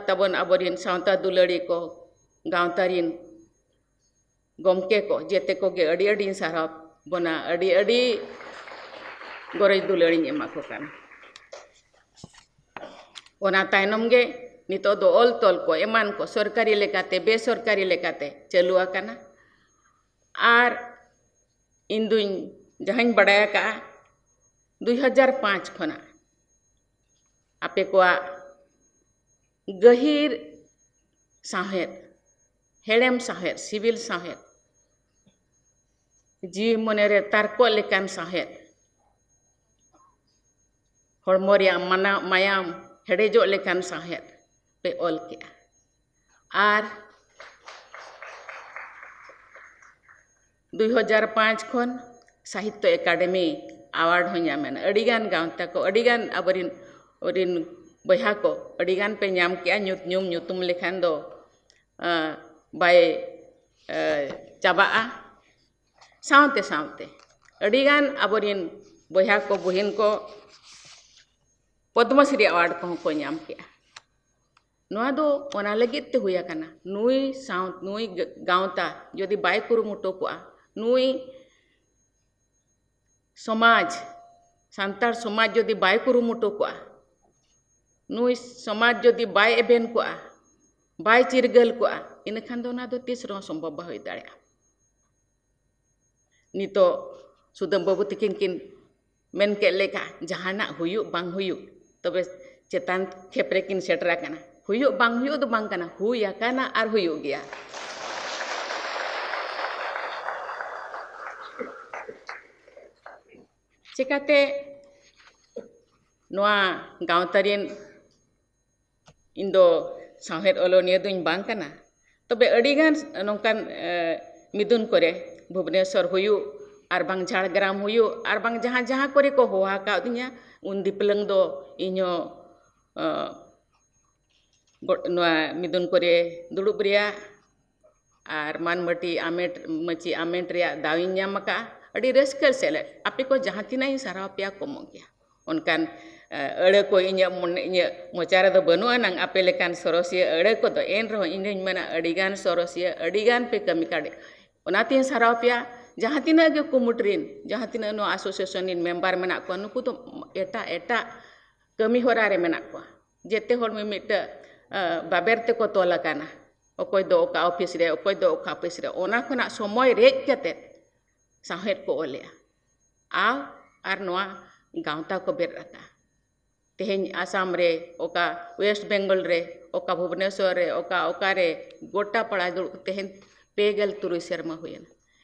ᱛᱟᱵᱚᱱ ᱟᱵᱚᱨᱤᱱ ᱥᱟᱶᱛᱟ ᱫᱩᱞᱟᱹᱲᱤ ᱠᱚ, ᱜᱟᱶᱛᱟ ᱨᱤᱱ ᱜᱚᱢᱠᱮ ᱠᱚ, ᱡᱮᱛᱮ ᱠᱚᱜᱮ ᱟᱹᱰᱤ ᱟᱹᱰᱤᱧ ᱥᱟᱨᱦᱟᱣ ᱵᱚᱱᱟ, ᱟᱹᱰᱤ ᱟᱹᱰᱤ ᱜᱚᱨᱚᱡᱽ ᱫᱩᱞᱟᱹᱲᱤᱧ ᱮᱢᱟ ᱠᱚ ᱠᱟᱱᱟ᱾ ᱚᱱᱟ ᱛᱟᱭᱱᱚᱢ ᱜᱮ ᱱᱤᱛᱚᱜ ᱫᱚ ᱚᱞ ᱛᱚᱞ ᱠᱚ ᱮᱢᱟᱱ ᱠᱚ ᱥᱚᱨᱠᱟᱨᱤ ᱞᱮᱠᱟᱛᱮ, ᱵᱮᱥᱚᱨᱠᱟᱨᱤ ᱞᱮᱠᱟᱛᱮ ᱪᱟᱹᱞᱩ ᱟᱠᱟᱱᱟ᱾ ᱟᱨ ᱤᱧ ᱫᱩᱧ ᱡᱟᱦᱟᱸᱧ ᱵᱟᱰᱟᱭ ᱟᱠᱟᱫᱼᱟ, ᱫᱩᱭ ᱦᱟᱡᱟᱨ ᱯᱟᱸᱪ ᱠᱷᱚᱱᱟᱜ ᱟᱯᱮ ᱠᱚᱣᱟᱜ ᱜᱟᱹᱦᱤᱨ ᱥᱟᱶᱦᱮᱫ, ᱦᱮᱲᱮᱢ ᱥᱟᱶᱦᱮᱫ, ᱥᱤᱵᱤᱞ ᱥᱟᱶᱦᱮᱫ, ᱡᱤᱣᱤ ᱢᱚᱱᱮᱨᱮ ᱛᱟᱨᱠᱚᱜ ᱞᱮᱠᱟᱱ ᱥᱟᱶᱦᱮᱫ, ᱦᱚᱲᱢᱚ ᱨᱮᱭᱟᱜ ᱢᱟᱱᱟ- ᱢᱟᱭᱟᱢ ᱦᱮᱰᱮᱡᱚᱜ ᱞᱮᱠᱟᱱ ᱥᱟᱶᱦᱮᱫ ᱯᱮ ᱚᱞ ᱠᱮᱜᱼᱟ᱾ ᱟᱨ ᱫᱩᱭ ᱦᱟᱡᱟᱨ ᱯᱟᱸᱪ ᱠᱷᱚᱱ ᱥᱟᱦᱤᱛᱛᱚ ᱮᱠᱟᱰᱮᱢᱤ ᱟᱣᱟᱨᱰ ᱦᱚᱸ ᱧᱟᱢ ᱮᱱᱟ᱾ ᱟᱹᱰᱤᱜᱟᱱ ᱜᱟᱶᱛᱟ ᱠᱚ, ᱟᱹᱰᱤᱜᱟᱱ ᱟᱵᱚᱨᱤᱱ, ᱟᱵᱚᱨᱤᱱ ᱵᱚᱭᱦᱟ ᱠᱚ ᱟᱹᱰᱤᱜᱟᱱ ᱯᱮ ᱧᱟᱢ ᱠᱮᱜᱼᱟ᱾ ᱧᱩᱛ- ᱧᱩᱢ ᱧᱩᱛᱩᱢ ᱞᱮᱠᱷᱟᱱ ᱫᱚ, ᱟᱸ, ᱵᱟᱭ, ᱟᱸ, ᱪᱟᱵᱟᱜᱼᱟ᱾ ᱥᱟᱶᱛᱮ ᱥᱟᱶᱛᱮ ᱟᱹᱰᱤᱜᱟᱱ ᱟᱵᱚᱨᱤᱱ ᱵᱚᱭᱦᱟ ᱠᱚ, ᱵᱩᱦᱤᱱ ᱠᱚ ᱯᱚᱫᱽᱢᱚᱥᱨᱤ ᱟᱣᱟᱨᱰ ᱠᱚᱦᱚᱸ ᱠᱚ ᱧᱟᱢ ᱠᱮᱜᱼᱟ᱾ ᱱᱚᱣᱟ ᱫᱚ ᱚᱱᱟ ᱞᱟᱹᱜᱤᱫ ᱛᱮ ᱦᱩᱭ ᱟᱠᱟᱱᱟ, ᱱᱩᱭ ᱥᱟᱶ-, ᱱᱩᱭ ᱜ-, ᱜᱟᱶᱛᱟ ᱡᱩᱫᱤ ᱵᱟᱭ ᱠᱩᱨᱩᱢᱩᱴᱩ ᱠᱚᱜᱼᱟ, ᱱᱩᱭ ᱥᱚᱢᱟᱡᱽ, ᱥᱟᱱᱛᱟᱲ ᱥᱚᱢᱟᱡᱽ ᱡᱩᱫᱤ ᱵᱟᱭ ᱠᱩᱨᱩᱢᱩᱴᱩ ᱠᱚᱜᱼᱟ, ᱱᱩᱭ ᱥᱚᱢᱟᱡᱽ ᱡᱩᱫᱤ ᱵᱟᱭ ᱮᱵᱷᱮᱱ ᱠᱚᱜᱼᱟ, ᱵᱟᱭ ᱪᱤᱨᱜᱟᱹᱞ ᱠᱚᱜᱼᱟ, ᱤᱱᱟᱹᱠᱷᱟᱱ ᱫᱚ ᱚᱱᱟ ᱫᱚ ᱛᱤᱥ ᱨᱮᱦᱚᱸ ᱥᱚᱢᱵᱷᱚᱵ ᱵᱟᱭ ᱦᱩᱭ ᱫᱟᱲᱮᱭᱟᱜᱼᱟ᱾ ᱱᱤᱛᱚᱜ ᱥᱩᱫᱟᱹᱢ ᱵᱟᱹᱵᱩ ᱛᱤᱠᱤᱱ ᱠᱤᱱ ᱢᱮᱱ ᱠᱮᱫ ᱞᱮᱠᱟ, ᱡᱟᱦᱟᱱᱟᱜ ᱦᱩᱭᱩᱜ ᱵᱟᱝ ᱦᱩᱭᱩᱜ, ᱛᱚᱵᱮ ᱪᱮᱛᱟᱱ ᱠᱷᱮᱯ ᱨᱮᱠᱤᱱ ᱥᱮᱴᱮᱨ ᱟᱠᱟᱱᱟ᱾ ᱦᱩᱭᱩᱜ ᱵᱟᱝ ᱦᱩᱭᱩᱜ ᱫᱚ ᱵᱟᱝ ᱠᱟᱱᱟ, ᱦᱩᱭ ᱟᱠᱟᱱᱟ ᱟᱨ ᱦᱩᱭᱩᱜ ᱜᱮᱭᱟ᱾ ᱪᱮᱠᱟᱛᱮ ᱱᱚᱣᱟ ᱜᱟᱶᱛᱟ ᱨᱮᱱ ᱤᱧ ᱫᱚ ᱥᱟᱶᱦᱮᱫ ᱚᱞᱚᱱᱤᱭᱟᱹ ᱫᱚᱧ ᱵᱟᱝ ᱠᱟᱱᱟ, ᱛᱚᱵᱮ ᱟᱹᱰᱤᱜᱟᱱ ᱱᱚᱝᱠᱟᱱ, ᱮ, ᱢᱤᱫᱩᱱ ᱠᱚᱨᱮ, ᱵᱷᱩᱵᱽᱱᱮᱥᱚᱨ ᱦᱩᱭᱩᱜ ᱟᱨ ᱵᱟᱝ ᱡᱷᱟᱲᱜᱨᱟᱢ ᱦᱩᱭᱩᱜ ᱟᱨ ᱵᱟᱝ ᱡᱟᱦᱟᱸ ᱡᱟᱦᱟᱸ ᱠᱚᱨᱮ ᱠᱚ ᱦᱚᱦᱚ ᱟᱠᱟᱫᱤᱧᱟ, ᱩᱱ ᱫᱤᱯᱞᱟᱹᱝ ᱫᱚ ᱤᱧᱦᱚᱸ, ᱮ, ᱜᱚ-, ᱱᱚᱣᱟ ᱢᱤᱫᱩᱱ ᱠᱚᱨᱮ ᱫᱩᱲᱩᱵ ᱨᱮᱭᱟᱜ ᱟᱨ ᱢᱟᱱ ᱢᱟᱹᱴᱤ ᱟᱢᱮᱴ, ᱢᱟᱹᱪᱤ ᱟᱢᱮᱴ ᱨᱮᱭᱟᱜ ᱫᱟᱣ ᱤᱧ ᱧᱟᱢ ᱟᱠᱟᱫᱼᱟ᱾ ᱟᱹᱰᱤ ᱨᱟᱹᱥᱠᱟᱹ ᱥᱮᱞᱮᱫ᱾ ᱟᱯᱮ ᱠᱚ ᱡᱟᱦᱟᱸ ᱛᱤᱱᱟᱹᱜ ᱤᱧ ᱥᱟᱨᱦᱟᱣ ᱯᱮᱭᱟ, ᱠᱚᱢᱚᱜ ᱜᱮᱭᱟ᱾ ᱚᱱᱠᱟᱱ, ᱮ, ᱟᱹᱲᱟᱹ ᱠᱚ ᱤᱧᱟᱹᱜ ᱢᱚᱱᱮ, ᱤᱧᱟᱹᱜ ᱢᱚᱪᱟ ᱨᱮᱫᱚ ᱵᱟᱹᱱᱩᱜ ᱟᱱᱟᱝ ᱟᱯᱮ ᱞᱮᱠᱟᱱ ᱥᱚᱨᱚᱥᱤᱭᱟᱹ ᱟᱹᱲᱟᱹ ᱠᱚᱫᱚ, ᱮᱱ ᱨᱮᱦᱚᱸ ᱤᱧ ᱫᱚᱧ ᱢᱮᱱᱟ, ᱟᱹᱰᱤᱜᱟᱱ ᱥᱚᱨᱚᱥᱤᱭᱟᱹ, ᱟᱹᱰᱤᱜᱟᱱ ᱯᱮ ᱠᱟᱹᱢᱤ ᱠᱟᱫ᱾ ᱚᱱᱟᱛᱤᱧ ᱥᱟᱨᱦᱟᱣ ᱯᱮᱭᱟ, ᱡᱟᱦᱟᱸ ᱛᱤᱱᱟᱹᱜ ᱜᱮ ᱠᱩᱢᱩᱴ ᱨᱮᱱ, ᱡᱟᱦᱟᱸ ᱛᱤᱱᱟᱹᱜ ᱱᱚᱣᱟ association ᱨᱮᱱ member ᱢᱮᱱᱟᱜ ᱠᱚᱣᱟ, ᱱᱩᱠᱩ ᱫᱚ ᱮᱴᱟᱜ ᱮᱴᱟᱜ ᱠᱟᱹᱢᱤ ᱦᱚᱨᱟ ᱨᱮ ᱢᱮᱱᱟᱜ ᱠᱚᱣᱟ᱾ ᱡᱮᱛᱮ ᱦᱚᱲ ᱢᱤᱢᱤᱫᱴᱟᱹᱜ, ᱮ, ᱵᱟᱵᱮᱨ ᱛᱮᱠᱚ ᱛᱚᱞ ᱟᱠᱟᱱᱟ᱾ ᱚᱠᱚᱭ ᱫᱚ ᱚᱠᱟ office ᱨᱮ, ᱚᱠᱚᱭ ᱫᱚ ᱚᱠᱟ office ᱨᱮ, ᱚᱱᱟ ᱠᱷᱚᱱᱟᱜ ᱥᱚᱢᱚᱭ ᱨᱮᱡ ᱠᱟᱛᱮ ᱥᱟᱶᱦᱮᱫ ᱠᱚ ᱚᱞᱮᱜᱼᱟ᱾ ᱟᱨ, ᱟᱨ ᱱᱚᱣᱟ ᱜᱟᱶᱛᱟ ᱠᱚ ᱵᱮᱨᱮᱫ ᱟᱠᱟᱫᱼᱟ᱾ ᱛᱮᱦᱮᱧ ᱟᱥᱟᱢ ᱨᱮ, ᱚᱠᱟ West Bengal ᱨᱮ, ᱚᱠᱟ ᱵᱷᱩᱵᱽᱱᱮᱥᱚᱨ ᱨᱮ, ᱚᱠᱟ, ᱚᱠᱟ ᱨᱮ, ᱜᱚᱴᱟ ᱯᱟᱲᱟ ᱫᱩᱲᱩᱵ ᱛᱮᱦᱮᱧ ᱯᱮ ᱜᱮᱞ ᱛᱩᱨᱩᱭ ᱥᱮᱨᱢᱟ ᱦᱩᱭᱮᱱᱟ᱾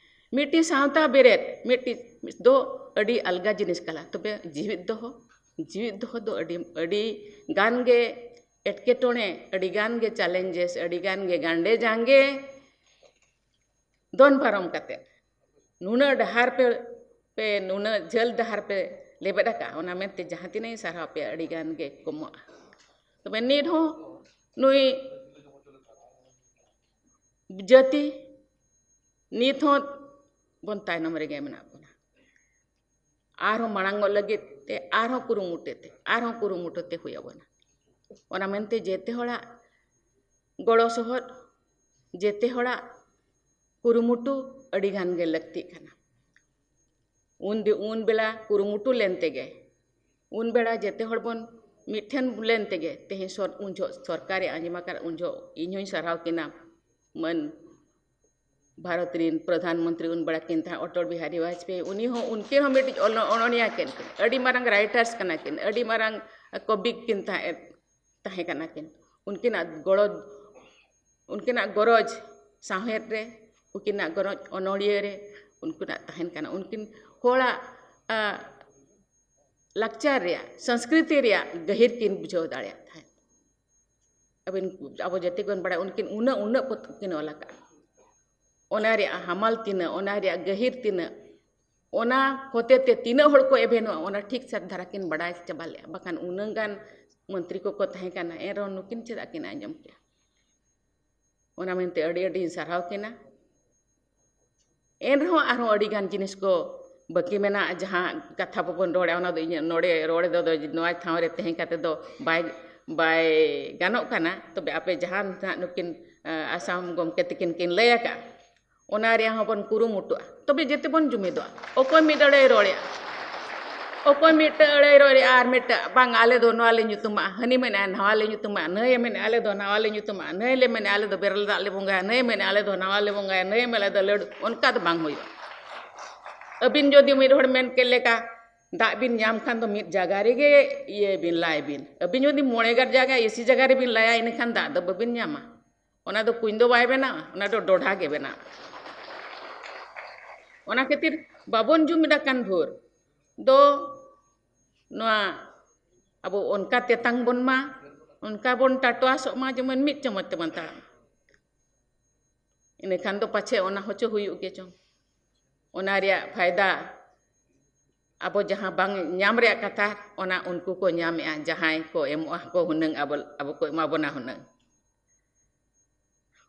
ᱢᱤᱫᱴᱤᱡ ᱥᱟᱶᱛᱟ ᱵᱮᱨᱮᱫ, ᱢᱤᱫᱴᱤᱡ ᱫᱚ ᱟᱹᱰᱤ ᱟᱞᱜᱟ ᱡᱤᱱᱤᱥ ᱠᱟᱱᱟ, ᱛᱚᱵᱮ ᱡᱤᱣᱤᱫ ᱫᱚᱦᱚ, ᱡᱤᱣᱤᱫ ᱫᱚᱦᱚ ᱫᱚ ᱟᱹᱰᱤ, ᱟᱹᱰᱤ ᱜᱟᱱ ᱜᱮ ᱮᱴᱠᱮᱴᱚᱬᱮ, ᱟᱹᱰᱤ ᱜᱟᱱ ᱜᱮ challenges, ᱟᱹᱰᱤ ᱜᱟᱱ ᱜᱮ ᱜᱟᱱᱰᱮ ᱡᱟᱸᱜᱮ ᱫᱚᱱ ᱯᱟᱨᱚᱢ ᱠᱟᱛᱮ ᱱᱩᱱᱟᱹᱜ ᱰᱟᱦᱟᱨ ᱯᱮ, ᱯᱮ, ᱱᱩᱱᱟᱹᱜ ᱡᱷᱟᱹᱞ ᱰᱟᱦᱟᱨ ᱯᱮ ᱞᱮᱵᱮᱫ ᱟᱠᱟᱫᱼᱟ, ᱚᱱᱟ ᱢᱮᱱᱛᱮ ᱡᱟᱦᱟᱸ ᱛᱤᱱᱟᱹᱜ ᱤᱧ ᱥᱟᱨᱦᱟᱣ ᱯᱮᱭᱟ, ᱟᱹᱰᱤ ᱜᱟᱱ ᱜᱮ ᱠᱚᱢᱚᱜᱼᱟ᱾ ᱛᱚᱵᱮ ᱱᱤᱛ ᱦᱚᱸ ᱱᱩᱭ ᱡᱟᱹᱛᱤ ᱱᱤᱛ ᱦᱚᱸ ᱵᱚᱱ ᱛᱟᱭᱱᱚᱢ ᱨᱮᱜᱮ ᱢᱮᱱᱟᱜ ᱵᱚᱱᱟ᱾ ᱟᱨᱦᱚᱸ ᱢᱟᱲᱟᱝᱚᱜ ᱞᱟᱹᱜᱤᱫ ᱛᱮ ᱟᱨᱦᱚᱸ ᱠᱩᱨᱩᱢᱩᱴᱩ ᱛᱮ, ᱟᱨᱦᱚᱸ ᱠᱩᱨᱩᱢᱩᱴᱩ ᱛᱮ ᱦᱩᱭ ᱟᱵᱚᱱᱟ᱾ ᱚᱱᱟ ᱢᱮᱱᱛᱮ ᱡᱮᱛᱮ ᱦᱚᱲᱟᱜ ᱜᱚᱲᱚ ᱥᱚᱦᱚᱫ, ᱡᱮᱛᱮ ᱦᱚᱲᱟᱜ ᱠᱩᱨᱩᱢᱩᱴᱩ ᱟᱹᱰᱤ ᱜᱟᱱ ᱜᱮ ᱞᱟᱹᱠᱛᱤᱜ ᱠᱟᱱᱟ᱾ ᱩᱱ ᱫᱤ-, ᱩᱱ ᱵᱮᱲᱟ ᱠᱩᱨᱩᱢᱩᱴᱩ ᱞᱮᱱ ᱛᱮᱜᱮ, ᱩᱱ ᱵᱮᱲᱟ ᱡᱮᱛᱮ ᱦᱚᱲ ᱵᱚᱱ ᱢᱤᱫᱴᱷᱮᱱ ᱞᱮᱱ ᱛᱮᱜᱮ ᱛᱮᱦᱮᱧ ᱥᱚᱨ-, ᱩᱱ ᱡᱚᱦᱚᱜ ᱥᱚᱨᱠᱟᱨᱮ ᱟᱸᱡᱚᱢ ᱟᱠᱟᱫ, ᱩᱱ ᱡᱚᱦᱚᱜ ᱤᱧ ᱦᱚᱧ ᱥᱟᱨᱦᱟᱣ ᱠᱤᱱᱟ᱾ ᱢᱟᱹᱱ ᱵᱷᱟᱨᱚᱛ ᱨᱤᱱ ᱯᱨᱚᱫᱷᱟᱱ ᱢᱚᱱᱛᱨᱤ ᱩᱱ ᱵᱮᱲᱟ ᱠᱤᱱ ᱛᱟᱦᱮᱸ ᱚᱴᱚᱞ ᱵᱤᱦᱟᱨᱤ ᱵᱟᱡᱽᱯᱮᱭᱤ, ᱩᱱᱤ ᱦᱚᱸ, ᱩᱱᱠᱤᱱ ᱦᱚᱸ ᱢᱤᱫᱴᱤᱡ ᱚᱱ-, ᱚᱱᱚᱬᱦᱤᱭᱟᱹ ᱠᱤᱱ, ᱠᱤᱱ ᱟᱹᱰᱤ ᱢᱟᱨᱟᱝ writers ᱠᱟᱱᱟ ᱠᱤᱱ, ᱟᱹᱰᱤ ᱢᱟᱨᱟᱝ ᱠᱚᱵᱤ ᱠᱤᱱ ᱛᱟᱦᱮᱸ, ᱛᱟᱦᱮᱸ ᱠᱟᱱᱟ ᱠᱤᱱ᱾ ᱩᱱᱠᱤᱱᱟᱜ ᱜᱚᱲᱚ, ᱩᱱᱠᱤᱱᱟᱜ ᱜᱚᱨᱚᱡᱽ ᱥᱟᱶᱦᱮᱫ ᱨᱮ, ᱩᱱᱠᱤᱱᱟᱜ ᱜᱚᱨᱚᱡᱽ ᱚᱱᱚᱬᱦᱤᱭᱟᱹ ᱨᱮ ᱩᱱᱠᱤᱱᱟᱜ ᱛᱟᱦᱮᱱ ᱠᱟᱱᱟ᱾ ᱩᱱᱠᱤᱱ ᱦᱚᱲᱟᱜ, ᱟ, ᱞᱟᱠᱪᱟᱨ ᱨᱮᱭᱟᱜ, ᱥᱚᱝᱥᱠᱨᱤᱛᱤ ᱨᱮᱭᱟᱜ ᱜᱟᱹᱦᱤᱨ ᱠᱤᱱ ᱵᱩᱡᱷᱟᱹᱣ ᱫᱟᱲᱮᱭᱟᱜ ᱛᱟᱦᱮᱸᱫ᱾ ᱟᱹᱵᱤᱱ, ᱟᱵᱚ ᱡᱟᱹᱛᱤ ᱵᱚᱱ ᱵᱟᱲᱟᱭᱟ, ᱩᱱᱠᱤᱱ ᱩᱱᱟᱹᱜ, ᱩᱱᱟᱹᱜ ᱯᱚᱛᱚᱵ ᱠᱤᱱ ᱚᱞ ᱟᱠᱟᱫᱼᱟ᱾ ᱚᱱᱟ ᱨᱮᱭᱟᱜ ᱦᱟᱢᱟᱞ ᱛᱤᱱᱟᱹᱜ, ᱚᱱᱟ ᱨᱮᱭᱟᱜ ᱜᱟᱹᱦᱤᱨ ᱛᱤᱱᱟᱹᱜ, ᱚᱱᱟ ᱦᱚᱛᱮ ᱛᱮ ᱛᱤᱱᱟᱹᱜ ᱦᱚᱲ ᱠᱚ ᱮᱵᱷᱮᱱᱚᱜᱼᱟ, ᱚᱱᱟ ᱴᱷᱤᱠ ᱥᱟᱹᱛ ᱫᱷᱟᱨᱟ ᱠᱤᱱ ᱵᱟᱲᱟᱭ ᱪᱟᱵᱟ ᱞᱮᱫᱼᱟ᱾ ᱵᱟᱠᱷᱟᱱ ᱩᱱᱟᱹᱜ ᱜᱟᱱ ᱢᱚᱱᱛᱨᱤ ᱠᱚᱠᱚ ᱛᱟᱦᱮᱸ ᱠᱟᱱᱟ, ᱮᱱ ᱨᱮᱦᱚᱸ ᱱᱩᱠᱤᱱ ᱪᱮᱫᱟᱜ ᱠᱤᱱ ᱟᱸᱡᱚᱢ ᱠᱮᱭᱟ? ᱚᱱᱟ ᱢᱮᱱᱛᱮ ᱟᱹᱰᱤ ᱟᱹᱰᱤᱧ ᱥᱟᱨᱦᱟᱣ ᱠᱤᱱᱟ᱾ ᱮᱱ ᱨᱮᱦᱚᱸ ᱟᱨᱦᱚᱸ ᱟᱹᱰᱤ ᱜᱟᱱ ᱡᱤᱱᱤᱥ ᱠᱚ ᱵᱟᱹᱠᱤ ᱢᱮᱱᱟᱜᱼᱟ, ᱡᱟᱦᱟᱸ ᱠᱟᱛᱷᱟ ᱵᱚᱱ ᱨᱚᱲᱟ, ᱚᱱᱟ ᱫᱚ ᱤᱧᱟᱹᱜ ᱱᱚᱰᱮ ᱨᱚᱲ ᱫᱚ, ᱫᱚ ᱱᱚᱣᱟ ᱴᱷᱟᱶ ᱨᱮ ᱛᱟᱦᱮᱸ ᱠᱟᱛᱮ ᱫᱚ ᱵᱟᱭ, ᱵᱟᱭ ᱜᱟᱱᱚᱜ ᱠᱟᱱᱟ᱾ ᱛᱚᱵᱮ ᱟᱯᱮ ᱡᱟᱦᱟᱸ ᱱᱟᱦᱟᱜ ᱱᱩᱠᱤᱱ, ᱟ, ᱟᱥᱟᱢ ᱜᱚᱢᱠᱮ ᱛᱟᱹᱠᱤᱱ ᱠᱤᱱ ᱞᱟᱹᱭ ᱟᱠᱟᱫᱼᱟ, ᱚᱱᱟ ᱨᱮᱭᱟᱜ ᱦᱚᱸᱵᱚᱱ ᱠᱩᱨᱩᱢᱩᱴᱩᱜᱼᱟ᱾ ᱛᱚᱵᱮ ᱡᱮᱛᱮ ᱵᱚᱱ ᱡᱩᱢᱤᱫᱚᱜᱼᱟ᱾ ᱚᱠᱚᱭ ᱢᱤᱫ ᱟᱹᱲᱟᱹᱭ ᱨᱚᱲᱮᱜᱼᱟ, ᱚᱠᱚᱭ ᱢᱤᱫᱴᱟᱹᱜ ᱟᱹᱲᱟᱹᱭ ᱨᱚᱲᱮᱜᱼᱟ ᱟᱨ ᱢᱤᱫᱴᱟᱹᱜ, "ᱵᱟᱝ, ᱟᱞᱮ ᱫᱚ ᱱᱚᱣᱟ ᱞᱮ ᱧᱩᱛᱩᱢᱟᱜᱼᱟ", ᱦᱟᱹᱱᱤ ᱢᱮᱱᱮᱜᱼᱟ, "ᱱᱟᱣᱟ ᱞᱮ ᱧᱩᱛᱩᱢᱟᱜᱼᱟ", ᱱᱟᱹᱭᱮ ᱢᱮᱱᱮᱜᱼᱟ, "ᱟᱞᱮ ᱫᱚ ᱱᱟᱣᱟ ᱞᱮ ᱧᱩᱛᱩᱢᱟᱜᱼᱟ", ᱱᱟᱹᱭ ᱞᱮ ᱢᱮᱱᱮᱜᱼᱟ, "ᱟᱞᱮ ᱫᱚ ᱵᱮᱨᱮᱞ ᱫᱟᱜ ᱞᱮ ᱵᱚᱸᱜᱟᱭᱟ", ᱱᱟᱹᱭᱮ ᱢᱮᱱᱮᱜᱼᱟ, "ᱟᱞᱮ ᱫᱚ ᱱᱟᱣᱟ ᱞᱮ ᱵᱚᱸᱜᱟᱭᱟ", ᱱᱟᱹᱭᱮ ᱢᱮᱱᱮᱜᱼᱟ, "ᱟᱞᱮ ᱫᱚ ᱞᱟᱹᱰᱩ", ᱚᱱᱠᱟ ᱫᱚ ᱵᱟᱝ ᱦᱩᱭᱩᱜᱼᱟ᱾ ᱟᱹᱵᱤᱱ ᱡᱩᱫᱤ ᱢᱤᱫ ᱦᱚᱲ ᱢᱮᱱ ᱠᱮᱫ ᱞᱮᱠᱟ ᱫᱟᱜ ᱵᱤᱱ ᱧᱟᱢ ᱠᱷᱟᱱ ᱫᱚ ᱢᱤᱫ ᱡᱟᱭᱜᱟ ᱨᱮᱜᱮ ᱤᱭᱟᱹᱭ ᱵᱤᱱ, ᱞᱟᱭ ᱵᱤᱱ᱾ ᱟᱹᱵᱤᱱ ᱡᱩᱫᱤ ᱢᱚᱬᱮ ᱜᱟᱨ ᱡᱟᱭᱜᱟ ᱮᱥᱤ ᱡᱟᱭᱜᱟ ᱨᱮᱵᱤᱱ ᱞᱟᱭᱟ, ᱤᱱᱟᱹᱠᱷᱟᱱ ᱫᱟᱜ ᱫᱚ ᱵᱟᱹᱵᱤᱱ ᱧᱟᱢᱟ᱾ ᱚᱱᱟ ᱫᱚ ᱠᱩᱧ ᱫᱚ ᱵᱟᱭ ᱵᱮᱱᱟᱣᱟ, ᱚᱱᱟ ᱫᱚ ᱰᱚᱰᱷᱟ ᱜᱮ ᱵᱮᱱᱟᱣᱟ᱾ ᱚᱱᱟ ᱠᱷᱟᱹᱛᱤᱨ ᱵᱟᱵᱚᱱ ᱡᱩᱢᱤᱫ ᱟᱠᱟᱱ ᱵᱷᱳᱨ ᱫᱚ ᱱᱚᱣᱟ ᱟᱵᱚ ᱚᱱᱠᱟ ᱛᱮᱛᱟᱝ ᱵᱚᱱ ᱢᱟ, ᱚᱱᱠᱟ ᱵᱚᱱ ᱴᱟᱴᱣᱟᱥᱚᱜ ᱢᱟ, ᱡᱮᱢᱚᱱ ᱢᱤᱫ ᱪᱟᱢᱚᱪ ᱛᱮᱵᱚᱱ ᱛᱟᱲᱟᱢ᱾ ᱤᱱᱟᱹᱠᱷᱟᱱ ᱫᱚ ᱯᱟᱪᱷᱮ ᱚᱱᱟ ᱦᱚᱪᱚ ᱦᱩᱭᱩᱜ ᱜᱮ ᱪᱚᱝ᱾ ᱚᱱᱟ ᱨᱮᱭᱟᱜ ᱯᱷᱟᱭᱫᱟ ᱟᱵᱚ ᱡᱟᱦᱟᱸ ᱵᱟᱝ ᱧᱟᱢ ᱨᱮᱭᱟᱜ ᱠᱟᱛᱷᱟ, ᱚᱱᱟ ᱩᱱᱠᱩ ᱠᱚ ᱧᱟᱢᱮᱜᱼᱟ, ᱡᱟᱦᱟᱸᱭ ᱠᱚ ᱮᱢᱚᱜᱼᱟ ᱠᱚ ᱦᱩᱱᱟᱹᱝ, ᱟᱵᱚ, ᱟᱵᱚ ᱠᱚ ᱮᱢᱟ ᱵᱚᱱᱟ ᱦᱩᱱᱟᱹᱝ᱾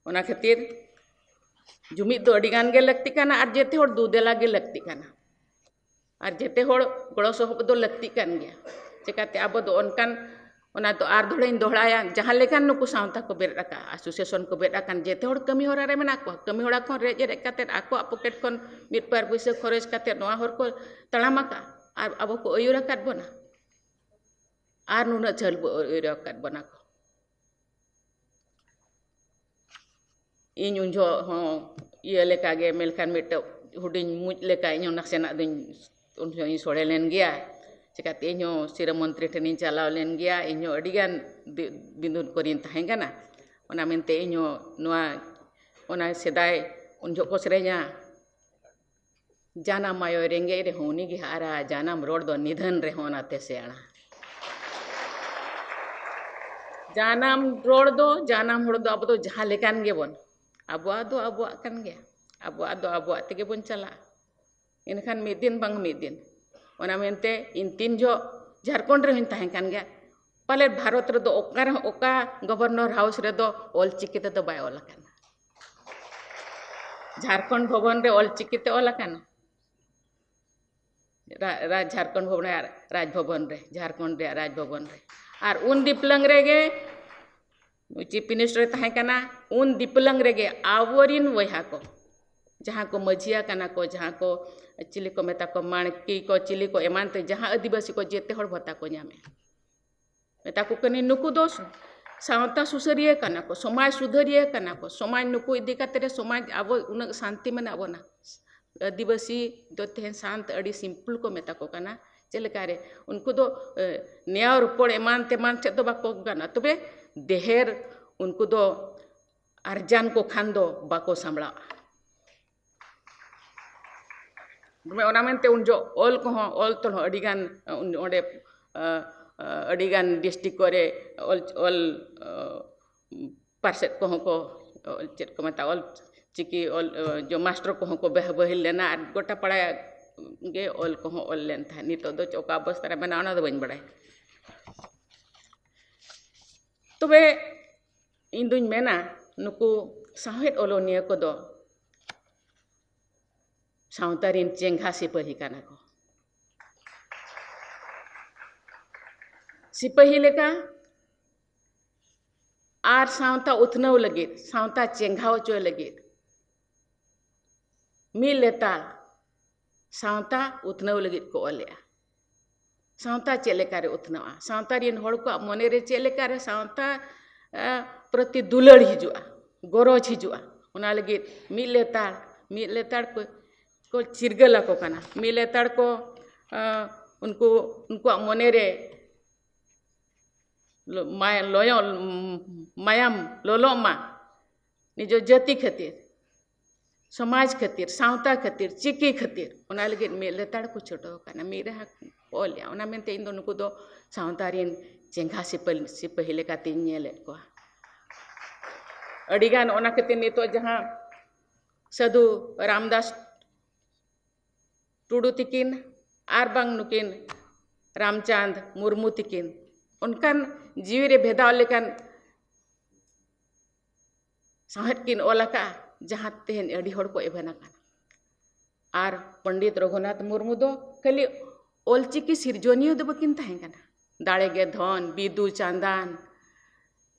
ᱚᱱᱟ ᱠᱷᱟᱹᱛᱤᱨ ᱡᱩᱢᱤᱫ ᱫᱚ ᱟᱹᱰᱤ ᱜᱟᱱ ᱜᱮ ᱞᱟᱹᱠᱛᱤ ᱠᱟᱱᱟ ᱟᱨ ᱡᱮᱛᱮ ᱦᱚᱲ ᱫᱩ ᱫᱮᱞᱟ ᱜᱮ ᱞᱟᱹᱠᱛᱤ ᱠᱟᱱᱟ᱾ ᱟᱨ ᱡᱮᱛᱮ ᱦᱚᱲ ᱜᱚᱲᱚ ᱥᱚᱦᱚᱯᱚᱫ ᱫᱚ ᱞᱟᱹᱠᱛᱤᱜ ᱠᱟᱱ ᱜᱮᱭᱟ᱾ ᱪᱮᱠᱟᱛᱮ ᱟᱵᱚ ᱫᱚ ᱚᱱᱠᱟᱱ, ᱚᱱᱟ ᱫᱚ ᱟᱨ ᱫᱚᱦᱲᱟᱧ ᱫᱚᱦᱲᱟᱭᱟ, ᱡᱟᱦᱟᱸ ᱞᱮᱠᱟᱱ ᱱᱩᱠᱩ ᱥᱟᱶᱛᱟ ᱠᱚ ᱵᱮᱨᱮᱫ ᱟᱠᱟᱫ, association ᱠᱚ ᱵᱮᱨᱮᱫ ᱟᱠᱟᱱ, ᱡᱮᱛᱮ ᱦᱚᱲ ᱠᱟᱹᱢᱤ ᱦᱚᱨᱟ ᱨᱮ ᱢᱮᱱᱟᱜ ᱠᱚᱣᱟ᱾ ᱠᱟᱹᱢᱤ ᱦᱚᱨᱟ ᱠᱷᱚᱱ ᱨᱮᱡ ᱨᱮᱡ ᱠᱟᱛᱮᱫ ᱟᱠᱚᱣᱟᱜ ᱯᱚᱠᱮᱴ ᱠᱷᱚᱱ ᱢᱤᱫ ᱵᱟᱨ ᱯᱩᱭᱥᱟᱹ ᱠᱷᱚᱨᱚᱪ ᱠᱟᱛᱮᱫ ᱱᱚᱣᱟ ᱦᱚᱨ ᱠᱚ ᱛᱟᱲᱟᱢ ᱟᱠᱟᱫ ᱟᱨ ᱟᱵᱚ ᱠᱚ ᱟᱹᱭᱩᱨ ᱟᱠᱟᱫ ᱵᱚᱱᱟ᱾ ᱟᱨ ᱱᱩᱱᱟᱹᱜ ᱪᱷᱟᱹᱞ ᱵᱚ ᱟᱹᱭᱨᱟᱹᱣ ᱟᱠᱟᱫ ᱵᱚᱱᱟ ᱠᱚ᱾ ᱤᱧ ᱩᱱ ᱡᱚᱦᱚᱜ ᱦᱚᱸ ᱤᱭᱟᱹ ᱞᱮᱠᱟᱜᱮ, ᱢᱮᱱᱠᱷᱟᱱ ᱢᱤᱫᱴᱮᱡ ᱦᱩᱰᱤᱧ ᱢᱩᱡ ᱞᱮᱠᱟ ᱤᱧ ᱦᱚᱸ ᱱᱟᱥᱮᱱᱟᱜ ᱫᱚᱧ ᱩᱱ ᱡᱚᱦᱚᱜ ᱤᱧ ᱥᱚᱲᱮ ᱞᱮᱱ ᱜᱮᱭᱟ᱾ ᱪᱤᱠᱟᱹᱛᱮ ᱤᱧ ᱦᱚᱸ ᱥᱤᱨᱟᱹ ᱢᱚᱱᱛᱨᱤ ᱴᱷᱮᱱᱤᱧ ᱪᱟᱞᱟᱣ ᱞᱮᱱ ᱜᱮᱭᱟ, ᱤᱧ ᱦᱚᱸ ᱟᱹᱰᱤᱜᱟᱱ ᱫᱤ-, ᱵᱤᱸᱫᱩᱱ ᱠᱚᱨᱮᱧ ᱛᱟᱦᱮᱸ ᱠᱟᱱᱟ᱾ ᱚᱱᱟ ᱢᱮᱱᱛᱮ ᱤᱧ ᱦᱚᱸ ᱱᱚᱣᱟ, ᱚᱱᱟ ᱥᱮᱫᱟᱭ ᱩᱱ ᱡᱚᱦᱚᱜ ᱠᱚ ᱥᱮᱨᱮᱧᱟ, ᱡᱟᱱᱟᱢ ᱟᱭᱳᱭ ᱨᱮᱸᱜᱮᱡ ᱨᱮᱦᱚᱸ ᱩᱱᱤ ᱜᱮ ᱦᱟᱨᱟ, ᱡᱟᱱᱟᱢ ᱨᱚᱲ ᱫᱚ ᱱᱤᱫᱷᱟᱹᱱ ᱨᱮᱦᱚᱸ ᱚᱱᱟᱛᱮ ᱥᱮᱬᱟ᱾ ᱡᱟᱱᱟᱢ ᱨᱚᱲ ᱫᱚ, ᱡᱟᱱᱟᱢ ᱦᱚᱲ ᱫᱚ ᱟᱵᱚ ᱫᱚ ᱡᱟᱦᱟᱸ ᱞᱮᱠᱟᱱ ᱜᱮᱵᱚᱱ, ᱟᱵᱚᱣᱟᱜ ᱫᱚ ᱟᱵᱚᱣᱟᱜ ᱠᱟᱱ ᱜᱮᱭᱟ, ᱟᱵᱚᱣᱟᱜ ᱫᱚ ᱟᱵᱚᱣᱟᱜ ᱛᱮᱜᱮ ᱵᱚᱱ ᱪᱟᱞᱟᱜᱼᱟ᱾ ᱮᱱᱠᱷᱟᱱ ᱢᱤᱫ ᱫᱤᱱ ᱵᱟᱝ ᱢᱤᱫ ᱫᱤᱱ, ᱚᱱᱟ ᱢᱮᱱᱛᱮ ᱤᱧ ᱛᱤᱱ ᱡᱚᱦᱚᱜ ᱡᱷᱟᱲᱠᱷᱚᱸᱰ ᱨᱮᱦᱚᱸᱧ ᱛᱟᱦᱮᱸ ᱠᱟᱱ ᱜᱮᱭᱟ, ᱯᱟᱞᱮᱫ ᱵᱷᱟᱨᱚᱛ ᱨᱮᱫᱚ ᱚᱠᱟ ᱨᱮᱦᱚᱸ, ᱚᱠᱟ ᱜᱚᱵᱷᱚᱨᱱᱚᱨ ᱦᱟᱣᱩᱥ ᱨᱮᱫᱚ ᱚᱞ ᱪᱤᱠᱤ ᱛᱮᱫᱚ ᱵᱟᱭ ᱚᱞ ᱟᱠᱟᱱᱟ᱾ ᱡᱷᱟᱲᱠᱷᱚᱸᱰ ᱵᱷᱚᱵᱚᱱ ᱨᱮ ᱚᱞ ᱪᱤᱠᱤ ᱛᱮ ᱚᱞ ᱟᱠᱟᱱᱟ᱾ ᱨᱟ-, ᱨᱟᱡᱽ, ᱡᱷᱟᱲᱠᱷᱚᱸᱰ ᱵᱷᱚᱵᱚᱱ ᱨᱮ, ᱨᱟᱡᱽ ᱵᱷᱚᱵᱚᱱ ᱨᱮ, ᱡᱷᱟᱲᱠᱷᱚᱸᱰ ᱨᱮᱭᱟᱜ ᱨᱟᱡᱽ ᱵᱷᱚᱵᱚᱱ ᱨᱮ᱾ ᱟᱨ ᱩᱱ ᱫᱤᱯᱞᱟᱝ ᱨᱮᱜᱮ ᱪᱤᱯ ᱢᱤᱱᱤᱥᱴᱟᱨ ᱮ ᱛᱟᱦᱮᱸ ᱠᱟᱱᱟ, ᱩᱱ ᱫᱤᱯᱞᱟᱝ ᱨᱮᱜᱮ ᱟᱵᱚᱨᱤᱱ ᱵᱚᱭᱦᱟ ᱠᱚ, ᱡᱟᱦᱟᱸ ᱠᱚ ᱢᱟᱹᱡᱷᱤᱭᱟ ᱠᱟᱱᱟ ᱠᱚ, ᱡᱟᱦᱟᱸ ᱠᱚ ᱪᱤᱞᱤ ᱠᱚ ᱢᱮᱛᱟ ᱠᱚ, ᱢᱟᱬᱠᱤ ᱠᱚ, ᱪᱤᱞᱤ ᱠᱚ ᱮᱢᱟᱱ ᱛᱮ, ᱡᱟᱦᱟᱸ ᱟᱹᱫᱤᱵᱟᱹᱥᱤ ᱠᱚ, ᱡᱮᱛᱮ ᱦᱚᱲ ᱵᱷᱟᱛᱟ ᱠᱚ ᱧᱟᱢᱮᱫ᱾ ᱢᱮᱛᱟ ᱠᱚ ᱠᱟᱹᱱᱟᱹᱧ, ᱱᱩᱠᱩ ᱫᱚ ᱥᱟᱶᱛᱟ ᱥᱩᱥᱟᱹᱨᱤᱭᱟᱹ ᱠᱟᱱᱟ ᱠᱚ, ᱥᱚᱢᱟᱡᱽ ᱥᱩᱫᱷᱟᱹᱨᱤᱭᱟᱹ ᱠᱟᱱᱟ ᱠᱚ, ᱥᱚᱢᱟᱡᱽ ᱱᱩᱠᱩ ᱤᱫᱤ ᱠᱟᱛᱮ ᱨᱮ ᱥᱚᱢᱟᱡᱽ ᱟᱵᱚ ᱩᱱᱟᱹᱜ ᱥᱟᱱᱛᱤ ᱢᱮᱱᱟᱜ ᱵᱚᱱᱟ᱾ ᱟᱹᱫᱤᱵᱟᱹᱥᱤ ᱫᱚ ᱛᱮᱦᱮᱧ ᱥᱟᱱᱛ ᱟᱹᱰᱤ simple ᱠᱚ ᱢᱮᱛᱟ ᱠᱚ ᱠᱟᱱᱟ᱾ ᱪᱮᱫ ᱞᱮᱠᱟ ᱨᱮ? ᱩᱱᱠᱩ ᱫᱚ, ᱮ, ᱱᱮᱭᱟᱣ ᱨᱚᱯᱚᱲ ᱮᱢᱟᱱ ᱛᱮᱢᱟᱱ ᱪᱮᱫ ᱫᱚ ᱵᱟᱠᱚ ᱜᱟᱱᱟ, ᱛᱚᱵᱮ ᱰᱷᱮᱨ ᱩᱱᱠᱩ ᱫᱚ ᱟᱨᱡᱟᱱ ᱠᱚ ᱠᱷᱟᱱ ᱫᱚ ᱵᱟᱠᱚ ᱥᱟᱢᱵᱲᱟᱜᱼᱟ᱾ ᱚᱱᱟ ᱢᱮᱱᱛᱮ ᱩᱱ ᱡᱚᱦᱚᱜ ᱚᱞ ᱠᱚᱦᱚᱸ, ᱚᱞ ᱛᱚᱞ ᱦᱚᱸ ᱟᱹᱰᱤᱜᱟᱱ, ᱚᱸᱰᱮ, ᱟᱹᱰᱤᱜᱟᱱ district ᱠᱚᱨᱮ ᱚᱞ, ᱚᱞ, ᱯᱟᱨᱥᱮᱫ ᱠᱚᱦᱚᱸ ᱠᱚ, ᱪᱮᱫ ᱠᱚ ᱢᱮᱛᱟᱜᱼᱟ, ᱚᱞ ᱪᱤᱠᱤ ᱚᱞ, ᱡᱚ ᱢᱟᱥᱴᱟᱨ ᱠᱚᱦᱚᱸ ᱠᱚ ᱵᱮᱦ-, ᱵᱟᱹᱦᱤᱞ ᱞᱮᱱᱟ ᱟᱨ ᱜᱚᱴᱟ ᱯᱟᱲᱟ ᱜᱮ ᱚᱞ ᱠᱚᱦᱚᱸ ᱚᱞ ᱞᱮᱱ ᱛᱟᱦᱮᱸᱫ᱾ ᱱᱤᱛᱚᱜ ᱫᱚ ᱚᱠᱟ ᱚᱵᱚᱥᱛᱟ ᱨᱮ ᱢᱮᱱᱟᱜᱼᱟ, ᱚᱱᱟ ᱫᱚ ᱵᱟᱹᱧ ᱵᱟᱲᱟᱭᱟ᱾ ᱛᱚᱵᱮ ᱤᱧ ᱫᱩᱧ ᱢᱮᱱᱟ, ᱱᱩᱠᱩ ᱥᱟᱶᱦᱮᱫ ᱚᱞᱚᱱᱤᱭᱟᱹ ᱠᱚᱫᱚ ᱥᱟᱶᱛᱟ ᱨᱤᱱ ᱪᱮᱸᱜᱷᱟ ᱥᱤᱯᱟᱹᱦᱤ ᱠᱟᱱᱟ ᱠᱚ᱾ ᱥᱤᱯᱟᱹᱦᱤ ᱞᱮᱠᱟ ᱟᱨ ᱥᱟᱶᱛᱟ ᱩᱛᱱᱟᱹᱣ ᱞᱟᱹᱜᱤᱫ, ᱥᱟᱶᱛᱟ ᱪᱮᱸᱜᱷᱟᱣ ᱦᱚᱪᱚᱭ ᱞᱟᱹᱜᱤᱫ, ᱢᱤᱫ ᱞᱮᱛᱟᱲ ᱥᱟᱶᱛᱟ ᱩᱛᱱᱟᱹᱣ ᱞᱟᱹᱜᱤᱫ ᱠᱚ ᱚᱞᱮᱜᱼᱟ᱾ ᱥᱟᱶᱛᱟ ᱪᱮᱫ ᱞᱮᱠᱟᱨᱮ ᱩᱛᱱᱟᱹᱜᱼᱟ, ᱥᱟᱶᱛᱟ ᱨᱮᱱ ᱦᱚᱲ ᱠᱚᱣᱟᱜ ᱢᱚᱱᱮᱨᱮ ᱪᱮᱫ ᱞᱮᱠᱟᱨᱮ ᱥᱟᱶᱛᱟ ᱮ, ᱯᱨᱚᱛᱤ ᱫᱩᱞᱟᱹᱲ ᱦᱤᱡᱩᱜᱼᱟ, ᱜᱚᱨᱚᱡᱽ ᱦᱤᱡᱩᱜᱼᱟ, ᱚᱱᱟ ᱞᱟᱹᱜᱤᱫ ᱢᱤᱫ ᱞᱮᱛᱟᱲ, ᱢᱤᱫ ᱞᱮᱛᱟᱲ ᱠᱚ, ᱠᱚ ᱪᱤᱨᱜᱟᱹᱞ ᱟᱠᱚ ᱠᱟᱱᱟ, ᱢᱤᱫ ᱞᱮᱛᱟᱲ ᱠᱚ ᱮ, ᱩᱱᱠᱩ, ᱩᱱᱠᱩᱣᱟᱜ ᱢᱚᱱᱮᱨᱮ ᱞᱚ-, ᱢᱟᱭ-, ᱞᱚᱭᱚ-, ᱢᱟᱭᱟᱢ ᱞᱚᱞᱚᱜ ᱢᱟ ᱱᱤᱡᱚ ᱡᱟᱹᱛᱤ ᱠᱷᱟᱹᱛᱤᱨ, ᱥᱚᱢᱟᱡᱽ ᱠᱷᱟᱹᱛᱤᱨ, ᱥᱟᱶᱛᱟ ᱠᱷᱟᱹᱛᱤᱨ, ᱪᱤᱠᱤ ᱠᱷᱟᱹᱛᱤᱨ, ᱚᱱᱟ ᱞᱟᱹᱜᱤᱫ ᱢᱤᱫ ᱞᱮᱛᱟᱲ ᱠᱚ ᱪᱷᱩᱴᱟᱹᱣ ᱟᱠᱟᱱᱟ, ᱢᱤᱫ ᱨᱟᱦᱟ ᱠᱚ ᱚᱞ ᱞᱮᱜᱼᱟ᱾ ᱚᱱᱟ ᱢᱮᱱᱛᱮ ᱤᱧ ᱫᱚ ᱱᱩᱠᱩ ᱫᱚ ᱥᱟᱶᱛᱟ ᱨᱮᱱ ᱪᱮᱸᱜᱷᱟ ᱥᱤᱯᱟᱹ-, ᱥᱤᱯᱟᱹᱦᱤ ᱞᱮᱠᱟᱛᱤᱧ ᱧᱮᱞᱮᱫ ᱠᱚᱣᱟ᱾ ᱟᱹᱰᱤᱜᱟᱱ ᱚᱱᱟ ᱠᱷᱟᱹᱛᱤᱨ ᱱᱤᱛᱚᱜ ᱡᱟᱦᱟᱸ ᱥᱟᱹᱫᱷᱩ ᱨᱟᱢᱫᱟᱥ ᱴᱩᱰᱩ ᱛᱤᱠᱤᱱ ᱟᱨ ᱵᱟᱝ ᱱᱩᱠᱤᱱ ᱨᱟᱢᱪᱟᱸᱫᱽ ᱢᱩᱨᱢᱩ ᱛᱤᱠᱤᱱ ᱚᱱᱠᱟᱱ ᱡᱤᱣᱤ ᱨᱮ ᱵᱷᱮᱫᱟᱣ ᱞᱮᱠᱟᱱ ᱥᱟᱶᱦᱮᱫ ᱠᱤᱱ ᱚᱞ ᱟᱠᱟᱫᱼᱟ, ᱡᱟᱦᱟᱸ ᱛᱮᱦᱮᱧ ᱟᱹᱰᱤ ᱦᱚᱲ ᱠᱚ ᱮᱵᱷᱮᱱ ᱟᱠᱟᱱᱟ᱾ ᱟᱨ ᱯᱚᱱᱰᱤᱛ ᱨᱚᱜᱷᱩᱱᱟᱛᱷ ᱢᱩᱨᱢᱩ ᱫᱚ ᱠᱷᱟᱹᱞᱤ ᱚᱞᱪᱤᱠᱤ ᱥᱤᱨᱡᱚᱱᱤᱭᱟᱹ ᱫᱚ ᱵᱟᱹᱠᱤᱱ ᱛᱟᱦᱮᱸ ᱠᱟᱱᱟ᱾ ᱫᱟᱲᱮ ᱜᱮ ᱫᱷᱚᱱ, ᱵᱤᱫᱩ ᱪᱟᱸᱫᱟᱱ,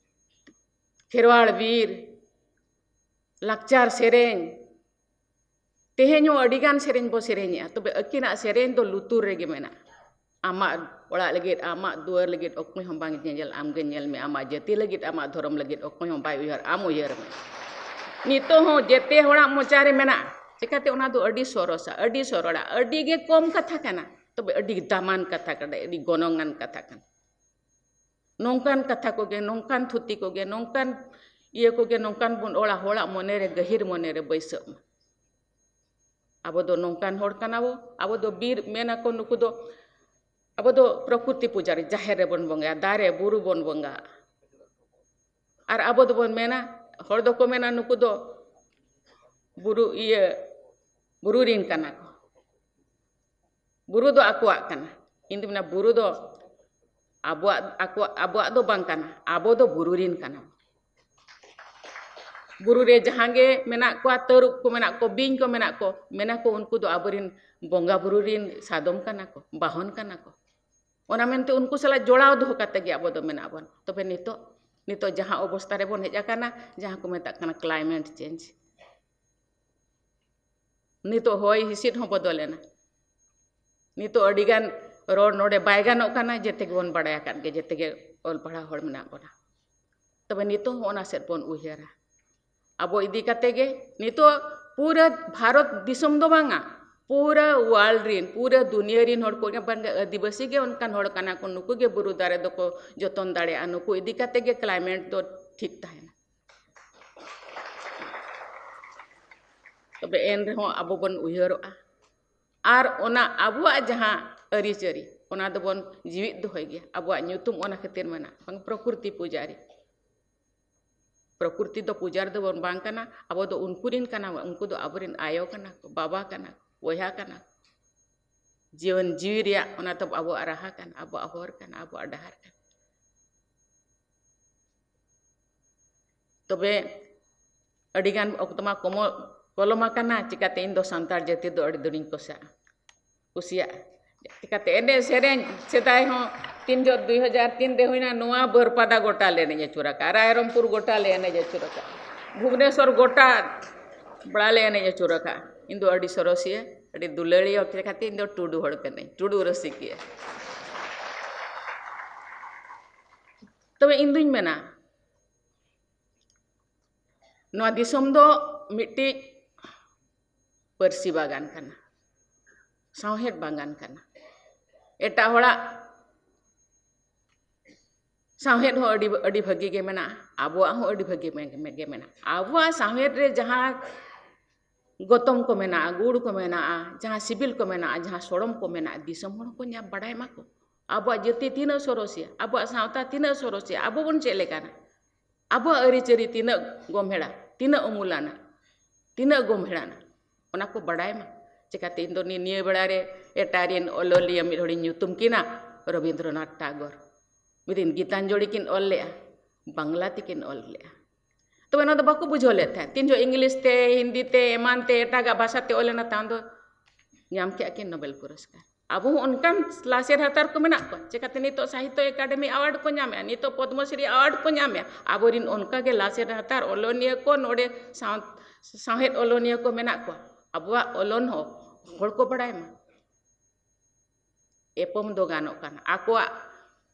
ᱠᱷᱮᱨᱣᱟᱲ ᱵᱤᱨ, ᱞᱟᱠᱪᱟᱨ ᱥᱮᱨᱮᱧ, ᱛᱮᱦᱮᱧ ᱦᱚᱸ ᱟᱹᱰᱤᱜᱟᱱ ᱥᱮᱨᱮᱧ ᱵᱚ ᱥᱮᱨᱮᱧᱮᱜᱼᱟ, ᱛᱚᱵᱮ ᱟᱹᱠᱤᱱᱟᱜ ᱥᱮᱨᱮᱧ ᱫᱚ ᱞᱩᱛᱩᱨ ᱨᱮᱜᱮ ᱢᱮᱱᱟᱜᱼᱟ᱾ ᱟᱢᱟᱜ ᱚᱲᱟᱜ ᱞᱟᱹᱜᱤᱫ, ᱟᱢᱟᱜ ᱫᱩᱣᱟᱹᱨ ᱞᱟᱹᱜᱤᱫ ᱚᱠᱚᱭ ᱦᱚᱸ ᱵᱟᱝ ᱧᱮᱧᱮᱞ, ᱟᱢᱜᱮ ᱧᱮᱞ ᱢᱮ᱾ ᱟᱢᱟᱜ ᱡᱟᱹᱛᱤ ᱞᱟᱹᱜᱤᱫ, ᱟᱢᱟᱜ ᱫᱷᱚᱨᱚᱢ ᱞᱟᱹᱜᱤᱫ ᱚᱠᱚᱭ ᱦᱚᱸ ᱵᱟᱭ ᱩᱭᱦᱟᱹᱨ, ᱟᱢ ᱩᱭᱦᱟᱹᱨ ᱢᱮ᱾ ᱱᱤᱛᱚᱜ ᱦᱚᱸ ᱡᱮᱛᱮ ᱦᱚᱲᱟᱜ ᱢᱚᱪᱟ ᱨᱮ ᱢᱮᱱᱟᱜᱼᱟ, ᱪᱤᱠᱟᱹᱛᱮ ᱚᱱᱟ ᱫᱚ ᱟᱹᱰᱤ ᱥᱚᱨᱚᱥᱟ, ᱟᱹᱰᱤ ᱥᱚᱨᱚᱲᱟ, ᱟᱹᱰᱤ ᱜᱮ ᱠᱚᱢ ᱠᱟᱛᱷᱟ ᱠᱟᱱᱟ, ᱛᱚᱵᱮ ᱟᱹᱰᱤ ᱫᱟᱢᱟᱱ ᱠᱟᱛᱷᱟ ᱠᱟᱱᱟ, ᱟᱹᱰᱤ ᱜᱚᱱᱚᱝᱟᱱ ᱠᱟᱛᱷᱟ ᱠᱟᱱᱟ᱾ ᱱᱚᱝᱠᱟᱱ ᱠᱟᱛᱷᱟ ᱠᱚᱜᱮ, ᱱᱚᱝᱠᱟᱱ ᱛᱷᱩᱛᱤ ᱠᱚᱜᱮ, ᱱᱚᱝᱠᱟᱱ ᱤᱭᱟᱹ ᱠᱚᱜᱮ, ᱱᱚᱝᱠᱟᱱ ᱵᱚᱱ ᱚᱞᱟ, ᱦᱚᱲᱟᱜ ᱢᱚᱱᱮᱨᱮ, ᱜᱟᱹᱦᱤᱨ ᱢᱚᱱᱮᱨᱮ ᱵᱟᱹᱭᱥᱟᱹᱜ ᱢᱟ᱾ ᱟᱵᱚ ᱫᱚ ᱱᱚᱝᱠᱟᱱ ᱦᱚᱲ ᱠᱟᱱᱟ ᱵᱚ, ᱟᱵᱚ ᱫᱚ ᱵᱤᱨ, ᱢᱮᱱᱟᱠᱚ ᱱᱩᱠᱩ ᱫᱚ, ᱟᱵᱚ ᱫᱚ ᱯᱨᱚᱠᱨᱤᱛᱤ ᱯᱩᱡᱟᱨᱤ, ᱡᱟᱦᱮᱨ ᱨᱮᱵᱚᱱ ᱵᱚᱸᱜᱟᱭᱟ, ᱫᱟᱨᱮ ᱵᱩᱨᱩ ᱵᱚᱱ ᱵᱚᱸᱜᱟᱜᱼᱟ᱾ ᱟᱨ ᱟᱵᱚ ᱫᱚᱵᱚᱱ ᱢᱮᱱᱟ, ᱦᱚᱲ ᱫᱚᱠᱚ ᱢᱮᱱᱟ ᱱᱩᱠᱩ ᱫᱚ ᱵᱩᱨᱩ, ᱤᱭᱟᱹ, ᱵᱩᱨᱩ ᱨᱤᱱ ᱠᱟᱱᱟ ᱠᱚ᱾ ᱵᱩᱨᱩ ᱫᱚ ᱟᱠᱚᱣᱟᱜ ᱠᱟᱱᱟ᱾ ᱤᱧ ᱫᱩᱧ ᱢᱮᱱᱟ, ᱵᱩᱨᱩ ᱫᱚ ᱟᱵᱚᱣᱟᱜ, ᱟᱠᱚᱣᱟᱜ, ᱟᱵᱚᱣᱟᱜ ᱫᱚ ᱵᱟᱝ ᱠᱟᱱᱟ᱾ ᱟᱵᱚ ᱫᱚ ᱵᱩᱨᱩ ᱨᱤᱱ ᱠᱟᱱᱟ ᱵᱚᱱ᱾ ᱵᱩᱨᱩ ᱨᱮ ᱡᱟᱦᱟᱸ ᱜᱮ ᱢᱮᱱᱟᱜ ᱠᱚᱣᱟ, ᱛᱟᱹᱨᱩᱵ ᱠᱚ ᱢᱮᱱᱟᱜ ᱠᱚ, ᱵᱤᱧ ᱠᱚ ᱢᱮᱱᱟᱜ ᱠᱚ, ᱢᱮᱱᱟ ᱠᱚ ᱩᱱᱠᱩ ᱫᱚ ᱟᱵᱚᱨᱤᱱ ᱵᱚᱸᱜᱟ ᱵᱩᱨᱩ ᱨᱤᱱ ᱥᱟᱫᱚᱢ ᱠᱟᱱᱟ ᱠᱚ, ᱵᱟᱦᱚᱱ ᱠᱟᱱᱟ ᱠᱚ᱾ ᱚᱱᱟ ᱢᱮᱱᱛᱮ ᱩᱱᱠᱩ ᱥᱟᱞᱟᱜ ᱡᱚᱲᱟᱣ ᱫᱚᱦᱚ ᱠᱟᱛᱮ ᱜᱮ ᱟᱵᱚ ᱫᱚ ᱢᱮᱱᱟᱜ ᱵᱚᱱ᱾ ᱛᱚᱵᱮ ᱱᱤᱛᱚᱜ, ᱱᱤᱛᱚᱜ ᱡᱟᱦᱟᱸ ᱚᱵᱚᱥᱛᱟ ᱨᱮᱵᱚᱱ ᱦᱮᱡ ᱟᱠᱟᱱᱟ, ᱡᱟᱦᱟᱸ ᱠᱚ ᱢᱮᱛᱟᱜ ᱠᱟᱱᱟ climate change, ᱱᱤᱛᱚᱜ ᱦᱚᱭ ᱦᱤᱸᱥᱤᱫ ᱦᱚᱸ ᱵᱚᱫᱚᱞᱮᱱᱟ᱾ ᱱᱤᱛᱚᱜ ᱟᱹᱰᱤᱜᱟᱱ ᱨᱚᱲ ᱱᱚᱰᱮ ᱵᱟᱭ ᱜᱟᱱᱚᱜ ᱠᱟᱱᱟ, ᱡᱮᱛᱮ ᱜᱮᱵᱚᱱ ᱵᱟᱲᱟᱭ ᱟᱠᱟᱫ ᱜᱮ, ᱡᱮᱛᱮ ᱜᱮ ᱚᱞ ᱯᱟᱲᱦᱟᱣ ᱦᱚᱲ ᱢᱮᱱᱟᱜ ᱵᱚᱱᱟ᱾ ᱛᱚᱵᱮ ᱱᱤᱛᱚᱜ ᱦᱚᱸ ᱚᱱᱟ ᱥᱮᱫ ᱵᱚᱱ ᱩᱭᱦᱟᱹᱨᱟ᱾ ᱟᱵᱚ ᱤᱫᱤ ᱠᱟᱛᱮ ᱜᱮ ᱱᱤᱛᱚᱜ ᱯᱩᱨᱟᱹ ᱵᱷᱟᱨᱚᱛ ᱫᱤᱥᱚᱢ ᱫᱚ ᱵᱟᱝᱟ, ᱯᱩᱨᱟᱹ ᱣᱟᱨᱞᱰ ᱨᱤᱱ, ᱯᱩᱨᱟᱹ ᱫᱩᱱᱤᱭᱟᱹ ᱨᱤᱱ ᱦᱚᱲ ᱠᱚ, ᱵᱟᱝ ᱟᱹᱫᱤᱵᱟᱹᱥᱤ ᱜᱮ ᱚᱱᱠᱟᱱ ᱦᱚᱲ ᱠᱟᱱᱟ ᱠᱚ, ᱱᱩᱠᱩ ᱜᱮ ᱵᱩᱨᱩ ᱫᱟᱨᱮ ᱫᱚᱠᱚ ᱡᱚᱛᱚᱱ ᱫᱟᱲᱮᱭᱟᱜᱼᱟ, ᱱᱩᱠᱩ ᱤᱫᱤ ᱠᱟᱛᱮ ᱜᱮ ᱠᱞᱟᱭᱢᱮᱴ ᱫᱚ ᱴᱷᱤᱠ ᱛᱟᱦᱮᱱᱟ᱾ ᱛᱚᱵᱮ ᱮᱱ ᱨᱮᱦᱚᱸ ᱟᱵᱚ ᱵᱚᱱ ᱩᱭᱦᱟᱹᱨᱚᱜᱼᱟ᱾ ᱟᱨ ᱚᱱᱟ ᱟᱵᱚᱣᱟᱜ ᱡᱟᱦᱟᱸ ᱟᱹᱨᱤᱪᱟᱹᱞᱤ, ᱚᱱᱟ ᱫᱚᱵᱚᱱ ᱡᱤᱣᱤᱫ ᱫᱚᱦᱚᱭ ᱜᱮᱭᱟ᱾ ᱟᱵᱚᱣᱟᱜ ᱧᱩᱛᱩᱢ ᱚᱱᱟ ᱠᱷᱟᱹᱛᱤᱨ ᱢᱮᱱᱟᱜᱼᱟ, ᱵᱟᱝ ᱯᱨᱚᱠᱨᱤᱛᱤ ᱯᱩᱡᱟᱨᱤ᱾ ᱯᱨᱚᱠᱨᱤᱛᱤ ᱫᱚ ᱯᱩᱡᱟᱨ ᱫᱚᱵᱚᱱ ᱵᱟᱝ ᱠᱟᱱᱟ, ᱟᱵᱚ ᱫᱚ ᱩᱱᱠᱩ ᱨᱤᱱ ᱠᱟᱱᱟ ᱵᱚᱱ, ᱩᱱᱠᱩ ᱫᱚ ᱟᱵᱚᱨᱮᱱ ᱟᱭᱳ ᱠᱟᱱᱟ ᱠᱚ, ᱵᱟᱵᱟ ᱠᱟᱱᱟ ᱠᱚ, ᱵᱚᱭᱦᱟ ᱠᱟᱱᱟ ᱠᱚ᱾ ᱡᱤᱭᱚᱱ ᱡᱤᱣᱤ ᱨᱮᱭᱟᱜ ᱚᱱᱟ ᱫᱚ ᱟᱵᱚᱣᱟᱜ ᱨᱟᱦᱟ ᱠᱟᱱᱟ, ᱟᱵᱚᱣᱟᱜ ᱦᱚᱨ ᱠᱟᱱᱟ, ᱟᱵᱚᱣᱟᱜ ᱰᱟᱦᱟᱨ ᱠᱟᱱᱟ᱾ ᱛᱚᱵᱮ ᱟᱹᱰᱤᱜᱟᱱ ᱚᱠᱛᱚ ᱢᱟ ᱠᱚᱢᱚ-, ᱯᱚᱞᱚᱢ ᱟᱠᱟᱱᱟ, ᱪᱤᱠᱟᱹᱛᱮ ᱤᱧ ᱫᱚ ᱥᱟᱱᱛᱟᱲ ᱡᱟᱹᱛᱤ ᱫᱚ ᱟᱹᱰᱤ ᱫᱩᱨᱤᱧ ᱠᱩᱥᱤᱭᱟᱜᱼᱟ, ᱠᱩᱥᱤᱭᱟᱜᱼᱟ᱾ ᱪᱤᱠᱟᱹᱛᱮ ᱮᱱᱮᱡ ᱥᱮᱨᱮᱧ ᱥᱮᱫᱟᱭ ᱦᱚᱸ ᱛᱤᱱ ᱡᱚᱦᱚᱜ ᱫᱩᱭ ᱦᱟᱡᱟᱨ ᱛᱤᱱ ᱨᱮ ᱦᱩᱭᱱᱟ, ᱱᱚᱣᱟ ᱵᱟᱹᱨᱯᱟᱫᱟ ᱜᱚᱴᱟ ᱞᱮ ᱮᱱᱮᱡ ᱟᱹᱪᱩᱨ ᱟᱠᱟᱫᱼᱟ, ᱨᱟᱭᱨᱚᱝᱯᱩᱨ ᱜᱚᱴᱟ ᱞᱮ ᱮᱱᱮᱡ ᱟᱹᱪᱩᱨ ᱟᱠᱟᱫᱼᱟ, ᱵᱷᱩᱵᱽᱱᱮᱥᱚᱨ ᱜᱚᱴᱟ ᱵᱟᱲᱟ ᱞᱮ ᱮᱱᱮᱡ ᱟᱹᱪᱩᱨ ᱟᱠᱟᱫᱼᱟ᱾ ᱤᱧ ᱫᱚ ᱟᱹᱰᱤ ᱥᱚᱨᱚᱥᱤᱭᱟᱹ, ᱟᱹᱰᱤ ᱫᱩᱞᱟᱹᱲᱤᱭᱟᱹ ᱦᱚᱲ ᱠᱟᱛᱮ ᱤᱧ ᱫᱚ ᱴᱩᱰᱩ ᱦᱚᱲ ᱠᱟᱹᱱᱟᱹᱧ, ᱴᱩᱰᱩ ᱨᱩᱥᱤᱠᱤᱭᱟᱹ᱾ ᱛᱚᱵᱮ ᱤᱧ ᱫᱩᱧ ᱢᱮᱱᱟ, ᱱᱚᱣᱟ ᱫᱤᱥᱚᱢ ᱫᱚ ᱢᱤᱫᱴᱤᱡ ᱯᱟᱹᱨᱥᱤ ᱵᱟᱜᱟᱱ ᱠᱟᱱᱟ, ᱥᱟᱶᱦᱮᱫ ᱵᱟᱜᱟᱱ ᱠᱟᱱᱟ᱾ ᱮᱴᱟᱜ ᱦᱚᱲᱟᱜ ᱥᱟᱶᱦᱮᱫ ᱦᱚᱸ ᱟᱹᱰᱤ, ᱟᱹᱰᱤ ᱵᱷᱟᱹᱜᱤ ᱜᱮ ᱢᱮᱱᱟᱜᱼᱟ, ᱟᱵᱚᱣᱟᱜ ᱦᱚᱸ ᱟᱹᱰᱤ ᱵᱷᱟᱹᱜᱤ ᱜᱮ ᱢᱮᱱᱟᱜᱼᱟ᱾ ᱟᱵᱚᱣᱟᱜ ᱥᱟᱶᱦᱮᱫ ᱨᱮ ᱡᱟᱦᱟᱸ ᱜᱚᱛᱚᱢ ᱠᱚ ᱢᱮᱱᱟᱜᱼᱟ, ᱜᱩᱲ ᱠᱚ ᱢᱮᱱᱟᱜᱼᱟ, ᱡᱟᱦᱟᱸ ᱥᱤᱵᱤᱞ ᱠᱚ ᱢᱮᱱᱟᱜᱼᱟ, ᱡᱟᱦᱟᱸ ᱥᱚᱲᱚᱢ ᱠᱚ ᱢᱮᱱᱟᱜᱼᱟ, ᱫᱤᱥᱚᱢ ᱦᱚᱲ ᱠᱚ ᱧᱟᱢ ᱵᱟᱲᱟᱭ ᱢᱟᱠᱚ᱾ ᱟᱵᱚᱣᱟᱜ ᱡᱟᱹᱛᱤ ᱛᱤᱱᱟᱹᱜ ᱥᱚᱨᱚᱥᱤᱭᱟ, ᱟᱵᱚᱣᱟᱜ ᱥᱟᱶᱛᱟ ᱛᱤᱱᱟᱹᱜ ᱥᱚᱨᱚᱥᱤᱭᱟ, ᱟᱵᱚ ᱵᱚᱱ ᱪᱮᱫ ᱞᱮᱠᱟᱱᱟ, ᱟᱵᱚᱣᱟᱜ ᱟᱹᱨᱤᱪᱟᱹᱞᱤ ᱛᱤᱱᱟᱹᱜ ᱜᱚᱢᱦᱮᱲᱟ, ᱛᱤᱱᱟᱹᱜ ᱩᱢᱩᱞᱟᱱᱟ, ᱛᱤᱱᱟᱹᱜ ᱜᱚᱢᱦᱮᱲᱟᱱᱟ, ᱚᱱᱟ ᱠᱚ ᱵᱟᱲᱟᱭ ᱢᱟ᱾ ᱪᱤᱠᱟᱹᱛᱮ ᱤᱧ ᱫᱚ ᱱᱤ-, ᱱᱤᱭᱟᱹ ᱵᱮᱲᱟ ᱨᱮ ᱮᱴᱟᱜ ᱨᱮᱱ ᱚᱞᱚᱞᱤᱭᱟᱹ ᱢᱤᱫ ᱦᱚᱲᱤᱧ ᱧᱩᱛᱩᱢ ᱠᱤᱱᱟ, ᱨᱚᱵᱤᱱᱫᱨᱚᱱᱟᱛᱷ ᱴᱟᱜᱚᱨ᱾ ᱢᱤᱫ ᱫᱤᱱ ᱜᱤᱛᱟᱧᱡᱚᱞᱤ ᱠᱤᱱ ᱚᱞ ᱞᱮᱜᱼᱟ, ᱵᱟᱝᱞᱟ ᱛᱮᱠᱤᱱ ᱚᱞ ᱞᱮᱜᱼᱟ᱾ ᱛᱚᱵᱮ ᱚᱱᱟ ᱫᱚ ᱵᱟᱠᱚ ᱵᱩᱡᱷᱟᱹᱣ ᱞᱮᱫ ᱛᱟᱦᱮᱸᱫ᱾ ᱛᱤᱱ ᱡᱚᱦᱚᱜ ᱤᱝᱞᱤᱥ ᱛᱮ, ᱦᱤᱱᱫᱤ ᱛᱮ, ᱮᱢᱟᱱ ᱛᱮ, ᱮᱴᱟᱜᱟᱜ ᱵᱷᱟᱥᱟ ᱛᱮ ᱚᱞ ᱮᱱᱟ, ᱛᱟᱭᱚᱢ ᱫᱚ ᱧᱟᱢ ᱠᱮᱜᱼᱟ ᱠᱤᱱ ᱱᱳᱵᱮᱞ ᱯᱩᱨᱚᱥᱠᱟᱨ᱾ ᱟᱵᱚ ᱦᱚᱸ ᱚᱱᱠᱟᱱ ᱞᱟᱥᱮᱨ ᱦᱟᱛᱟᱨ ᱠᱚ ᱢᱮᱱᱟᱜ ᱠᱚᱣᱟ, ᱪᱤᱠᱟᱹᱛᱮ ᱱᱤᱛᱚᱜ ᱥᱟᱦᱤᱛᱛᱚ ᱮᱠᱟᱰᱮᱢᱤ ᱟᱣᱟᱨᱰ ᱠᱚ ᱧᱟᱢᱮᱜᱼᱟ, ᱱᱤᱛᱚᱜ ᱯᱚᱫᱽᱢᱚᱥᱨᱤ ᱟᱣᱟᱨᱰ ᱠᱚ ᱧᱟᱢᱮᱜᱼᱟ᱾ ᱟᱵᱚᱨᱤᱱ ᱚᱱᱠᱟᱜᱮ ᱞᱟᱥᱮᱨ ᱦᱟᱛᱟᱨ ᱚᱞᱚᱱᱤᱭᱟᱹ ᱠᱚ ᱱᱚᱰᱮ ᱥᱟᱶ-, ᱥᱟᱶᱦᱮᱫ ᱚᱞᱚᱱᱤᱭᱟᱹ ᱠᱚ ᱢᱮᱱᱟᱜ ᱠᱚᱣᱟ᱾ ᱟᱵᱚᱣᱟᱜ ᱚᱞᱚᱱ ᱦᱚᱸ ᱦᱚᱲ ᱠᱚ ᱵᱟᱲᱟᱭ ᱢᱟ᱾ ᱮᱯᱚᱢ ᱫᱚ ᱜᱟᱱᱚᱜ ᱠᱟᱱᱟ᱾ ᱟᱠᱚᱣᱟᱜ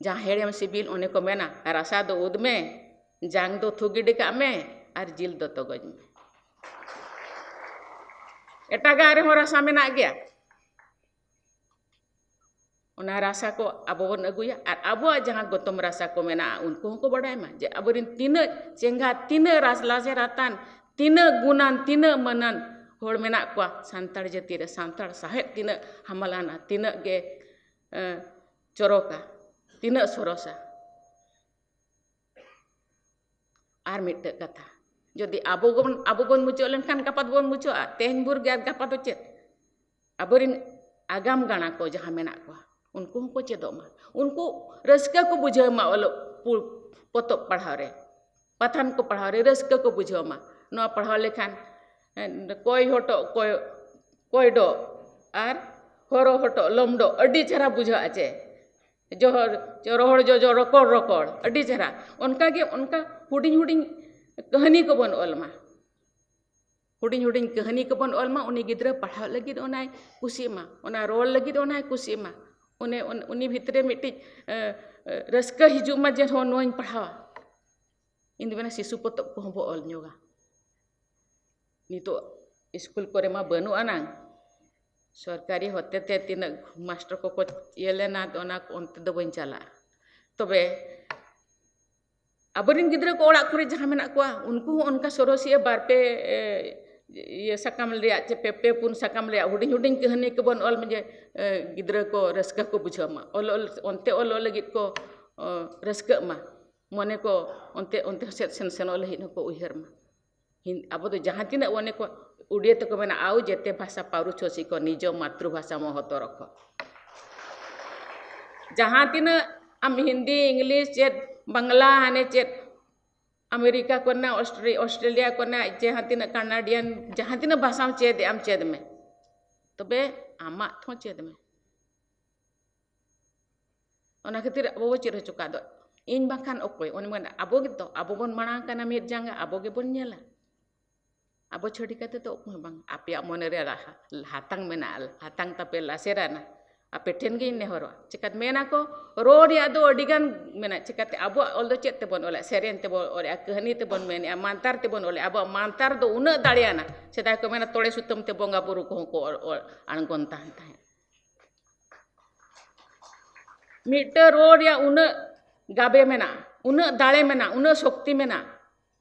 ᱡᱟᱦᱟᱸ ᱦᱮᱲᱮᱢ ᱥᱤᱵᱤᱞ, ᱚᱱᱮ ᱠᱚ ᱢᱮᱱᱟ, ᱨᱟᱥᱟ ᱫᱚ ᱩᱫ ᱢᱮ, ᱡᱟᱝ ᱫᱚ ᱛᱷᱩ ᱜᱤᱰᱤ ᱠᱟᱜ ᱢᱮ, ᱟᱨ ᱡᱤᱞ ᱫᱚ ᱛᱚᱜᱚᱡ ᱢᱮ᱾ ᱮᱴᱟᱜᱟᱜ ᱨᱮᱦᱚᱸ ᱨᱟᱥᱟ ᱢᱮᱱᱟᱜ ᱜᱮᱭᱟ᱾ ᱚᱱᱟ ᱨᱟᱥᱟ ᱠᱚ ᱟᱵᱚ ᱵᱚᱱ ᱟᱹᱜᱩᱭᱟ, ᱟᱨ ᱟᱵᱚᱣᱟᱜ ᱡᱟᱦᱟᱸ ᱜᱚᱛᱚᱢ ᱨᱟᱥᱟ ᱠᱚ ᱢᱮᱱᱟᱜᱼᱟ, ᱩᱱᱠᱩ ᱦᱚᱸᱠᱚ ᱵᱟᱰᱟᱭ ᱢᱟ ᱡᱮ ᱟᱵᱚᱨᱮᱱ ᱛᱤᱱᱟᱹᱜ ᱪᱮᱸᱜᱷᱟ, ᱛᱤᱱᱟᱹᱜ ᱨᱟᱥ ᱞᱟᱥᱮᱨ ᱟᱛᱟᱱ, ᱛᱤᱱᱟᱹᱜ ᱜᱩᱱᱟᱱ, ᱛᱤᱱᱟᱹᱜ ᱢᱟᱹᱱᱟᱱ ᱦᱚᱲ ᱢᱮᱱᱟᱜ ᱠᱚᱣᱟ ᱥᱟᱱᱛᱟᱲ ᱡᱟᱹᱛᱤ ᱨᱮ᱾ ᱥᱟᱱᱛᱟᱲ ᱥᱟᱶᱦᱮᱫ ᱛᱤᱱᱟᱹᱜ ᱦᱟᱢᱟᱞᱟᱱᱟ, ᱛᱤᱱᱟᱹᱜ ᱜᱮ, ᱮ, ᱪᱚᱨᱚᱠᱟ, ᱛᱤᱱᱟᱹᱜ ᱥᱚᱨᱚᱥᱟ᱾ ᱟᱨ ᱢᱤᱫᱴᱮᱡ ᱠᱟᱛᱷᱟ, ᱡᱩᱫᱤ ᱟᱵᱚ ᱵᱚᱱ, ᱟᱵᱚ ᱵᱚᱱ ᱢᱩᱪᱟᱹᱫ ᱞᱮᱱᱠᱷᱟᱱ ᱜᱟᱯᱟ ᱫᱚᱵᱚᱱ ᱢᱩᱪᱟᱹᱫᱼᱟ, ᱛᱮᱦᱮᱧ ᱵᱷᱳᱨ ᱜᱮ ᱟᱨ ᱜᱟᱯᱟ ᱫᱚ ᱪᱮᱫ? ᱟᱵᱚᱨᱮᱱ ᱟᱜᱟᱢ ᱜᱟᱬᱟ ᱠᱚ ᱡᱟᱦᱟᱸ ᱢᱮᱱᱟᱜ ᱠᱚᱣᱟ, ᱩᱱᱠᱩ ᱦᱚᱸᱠᱚ ᱪᱮᱫᱚᱜ ᱢᱟ, ᱩᱱᱠᱩ ᱨᱟᱹᱥᱠᱟᱹ ᱠᱚ ᱵᱩᱡᱷᱟᱹᱣ ᱢᱟ ᱚᱞᱚᱜ ᱯᱩ-, ᱯᱚᱛᱚᱵ ᱯᱟᱲᱦᱟᱣ ᱨᱮ, ᱯᱟᱛᱷᱟᱢ ᱠᱚ ᱯᱟᱲᱦᱟᱣ ᱨᱮ ᱨᱟᱹᱥᱠᱟᱹ ᱠᱚ ᱵᱩᱡᱷᱟᱹᱣ ᱢᱟ᱾ ᱱᱚᱣᱟ ᱯᱟᱲᱦᱟᱣ ᱞᱮᱠᱷᱟᱱ, ᱮ, ᱠᱚᱭ ᱦᱚᱴᱚᱜ ᱠᱚᱭ, ᱠᱚᱭᱰᱚᱜ ᱟᱨ ᱦᱚᱨᱚ ᱦᱚᱴᱚᱜ ᱞᱚᱢᱰᱚᱜ ᱟᱹᱰᱤ ᱪᱮᱦᱨᱟ ᱵᱩᱡᱷᱟᱹᱜᱼᱟ ᱪᱮ? ᱡᱚᱦᱚᱨ, ᱨᱚᱦᱚᱲ ᱡᱚᱡᱚ ᱨᱚᱠᱚᱲ ᱨᱚᱠᱚᱲ, ᱟᱹᱰᱤ ᱪᱮᱦᱨᱟ᱾ ᱚᱱᱠᱟᱜᱮ ᱚᱱᱠᱟ ᱦᱩᱰᱤᱧ ᱦᱩᱰᱤᱧ ᱠᱟᱹᱦᱱᱤ ᱠᱚᱵᱚᱱ ᱚᱞ ᱢᱟ᱾ ᱦᱩᱰᱤᱧ ᱦᱩᱰᱤᱧ ᱠᱟᱹᱦᱱᱤ ᱠᱚᱵᱚᱱ ᱚᱞ ᱢᱟ, ᱩᱱᱤ ᱜᱤᱫᱽᱨᱟᱹ ᱯᱟᱲᱦᱟᱜ ᱞᱟᱹᱜᱤᱫ ᱚᱱᱟᱭ ᱠᱩᱥᱤᱜ ᱢᱟ, ᱚᱱᱟ ᱨᱚᱲ ᱞᱟᱹᱜᱤᱫ ᱚᱱᱟᱭ ᱠᱩᱥᱤᱜ ᱢᱟ, ᱩᱱᱤ, ᱩᱱ-, ᱩᱱᱤ ᱵᱷᱤᱛᱨᱤ ᱨᱮ ᱢᱤᱫᱴᱤᱡ, ᱮ, ᱮ, ᱨᱟᱹᱥᱠᱟᱹ ᱦᱤᱡᱩᱜ ᱢᱟ ᱡᱮ ᱦᱚᱸ ᱱᱚᱣᱟᱧ ᱯᱟᱲᱦᱟᱣᱟ᱾ ᱤᱧ ᱫᱚ ᱢᱮᱱᱟ ᱥᱤᱥᱩ ᱯᱚᱛᱚᱵ ᱠᱚᱦᱚᱸ ᱵᱚ ᱚᱞ ᱧᱚᱜᱟ᱾ ᱱᱤᱛᱚᱜ ᱥᱠᱩᱞ ᱠᱚᱨᱮ ᱢᱟ ᱵᱟᱹᱱᱩᱜ ᱟᱱᱟᱝ, ᱥᱚᱨᱠᱟᱨᱤ ᱦᱚᱛᱮᱛᱮ ᱛᱤᱱᱟᱹᱜ ᱢᱟᱥᱴᱟᱨ ᱠᱚᱠᱚ ᱤᱭᱟᱹ ᱞᱮᱱᱟ, ᱚᱱᱟ ᱠᱚ ᱚᱱᱛᱮ ᱫᱚ ᱵᱟᱹᱧ ᱪᱟᱞᱟᱜᱼᱟ᱾ ᱛᱚᱵᱮ ᱟᱵᱚᱨᱮᱱ ᱜᱤᱫᱽᱨᱟᱹ ᱠᱚ ᱚᱲᱟᱜ ᱠᱚᱨᱮ ᱡᱟᱦᱟᱸ ᱢᱮᱱᱟᱜ ᱠᱚᱣᱟ, ᱩᱱᱠᱩ ᱦᱚᱸ ᱚᱱᱠᱟ ᱥᱚᱨᱚᱥᱤᱭᱟᱹ ᱵᱟᱨ ᱯᱮ, ᱮ, ᱤᱭᱟᱹ ᱥᱟᱠᱟᱢ ᱨᱮᱭᱟᱜ ᱪᱮ ᱯᱮ, ᱯᱮ ᱯᱩᱱ ᱥᱟᱠᱟᱢ ᱨᱮᱭᱟᱜ ᱦᱩᱰᱤᱧ ᱦᱩᱰᱤᱧ ᱠᱟᱹᱦᱱᱤ ᱠᱚᱵᱚᱱ ᱚᱞ ᱢᱟ ᱡᱮ, ᱮ, ᱜᱤᱫᱽᱨᱟᱹ ᱠᱚ ᱨᱟᱹᱥᱠᱟᱹ ᱠᱚ ᱵᱩᱡᱷᱟᱹᱣ ᱢᱟ, ᱚᱞ, ᱚᱞ, ᱚᱱᱛᱮ ᱚᱞ, ᱚᱞ ᱞᱟᱹᱜᱤᱫ ᱠᱚ, ᱚ, ᱨᱟᱹᱥᱠᱟᱹᱜ ᱢᱟ, ᱢᱚᱱᱮ ᱠᱚ ᱚᱱᱛᱮ, ᱚᱱᱛᱮ ᱥᱮᱫ ᱥᱮᱱ ᱥᱮᱱᱚᱜ ᱞᱟᱹᱜᱤᱫ ᱦᱚᱸᱠᱚ ᱩᱭᱦᱟᱹᱨ ᱢᱟ᱾ ᱦᱤᱱ-, ᱟᱵᱚ ᱫᱚ ᱡᱟᱦᱟᱸ ᱛᱤᱱᱟᱹᱜ ᱚᱱᱮ ᱠᱚ ᱩᱰᱤᱭᱟᱹ ᱛᱮᱠᱚ ᱢᱮᱱᱟ, "ଆଉ ଯେତେ ଭାଷା ପାରୁଛ ଶିଖ, ନିଜ ମାତୃଭାଷା ମହତ ରଖ।" ᱡᱟᱦᱟᱸ ᱛᱤᱱᱟᱹᱜ ᱟᱢ ᱦᱤᱱᱫᱤ, ᱤᱝᱞᱤᱥ, ᱪᱮᱫ ᱵᱟᱝᱞᱟ, ᱦᱟᱱᱮ ᱪᱮᱫ ᱟᱢᱮᱨᱤᱠᱟ ᱠᱚᱨᱮᱱᱟᱜ, ᱚᱥᱴᱨᱮ-, ᱚᱥᱴᱨᱮᱞᱤᱭᱟ ᱠᱚᱨᱮᱱᱟᱜ, ᱡᱟᱦᱟᱸ ᱛᱤᱱᱟᱹᱜ ᱠᱟᱱᱟᱰᱤᱭᱟᱱ, ᱡᱟᱦᱟᱸ ᱛᱤᱱᱟᱹᱜ ᱵᱷᱟᱥᱟᱢ ᱪᱮᱫ ᱮᱫ, ᱟᱢ ᱪᱮᱫ ᱢᱮ, ᱛᱚᱵᱮ ᱟᱢᱟᱜ ᱦᱚᱸ ᱪᱮᱫ ᱢᱮ᱾ ᱚᱱᱟ ᱠᱷᱟᱹᱛᱤᱨ ᱟᱵᱚ ᱵᱚ ᱪᱮᱫ ᱦᱚᱪᱚ ᱠᱟᱜ ᱫᱚ᱾ ᱤᱧ ᱵᱟᱝᱠᱷᱟᱱ ᱚᱠᱚᱭ? ᱚᱱᱮ ᱢᱮᱱᱟ, ᱟᱵᱚ ᱜᱮᱛᱚ, ᱟᱵᱚ ᱵᱚᱱ ᱢᱟᱲᱟᱝ ᱠᱟᱱᱟ ᱢᱤᱫ ᱡᱟᱸᱜᱟ, ᱟᱵᱚ ᱜᱮᱵᱚᱱ ᱧᱮᱞᱟ᱾ ᱟᱵᱚ ᱪᱷᱟᱹᱲᱤ ᱠᱟᱛᱮ ᱫᱚ ᱚᱠᱚᱭ ᱦᱚᱸ ᱵᱟᱝ᱾ ᱟᱯᱮᱭᱟᱜ ᱢᱚᱱᱮ ᱨᱮ ᱨᱟᱦᱟ-, ᱦᱟᱛᱟᱝ ᱢᱮᱱᱟᱜᱼᱟ, ᱦᱟᱛᱟᱝ ᱛᱟᱯᱮ ᱞᱟᱥᱮᱨᱟᱱᱟ, ᱟᱯᱮ ᱴᱷᱮᱱ ᱜᱤᱧ ᱱᱮᱦᱚᱨᱚᱜᱼᱟ᱾ ᱪᱤᱠᱟᱹᱛᱮ ᱢᱮᱱᱟ ᱠᱚ, ᱨᱚᱲ ᱨᱮᱭᱟᱜ ᱫᱚ ᱟᱹᱰᱤ ᱜᱟᱱ ᱢᱮᱱᱟᱜᱼᱟ᱾ ᱪᱤᱠᱟᱹᱛᱮ ᱟᱵᱚᱣᱟᱜ ᱚᱞ ᱫᱚ ᱪᱮᱫ ᱛᱮᱵᱚᱱ ᱚᱞᱮᱜᱼᱟ? ᱥᱮᱨᱮᱧ ᱛᱮᱵᱚᱱ ᱚᱞᱮᱜᱼᱟ, ᱠᱟᱹᱦᱱᱤ ᱛᱮᱵᱚᱱ ᱢᱮᱱᱮᱜᱼᱟ, ᱢᱟᱱᱛᱟᱨ ᱛᱮᱵᱚᱱ ᱚᱞᱮᱜᱼᱟ᱾ ᱟᱵᱚᱣᱟᱜ ᱢᱟᱱᱛᱟᱨ ᱫᱚ ᱩᱱᱟᱹᱜ ᱫᱟᱲᱮᱭᱟᱱᱟ᱾ ᱥᱮᱫᱟᱭ ᱠᱚ ᱢᱮᱱᱟ, ᱛᱚᱲᱮ ᱥᱩᱛᱟᱹᱢ ᱛᱮ ᱵᱚᱸᱜᱟ ᱵᱩᱨᱩ ᱠᱚᱦᱚᱸ ᱠᱚ ᱚᱞ, ᱚᱞ, ᱟᱬᱜᱚᱱ ᱛᱟᱦᱮᱱ ᱛᱟᱦᱮᱸᱫ᱾ ᱢᱤᱫᱴᱟᱝ ᱨᱚᱲ ᱨᱮᱭᱟᱜ ᱩᱱᱟᱹᱜ ᱜᱟᱵᱮ ᱢᱮᱱᱟᱜᱼᱟ, ᱩᱱᱟᱹᱜ ᱫᱟᱲᱮ ᱢᱮᱱᱟᱜᱼᱟ, ᱩᱱᱟᱹᱜ ᱥᱚᱠᱛᱤ ᱢᱮᱱᱟᱜᱼᱟ,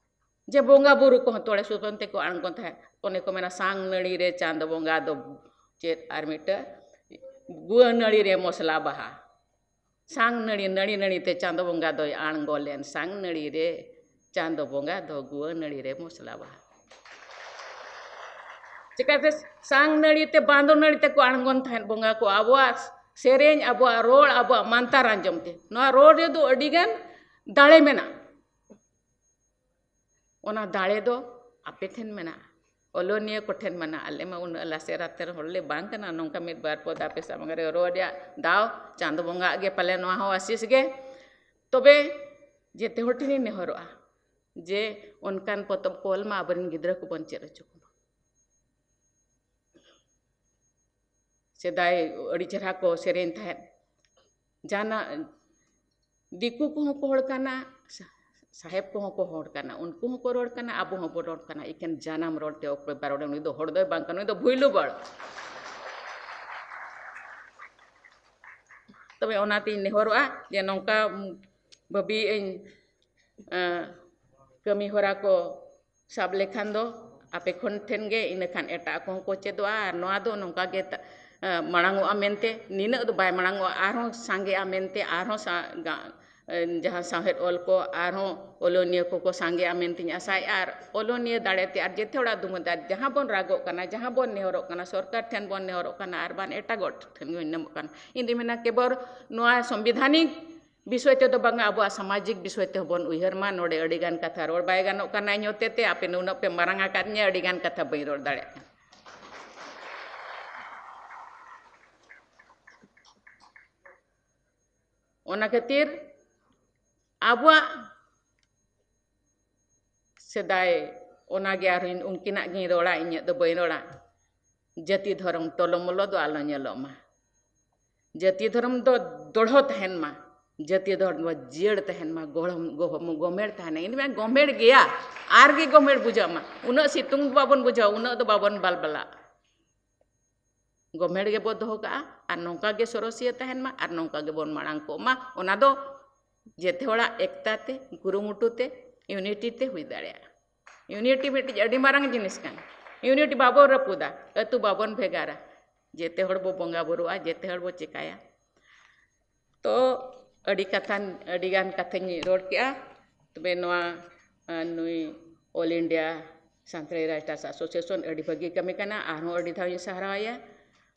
ᱡᱮ ᱵᱚᱸᱜᱟ ᱵᱩᱨᱩ ᱠᱚᱦᱚᱸ ᱛᱚᱲᱮ ᱥᱩᱛᱟᱹᱢ ᱛᱮᱠᱚ ᱟᱬᱜᱚᱱ ᱛᱟᱦᱮᱸᱫ᱾ ᱚᱱᱮ ᱠᱚ ᱢᱮᱱᱟ, ᱥᱟᱝ ᱱᱟᱹᱲᱤ ᱨᱮ ᱪᱟᱸᱫᱚ ᱵᱚᱸᱜᱟ ᱫᱚ ᱪᱮᱫ, ᱟᱨ ᱢᱤᱫᱴᱟᱝ ᱜᱩᱣᱟᱹ ᱱᱟᱹᱲᱤ ᱨᱮ ᱢᱚᱥᱞᱟ ᱵᱟᱦᱟ᱾ ᱥᱟᱝ ᱱᱟᱹᱲᱤ, ᱱᱟᱹᱲᱤ ᱱᱟᱹᱲᱤ ᱛᱮ ᱪᱟᱸᱫᱚ ᱵᱚᱸᱜᱟ ᱫᱚᱭ ᱟᱬᱜᱚ ᱞᱮᱱ, ᱥᱟᱝ ᱱᱟᱹᱲᱤ ᱨᱮ ᱪᱟᱸᱫᱚ ᱵᱚᱸᱜᱟ ᱫᱚ ᱜᱩᱣᱟᱹ ᱱᱟᱹᱲᱤ ᱨᱮ ᱢᱚᱥᱞᱟ ᱵᱟᱦᱟ᱾ ᱪᱤᱠᱟᱹᱛᱮ ᱥᱟᱝ ᱱᱟᱹᱲᱤ ᱛᱮ, ᱵᱟᱸᱫᱚ ᱱᱟᱹᱲᱤ ᱛᱮᱠᱚ ᱟᱬᱜᱚᱱ ᱛᱟᱦᱮᱸᱫ ᱵᱚᱸᱜᱟ ᱠᱚ, ᱟᱵᱚᱣᱟᱜ ᱥᱮᱨᱮᱧ, ᱟᱵᱚᱣᱟᱜ ᱨᱚᱲ, ᱟᱵᱚᱣᱟᱜ ᱢᱟᱱᱛᱟᱨ ᱟᱸᱡᱚᱢ ᱛᱮ᱾ ᱱᱚᱣᱟ ᱨᱚᱲ ᱨᱮᱫᱚ ᱟᱹᱰᱤ ᱜᱟᱱ ᱫᱟᱲᱮ ᱢᱮᱱᱟᱜᱼᱟ᱾ ᱚᱱᱟ ᱫᱟᱲᱮ ᱫᱚ ᱟᱯᱮ ᱴᱷᱮᱱ ᱢᱮᱱᱟᱜᱼᱟ, ᱚᱞᱚᱱᱤᱭᱟᱹ ᱠᱚᱴᱷᱮᱱ ᱢᱮᱱᱟᱜᱼᱟ᱾ ᱟᱞᱮ ᱢᱟ ᱩᱱᱟᱹᱜ ᱞᱟᱥᱮᱨ ᱟᱛᱮᱨ ᱦᱚᱲ ᱞᱮ ᱵᱟᱝ ᱠᱟᱱᱟ, ᱱᱚᱝᱠᱟ ᱢᱤᱫ ᱵᱟᱨ ᱯᱚᱫ ᱟᱯᱮ ᱥᱟᱢᱟᱝ ᱨᱮ ᱨᱚᱲ ᱨᱮᱭᱟᱜ ᱫᱟᱣ ᱪᱟᱸᱫᱚ ᱵᱚᱸᱜᱟ ᱟᱜ ᱜᱮ ᱯᱟᱞᱮ ᱱᱚᱣᱟ ᱦᱚᱸ ᱟᱥᱤᱥ ᱜᱮ᱾ ᱛᱚᱵᱮ ᱡᱮᱛᱮ ᱦᱚᱲ ᱴᱷᱮᱱᱤᱧ ᱱᱮᱦᱚᱨᱚᱜᱼᱟ ᱡᱮ ᱚᱱᱠᱟᱱ ᱯᱚᱛᱚᱵ ᱠᱚ ᱚᱞ ᱢᱟ, ᱟᱵᱚᱨᱮᱱ ᱜᱤᱫᱽᱨᱟᱹ ᱠᱚᱵᱚᱱ ᱪᱮᱫ ᱦᱚᱪᱚ ᱠᱚᱢᱟ᱾ ᱥᱮᱫᱟᱭ ᱟᱹᱰᱤ ᱪᱮᱦᱨᱟ ᱠᱚ ᱥᱮᱨᱮᱧ ᱛᱟᱦᱮᱸᱫ, ᱡᱟᱦᱟᱱᱟᱜ ᱫᱤᱠᱩ ᱠᱚᱦᱚᱸ ᱠᱚ ᱦᱚᱲ ᱠᱟᱱᱟ, ᱥᱟ-, ᱥᱟᱦᱮᱵᱽ ᱠᱚᱦᱚᱸ ᱠᱚ ᱦᱚᱲ ᱠᱟᱱᱟ, ᱩᱱᱠᱩ ᱦᱚᱸᱠᱚ ᱨᱚᱲ ᱠᱟᱱᱟ, ᱟᱵᱚ ᱦᱚᱸᱵᱚ ᱨᱚᱲ ᱠᱟᱱᱟ, ᱮᱠᱮᱱ ᱡᱟᱱᱟᱢ ᱨᱚᱲ ᱛᱮ ᱚᱠᱚᱭ ᱵᱟᱭ ᱨᱚᱲᱟ, ᱩᱱᱤ ᱫᱚ ᱦᱚᱲ ᱫᱚᱭ ᱵᱟᱝ ᱠᱟᱱᱟ, ᱩᱱᱤ ᱫᱚ ᱵᱷᱩᱭᱞᱩ ᱵᱟᱲ᱾ ᱛᱚᱵᱮ ᱚᱱᱟᱛᱤᱧ ᱱᱮᱦᱚᱨᱚᱜᱼᱟ ᱡᱮ ᱱᱚᱝᱠᱟ ᱵᱷᱟᱹᱵᱤᱭᱮᱫ ᱟᱹᱧ, ᱮᱸ, ᱠᱟᱹᱢᱤ ᱦᱚᱨᱟ ᱠᱚ ᱥᱟᱵ ᱞᱮᱠᱷᱟᱱ ᱫᱚ ᱟᱯᱮ ᱠᱷᱚᱱ ᱴᱷᱮᱱ ᱜᱮ, ᱤᱱᱟᱹ ᱠᱷᱟᱱ ᱮᱴᱟᱜ ᱠᱚᱦᱚᱸ ᱠᱚ ᱪᱮᱫᱚᱜᱼᱟ᱾ ᱟᱨ ᱱᱚᱣᱟ ᱫᱚ ᱱᱚᱝᱠᱟ ᱜᱮ ᱛᱟ-, ᱮ, ᱢᱟᱲᱟᱝ ᱚᱜᱼᱟ ᱢᱮᱱᱛᱮ, ᱱᱤᱱᱟᱹᱜ ᱫᱚ ᱵᱟᱭ ᱢᱟᱲᱟᱝ ᱚᱜᱼᱟ, ᱟᱨᱦᱚᱸ ᱥᱟᱸᱜᱮᱜᱼᱟ ᱢᱮᱱᱛᱮ, ᱟᱨᱦᱚᱸ ᱥᱟ-, ᱜᱟ-, ᱮ, ᱡᱟᱦᱟᱸ ᱥᱟᱶᱦᱮᱫ ᱚᱞ ᱠᱚ, ᱟᱨᱦᱚᱸ ᱚᱞᱚᱱᱤᱭᱟᱹ ᱠᱚᱠᱚ ᱥᱟᱸᱜᱮᱜᱼᱟ ᱢᱮᱱᱛᱮᱧ ᱟᱥᱟᱭᱮᱫᱼᱟ᱾ ᱟᱨ ᱚᱞᱚᱱᱤᱭᱟᱹ ᱫᱟᱲᱮ ᱛᱮ, ᱟᱨ ᱡᱮᱛᱮ ᱦᱚᱲᱟᱜ ᱫᱩᱢᱟᱹᱫ, ᱟᱨ ᱡᱟᱦᱟᱸ ᱵᱚᱱ ᱱᱮᱦᱚᱨᱚᱜ ᱠᱟᱱᱟ, ᱡᱟᱦᱟᱸ ᱵᱚᱱ ᱱᱮᱦᱚᱨᱚᱜ ᱠᱟᱱᱟ, ᱥᱚᱨᱠᱟᱨ ᱴᱷᱮᱱ ᱵᱚᱱ ᱱᱮᱦᱚᱨᱚᱜ ᱠᱟᱱᱟ, ᱟᱨ ᱵᱟᱝ ᱮᱴᱟᱜ ᱦᱚᱲ ᱴᱷᱮᱱ ᱵᱚᱱ ᱱᱮᱦᱚᱨᱚᱜ ᱠᱟᱱᱟ᱾ ᱤᱧ ᱫᱩᱧ ᱢᱮᱱᱟ, ᱠᱮᱵᱚᱞ ᱱᱚᱣᱟ ᱥᱚᱝᱵᱤᱫᱷᱟᱱᱤᱠ ᱵᱤᱥᱚᱭ ᱛᱮᱫᱚ ᱵᱟᱝᱟ, ᱟᱵᱚᱣᱟᱜ ᱥᱟᱢᱟᱡᱤᱠ ᱵᱤᱥᱚᱭ ᱛᱮᱦᱚᱸ ᱵᱚᱱ ᱩᱭᱦᱟᱹᱨ ᱢᱟ᱾ ᱱᱚᱰᱮ ᱟᱹᱰᱤ ᱜᱟᱱ ᱠᱟᱛᱷᱟ ᱨᱚᱲ ᱵᱟᱭ ᱜᱟᱱᱚᱜ ᱠᱟᱱᱟ ᱤᱧ ᱦᱚᱛᱮ ᱛᱮ, ᱟᱯᱮ ᱱᱩᱱᱟᱹᱜ ᱯᱮ ᱢᱟᱨᱟᱝ ᱟᱠᱟᱫ ᱞᱤᱧᱟ, ᱟᱹᱰᱤ ᱜᱟᱱ ᱠᱟᱛᱷᱟ ᱵᱟᱹᱧ ᱨᱚᱲ ᱫᱟᱲᱮᱭᱟᱜ ᱠᱟᱱᱟ᱾ ᱚᱱᱟ ᱠᱷᱟᱹᱛᱤᱨ ᱟᱵᱚᱣᱟᱜ ᱥᱮᱫᱟᱭ, ᱚᱱᱟᱜᱮ ᱟᱨᱦᱚᱸ ᱩᱱᱠᱤᱱᱟᱜ ᱜᱤᱧ ᱨᱚᱲᱟ, ᱤᱧᱟᱹᱜ ᱫᱚ ᱵᱟᱹᱧ ᱨᱚᱲᱟ᱾ ᱡᱟᱹᱛᱤ ᱫᱷᱚᱨᱚᱢ ᱴᱚᱞᱚᱢᱚᱞᱚ ᱫᱚ ᱟᱞᱚ ᱧᱮᱞᱚᱜ ᱢᱟ᱾ ᱡᱟᱹᱛᱤᱭᱚ ᱫᱷᱚᱨᱚᱢ ᱫᱚ ᱫᱚᱲᱦᱚ ᱛᱟᱦᱮᱱ ᱢᱟ, ᱡᱟᱹᱛᱤᱭᱚ ᱫᱷᱚᱨᱚᱢ ᱫᱚ ᱡᱤᱭᱟᱹᱲ ᱛᱟᱦᱮᱱ ᱢᱟ, ᱜᱚᱲᱚᱢ-, ᱜᱚᱦᱚᱢ-, ᱜᱚᱢᱮᱲ ᱛᱟᱦᱮᱱᱟ᱾ ᱤᱧ ᱫᱚ ᱢᱮᱱᱟ ᱜᱚᱢᱮᱲ ᱜᱮᱭᱟ, ᱟᱨ ᱜᱮ ᱜᱚᱢᱮᱲ ᱵᱩᱡᱷᱟᱹᱜ ᱢᱟ᱾ ᱩᱱᱟᱹᱜ ᱥᱤᱛᱩᱝ ᱵᱟᱵᱚᱱ ᱵᱩᱡᱷᱟᱹᱣᱟ, ᱩᱱᱟᱹᱜ ᱫᱚ ᱵᱟᱵᱚᱱ ᱵᱟᱞᱵᱟᱞᱟᱜ᱾ ᱜᱚᱢᱮᱲ ᱜᱮᱵᱚ ᱫᱚᱦᱚ ᱠᱟᱜᱼᱟ ᱟᱨ ᱱᱚᱝᱠᱟ ᱜᱮ ᱥᱚᱨᱚᱥᱤᱭᱟᱹ ᱛᱟᱦᱮᱱ ᱢᱟ ᱟᱨ ᱱᱚᱝᱠᱟ ᱜᱮᱵᱚᱱ ᱢᱟᱲᱟᱝ ᱠᱚᱜ ᱢᱟ᱾ ᱚᱱᱟ ᱫᱚ ᱡᱮᱛᱮ ᱦᱚᱲᱟᱜ ᱮᱠᱛᱟ ᱛᱮ, ᱠᱩᱨᱩᱢᱩᱴᱩ ᱛᱮ, ᱤᱭᱩᱱᱤᱴᱤ ᱛᱮ ᱦᱩᱭ ᱫᱟᱲᱮᱭᱟᱜᱼᱟ᱾ ᱤᱭᱩᱱᱤᱴᱤ ᱢᱤᱫᱴᱤᱡ ᱟᱹᱰᱤ ᱢᱟᱨᱟᱝ ᱡᱤᱱᱤᱥ ᱠᱟᱱᱟ᱾ ᱤᱭᱩᱱᱤᱴᱤ ᱵᱟᱵᱚ ᱨᱟᱹᱯᱩᱫᱟ, ᱟᱹᱛᱩ ᱵᱟᱵᱚᱱ ᱵᱷᱮᱜᱟᱨᱟ, ᱡᱮᱛᱮ ᱦᱚᱲ ᱵᱚ ᱵᱚᱸᱜᱟ ᱵᱩᱨᱩᱜᱼᱟ, ᱡᱮᱛᱮ ᱦᱚᱲ ᱵᱚ ᱪᱮᱠᱟᱭᱟ᱾ ᱛᱚ ᱟᱹᱰᱤ ᱠᱟᱛᱷᱟ, ᱟᱹᱰᱤ ᱜᱟᱱ ᱠᱟᱛᱷᱟᱧ ᱨᱚᱲ ᱠᱮᱜᱼᱟ᱾ ᱛᱚᱵᱮ ᱱᱚᱣᱟ, ᱟᱸ, ᱱᱩᱭ All India Santali Writers Association ᱟᱹᱰᱤ ᱵᱷᱟᱹᱜᱤ ᱠᱟᱹᱢᱤ ᱠᱟᱱᱟ, ᱟᱨᱦᱚᱸ ᱟᱹᱰᱤ ᱫᱷᱟᱣ ᱤᱧ ᱥᱟᱨᱦᱟᱣᱟᱭᱟ᱾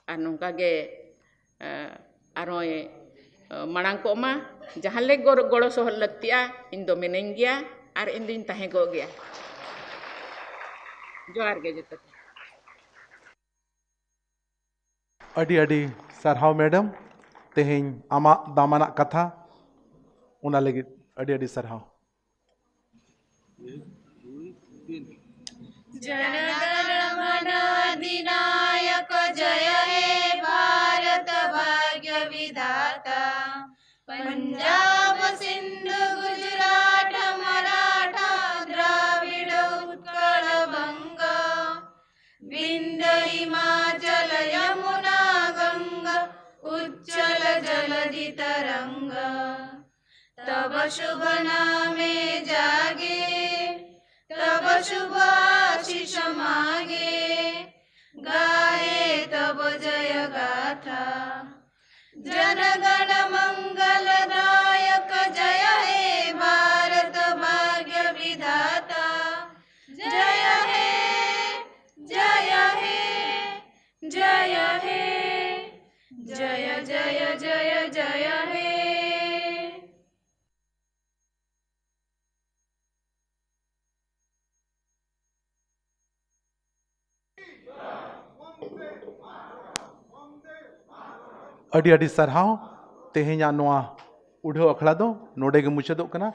ᱟᱨ ᱱᱚᱝᱠᱟ ᱜᱮ, ᱟᱸ, ᱟᱨᱦᱚᱸᱭ, ᱟᱸ, ᱢᱟᱲᱟᱝ ᱠᱚᱜ ᱢᱟ᱾ ᱡᱟᱦᱟᱸ ᱞᱮᱠᱟ ᱜᱚᱲ-, ᱜᱚᱲᱚ ᱥᱚᱦᱚᱫ ᱞᱟᱹᱠᱛᱤᱜᱼᱟ, ᱤᱧ ᱫᱚ ᱢᱤᱱᱟᱹᱧ ᱜᱮᱭᱟ ᱟᱨ ᱤᱧ ᱫᱩᱧ ᱛᱟᱦᱮᱸ ᱠᱚᱜ ᱜᱮᱭᱟ᱾ ᱡᱚᱦᱟᱨ ᱜᱮ ᱡᱚᱛᱚ ᱠᱚ᱾ ᱟᱹᱰᱤ ᱟᱹᱰᱤ ᱥᱟᱨᱦᱟᱣ ᱢᱮᱰᱟᱢ, ᱛᱮᱦᱮᱧ ᱟᱢᱟᱜ ᱫᱟᱢᱟᱱᱟᱜ ᱠᱟᱛᱷᱟ, ᱚᱱᱟ ᱞᱟᱹᱜᱤᱫ ᱟᱹᱰᱤ ᱟᱹᱰᱤ ᱥᱟᱨᱦᱟᱣ᱾ जनगणमन अधिनायक जय हे भारत भाग्य विधाता। पंजाब सिंध गुजरात मराठा द्राविड़ उत्कल बंग। विंध्य हिमाचल यमुना गंगा उच्छल जलधि तरंग। तब शुभ नामे जागे, तब शुभ आशीष मागे, गाए तब जय गाथा। जनगण मंगलदायक जय हे भारत भाग्य विधाता। जय हे, जय हे, जय हे, जय जय जय जय हे। ᱟᱹᱰᱤ ᱟᱹᱰᱤ ᱥᱟᱨᱦᱟᱣ᱾ ᱛᱮᱦᱮᱧᱟᱜ ᱱᱚᱣᱟ ᱩᱰᱷᱟᱹᱣ ᱟᱠᱷᱲᱟ ᱫᱚ ᱱᱚᱰᱮ ᱜᱮ ᱢᱩᱪᱟᱹᱫᱚᱜ ᱠᱟᱱᱟ᱾